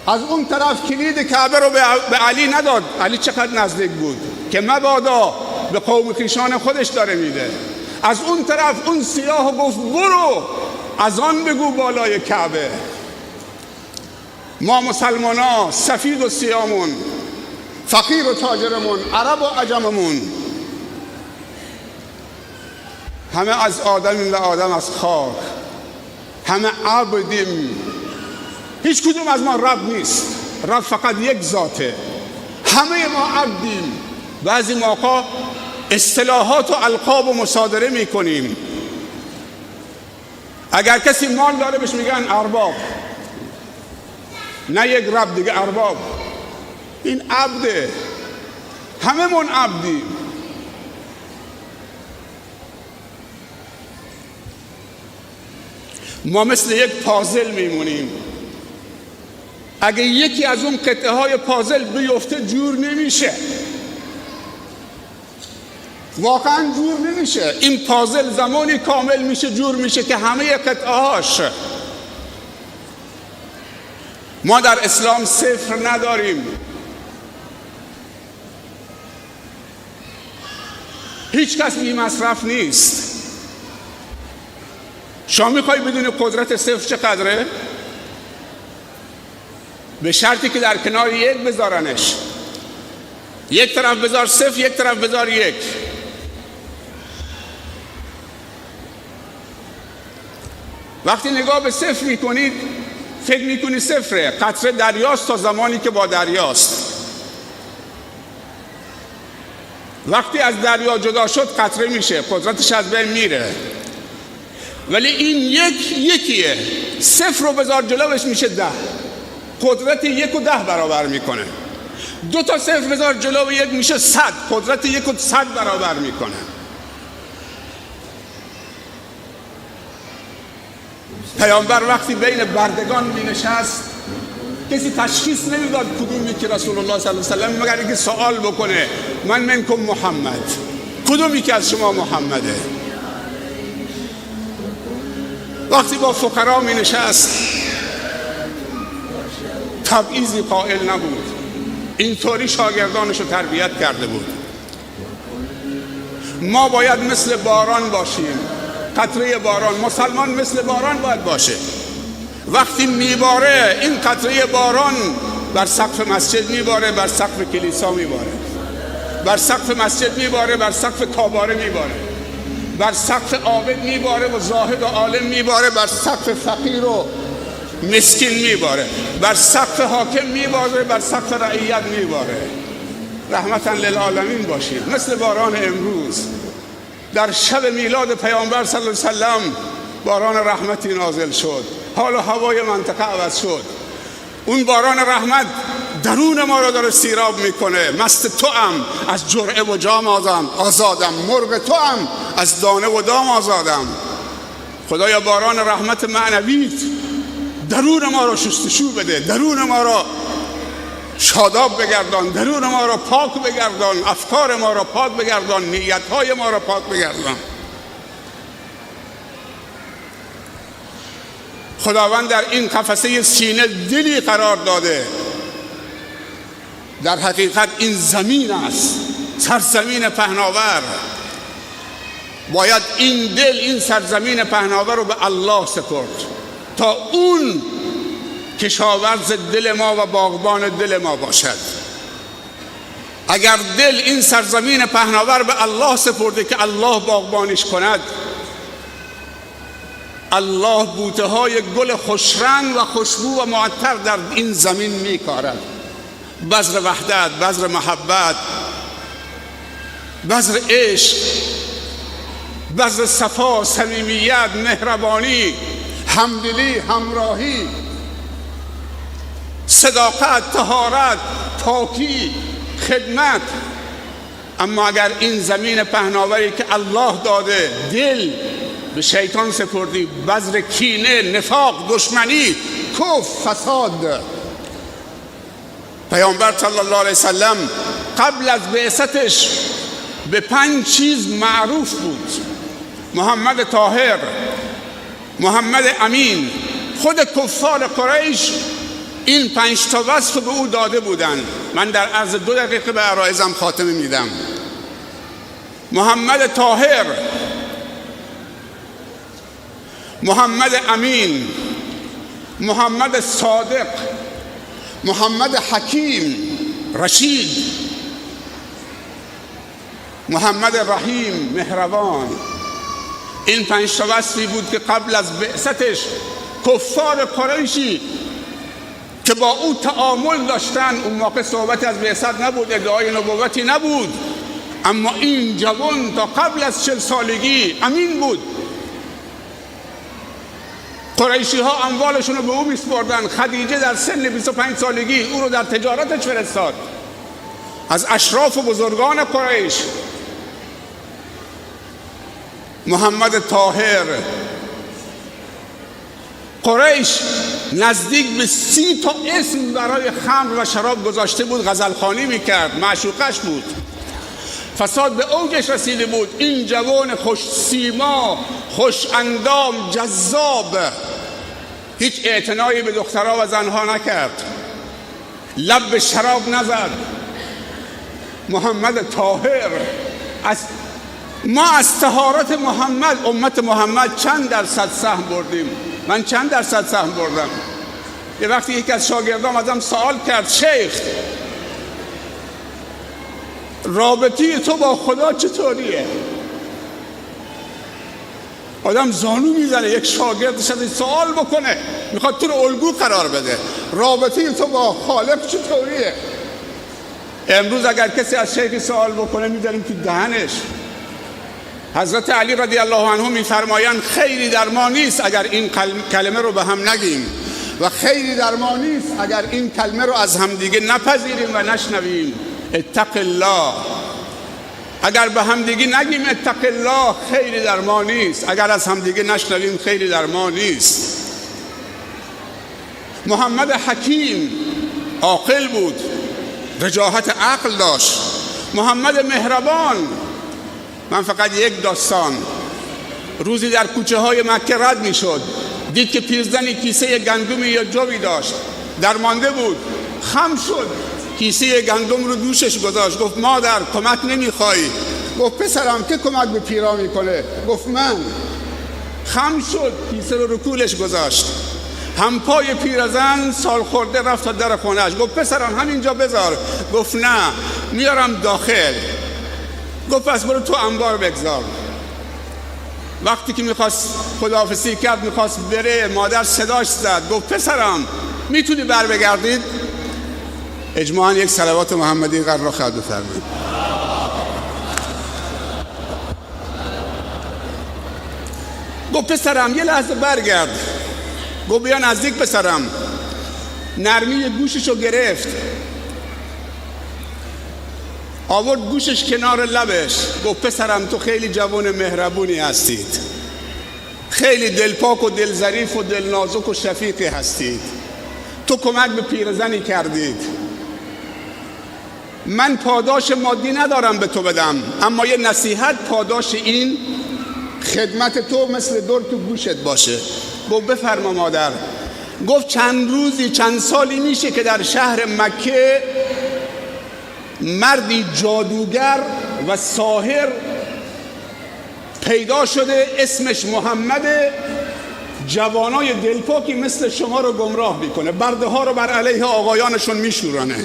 از اون طرف کلید کعبه رو به علی نداد. علی چقدر نزدیک بود که مبادا به قوم خویشان خودش داره میده. از اون طرف اون سیاه گفت برو اذان بگو بالای کعبه. ما مسلمان ها سفید و سیامون، فقیر و تاجرمون، عرب و عجممون، همه از آدمیم و آدم از خاک، همه عبدیم. هیچ کدوم از ما رب نیست. رب فقط یک ذاته. همه ما عبدیم. بعضی موقع اصطلاحات و القاب و مصادره میکنیم. اگر کسی مال داره بهش میگن ارباب، نه یک رب دیگه، ارباب. این عبده، همه من عبدیم. ما مثل یک پازل میمونیم. اگه یکی از اون قطعه های پازل بیفته جور نمیشه، واقعا جور نمیشه. این پازل زمانی کامل میشه، جور میشه که همه قطعه هاش. ما در اسلام صفر نداریم. هیچ کس بی مصرف نیست. شما میخوای بدونی قدرت صفر چقدره؟ به شرطی که در کنار یک بذارنش. یک طرف بذار صفر، یک طرف بذار یک. وقتی نگاه به صفر میکنید فکر میکنی صفره، قطره دریاست تا زمانی که با دریاست. وقتی از دریا جدا شد قطره میشه، قدرتش از بین میره. ولی این یک یکیه، صفر رو بذار جلوش میشه 10، قدرت 1 و 10 برابر میکنه. 2 تا صفر بذار جلو یک میشه 100، قدرت 1 و 100 برابر میکنه. پیامبر وقتی بین بردگان مینشست کسی تشخیص نمیداد کدوم یکی رسول الله صلی الله علیه و سلم، مگر اینکه سوال بکنه من منکم محمد، کدوم یکی از شما محمده؟ وقتی با فقرا می نشست تبعیضی قائل نبود. اینطوری شاگردانش رو تربیت کرده بود. ما باید مثل باران باشیم، قطره باران. مسلمان مثل باران باید باشه. وقتی میباره این قطره باران بر سقف مسجد میباره، بر سقف کلیسا میباره، بر سقف مسجد میباره، بر سقف کاباره میباره، بر سقف عابد میباره و زاهد و عالم میباره، بر سقف فقیر و مسکین میباره، بر سقف حاکم میباره، بر سقف رعیت میباره. رحمتا للعالمین باشید. مثل باران امروز در شب میلاد پیامبر صلی الله علیه و سلم باران رحمتی نازل شد. حال و هوای منطقه عوض شد. اون باران رحمت درون ما را داره سیراب میکنه. مست توام از جرعه و جام آزادم، مرغ توام از دانه و دام آزادم. خدایا باران رحمت معنویت درون ما را شستشو بده، درون ما را شاداب بگردان، درون ما را پاک بگردان، افکار ما را پاک بگردان، نیت‌های ما را پاک بگردان. خداوند در این قفسه سینه دلی قرار داده. در حقیقت این زمین است، سرزمین پهناور. باید این دل، این سرزمین پهناور رو به الله سپرد تا اون کشاورز دل ما و باغبان دل ما باشد. اگر دل این سرزمین پهناور به الله سپرده که الله باغبانش کند، الله بوته های گل خوشرنگ و خوشبو و معطر در این زمین میکارد. بذر وحدت، بذر محبت، بذر عشق، بذر صفا، صمیمیت، مهربانی، همدلی، همراهی، صداقت، طهارت، پاکی، خدمت. اما اگر این زمین پهناوری که الله داده دل به شیطان سپردی، بذر کینه، نفاق، دشمنی، کفر، فساد. پیامبر صلی الله علیه وسلم قبل از بعثتش به 5 چیز معروف بود: محمد طاهر، محمد امین. خود کفار قریش این 5 تا وصف به او داده بودند. من در عرض 2 دقیقه به عرایزم خاتمه میدم. محمد طاهر، محمد امین، محمد صادق، محمد حکیم رشید، محمد رحیم مهربان. این 5 تا وصفی بود که قبل از بعثتش کفار قریشی که با او تعامل داشتن، اون موقع صحبت از بعثت نبود، ادعای نبوتی نبود، اما این جوان تا قبل از 40 سالگی امین بود. قریشی ها اموالشون رو به او میسپردن. خدیجه در سن 25 سالگی او رو در تجارتش فرستاد، از اشراف و بزرگان قریش. محمد طاهر، قریش نزدیک به 30 تا اسم برای خمر و شراب گذاشته بود، غزلخوانی میکرد، معشوقش بود. فساد به اوجش رسیده بود. این جوان خوش سیما، خوش اندام، جذاب، هیچ اعتنایی به دخترها و زنها نکرد، لب به شراب نزد. محمد طاهر. از ما از طهارت محمد، امت محمد، چند درصد سهم بردیم؟ من چند درصد سهم بردم؟ یه وقتی یکی از شاگردام ازم سوال کرد: شیخ، رابطه تو با خدا چطوریه؟ آدم زانو میزنه یک شاگردش از این سوال بکنه، میخواد تو رو الگو قرار بده. رابطه تو با خالق چطوریه؟ امروز اگر کسی از شیخ سوال بکنه میذاریم تو دهنش. حضرت علی رضی الله عنه میفرمایند خیری در ما نیست اگر این کلمه رو به هم نگیم، و خیری در ما نیست اگر این کلمه رو از همدیگه نپذیریم و نشنویم. اتق الله. اگر به همدیگه نگیم اتق الله، خیری در ما نیست. اگر از همدیگه نشنویم، خیری در ما نیست. محمد حکیم عاقل بود، رجاحت عقل داشت. محمد مهربان. من فقط یک داستان. روزی در کوچه های مکه رد می شد، دید که پیرزنی کیسه گندمی یا جوی داشت، درمانده بود، خم شد، کیسه گندم رو دوشش گذاشت. گفت مادر کمک نمیخوای؟ گفت پسرم که کمک به پیرا میکنه؟ گفت من. خم شد، کیسه رو کولش گذاشت. همپای پیرزن سال خورده رفت تا در خونهش. گفت پسرم همینجا بذار. گفت نه، میارم داخل. گفت پس برو تو انبار بگذار. وقتی که میخواست خداحافظی کرد، میخواست بره، مادر صداش زد، گفت پسرم میتونی بر بگردید؟ اجماعاً یک صلوات محمدی قرار خواهد بفرمایید. گفت پسرم یه لحظه برگرد. گفت بیا نزدیک پسرم. نرمی گوششو گرفت، آورد گوشش کنار لبش. گفت پسرم تو خیلی جوان مهربونی هستید، خیلی دلپاک و دلظریف و دلنازک و شفیقی هستید. تو کمک به پیرزنی کردید، من پاداش مادی ندارم به تو بدم، اما یه نصیحت پاداش این خدمت تو مثل دور تو گوشت باشه. گفت بفرما مادر. گفت چند روزی چند سالی میشه که در شهر مکه مردی جادوگر و ساحر پیدا شده، اسمش محمد، جوانای دلپاکی مثل شما رو گمراه میکنه، برده ها رو بر علیه آقایانشون میشورانه،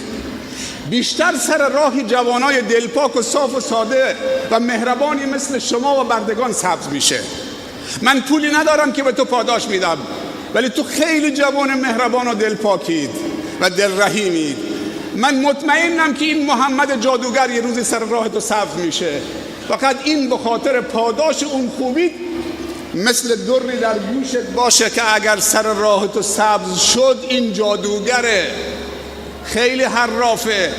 بیشتر سر راه جوانای دلپاک و صاف و ساده و مهربانی مثل شما و بردگان سبز میشه. من پولی ندارم که به تو پاداش میدم، ولی تو خیلی جوان مهربان و دلپاکید و دلرحیمید. من مطمئنم که این محمد جادوگر یه روزی سر راه تو سبز میشه. فقط این به خاطر پاداش اون خوبید مثل دری در گوشت باشه که اگر سر راه تو سبز شد، این جادوگره، خیلی حرافه،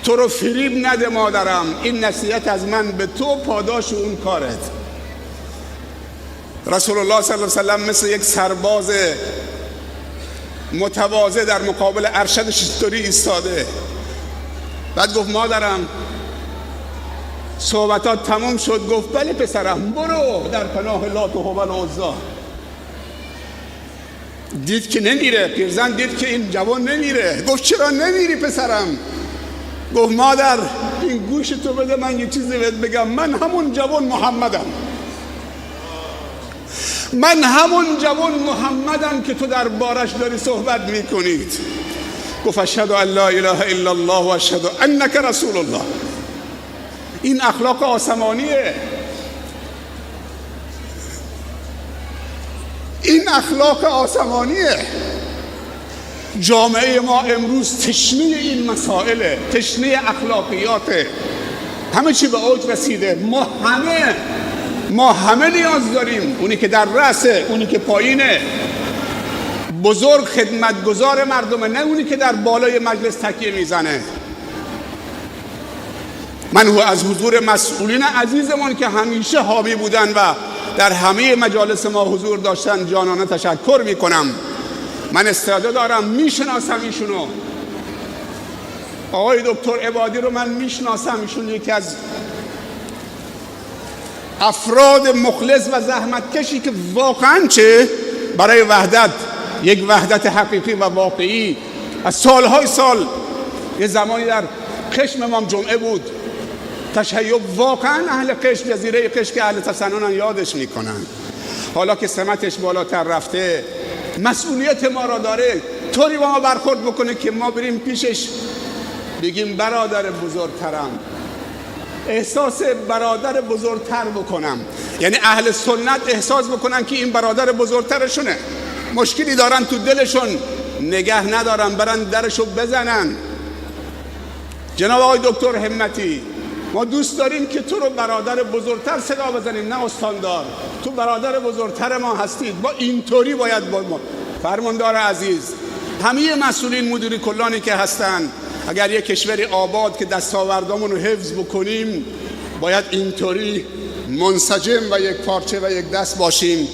تو رو فریب نده مادرم. این نصیحت از من به تو، پاداش اون کارت. رسول الله صلی الله علیه و سلم مثل یک سرباز متواضع در مقابل ارشد شطوری ایستاده. بعد گفت مادرم صحبتات تمام شد؟ گفت بله پسرم، برو در پناه لات و هبل و عزی. دید که نمیره، پیرزن دید که این جوان نمیره. گفت چرا نمیری پسرم؟ گفت مادر این گوش تو بده من یه چیزی بهت بگم، من همون جوان محمدم، من همون جوان محمدم که تو در بارش داری صحبت میکنید. گفت اشهد ان لا اله الا الله و اشهد انک رسول الله. این اخلاق آسمانیه، این اخلاق آسمانیه. جامعه ما امروز تشنه این مسائله، تشنه اخلاقیاته، همه چی به اوج رسیده. ما همه نیاز داریم، اونی که در رأسه، اونی که پایینه، بزرگ خدمتگزار مردمه، نه اونی که در بالای مجلس تکیه میزنه. من از حضور مسئولین عزیزمان که همیشه حامی بودن و در همه مجالس ما حضور داشتن جانانه تشکر میکنم. من استعداد دارم، میشناسم ایشونو، آقای دکتر عبادی رو من میشناسم، ایشون یکی از افراد مخلص و زحمتکشی که واقعا چه برای وحدت، یک وحدت حقیقی و واقعی از سالهای سال، یه زمانی در قشم امام جمعه بود، تشیع واقعا اهل قشم، جزیره قشم که اهل تسنن یادش میکنن. حالا که سمتش بالاتر رفته، مسئولیت ما را داره، طوری با ما برخورد بکنه که ما بریم پیشش بگیم برادر بزرگترم، احساس برادر بزرگتر بکنم. یعنی اهل سنت احساس بکنن که این برادر بزرگترشونه، مشکلی دارن تو دلشون نگه ندارن، برن درشو بزنن. جناب آقای دکتر همتی، ما دوست داریم که تو رو برادر بزرگتر صدا بزنیم، نه استاندار. تو برادر بزرگتر ما هستید، ما اینطوری باید با ما. فرماندار عزیز، همه مسئولین مدیری کلانی که هستن، اگر یک کشوری آباد که دستاوردامون رو حفظ بکنیم، باید اینطوری منسجم و یک پارچه و یک دست باشیم.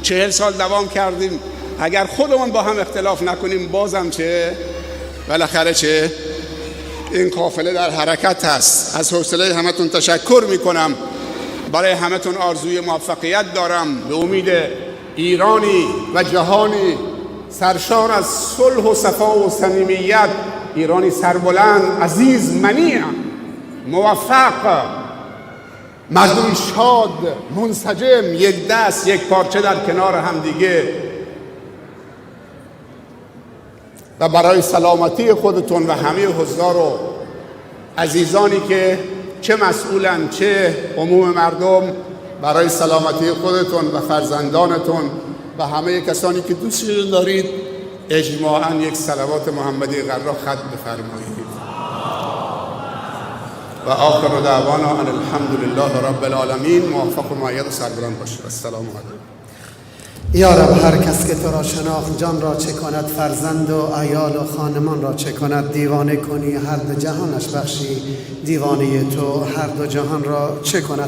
40 سال دوام کردیم، اگر خودمون با هم اختلاف نکنیم بازم چه بالاخره چه این قافله در حرکت هست. از حوصله همتون تشکر میکنم، برای همتون آرزوی موفقیت دارم. به امید ایرانی و جهانی سرشار از صلح و صفا و صمیمیت، ایرانی سربلند، عزیز، منیع، موفق، مردمی شاد، منسجم، یک دست، یک پارچه در کنار هم دیگه، و برای سلامتی خودتون و همه حضار و عزیزانی که چه مسئولن چه عموم مردم، برای سلامتی خودتون و فرزندانتون و همه کسانی که دوستشون دارید، اجماعاً یک صلوات محمدی غرا ختم بفرمایید. و آخر دعوانا ان الحمد لله رب العالمین. موفق و مؤید و سربلند باشید. السلام علیکم. یا رب هر کس که تو را شناخت جان را چه کند، فرزند و عیال و خانمان را چه کند. دیوانه کنی هر دو جهانش بخشی، دیوانه تو هر دو جهان را چه کند.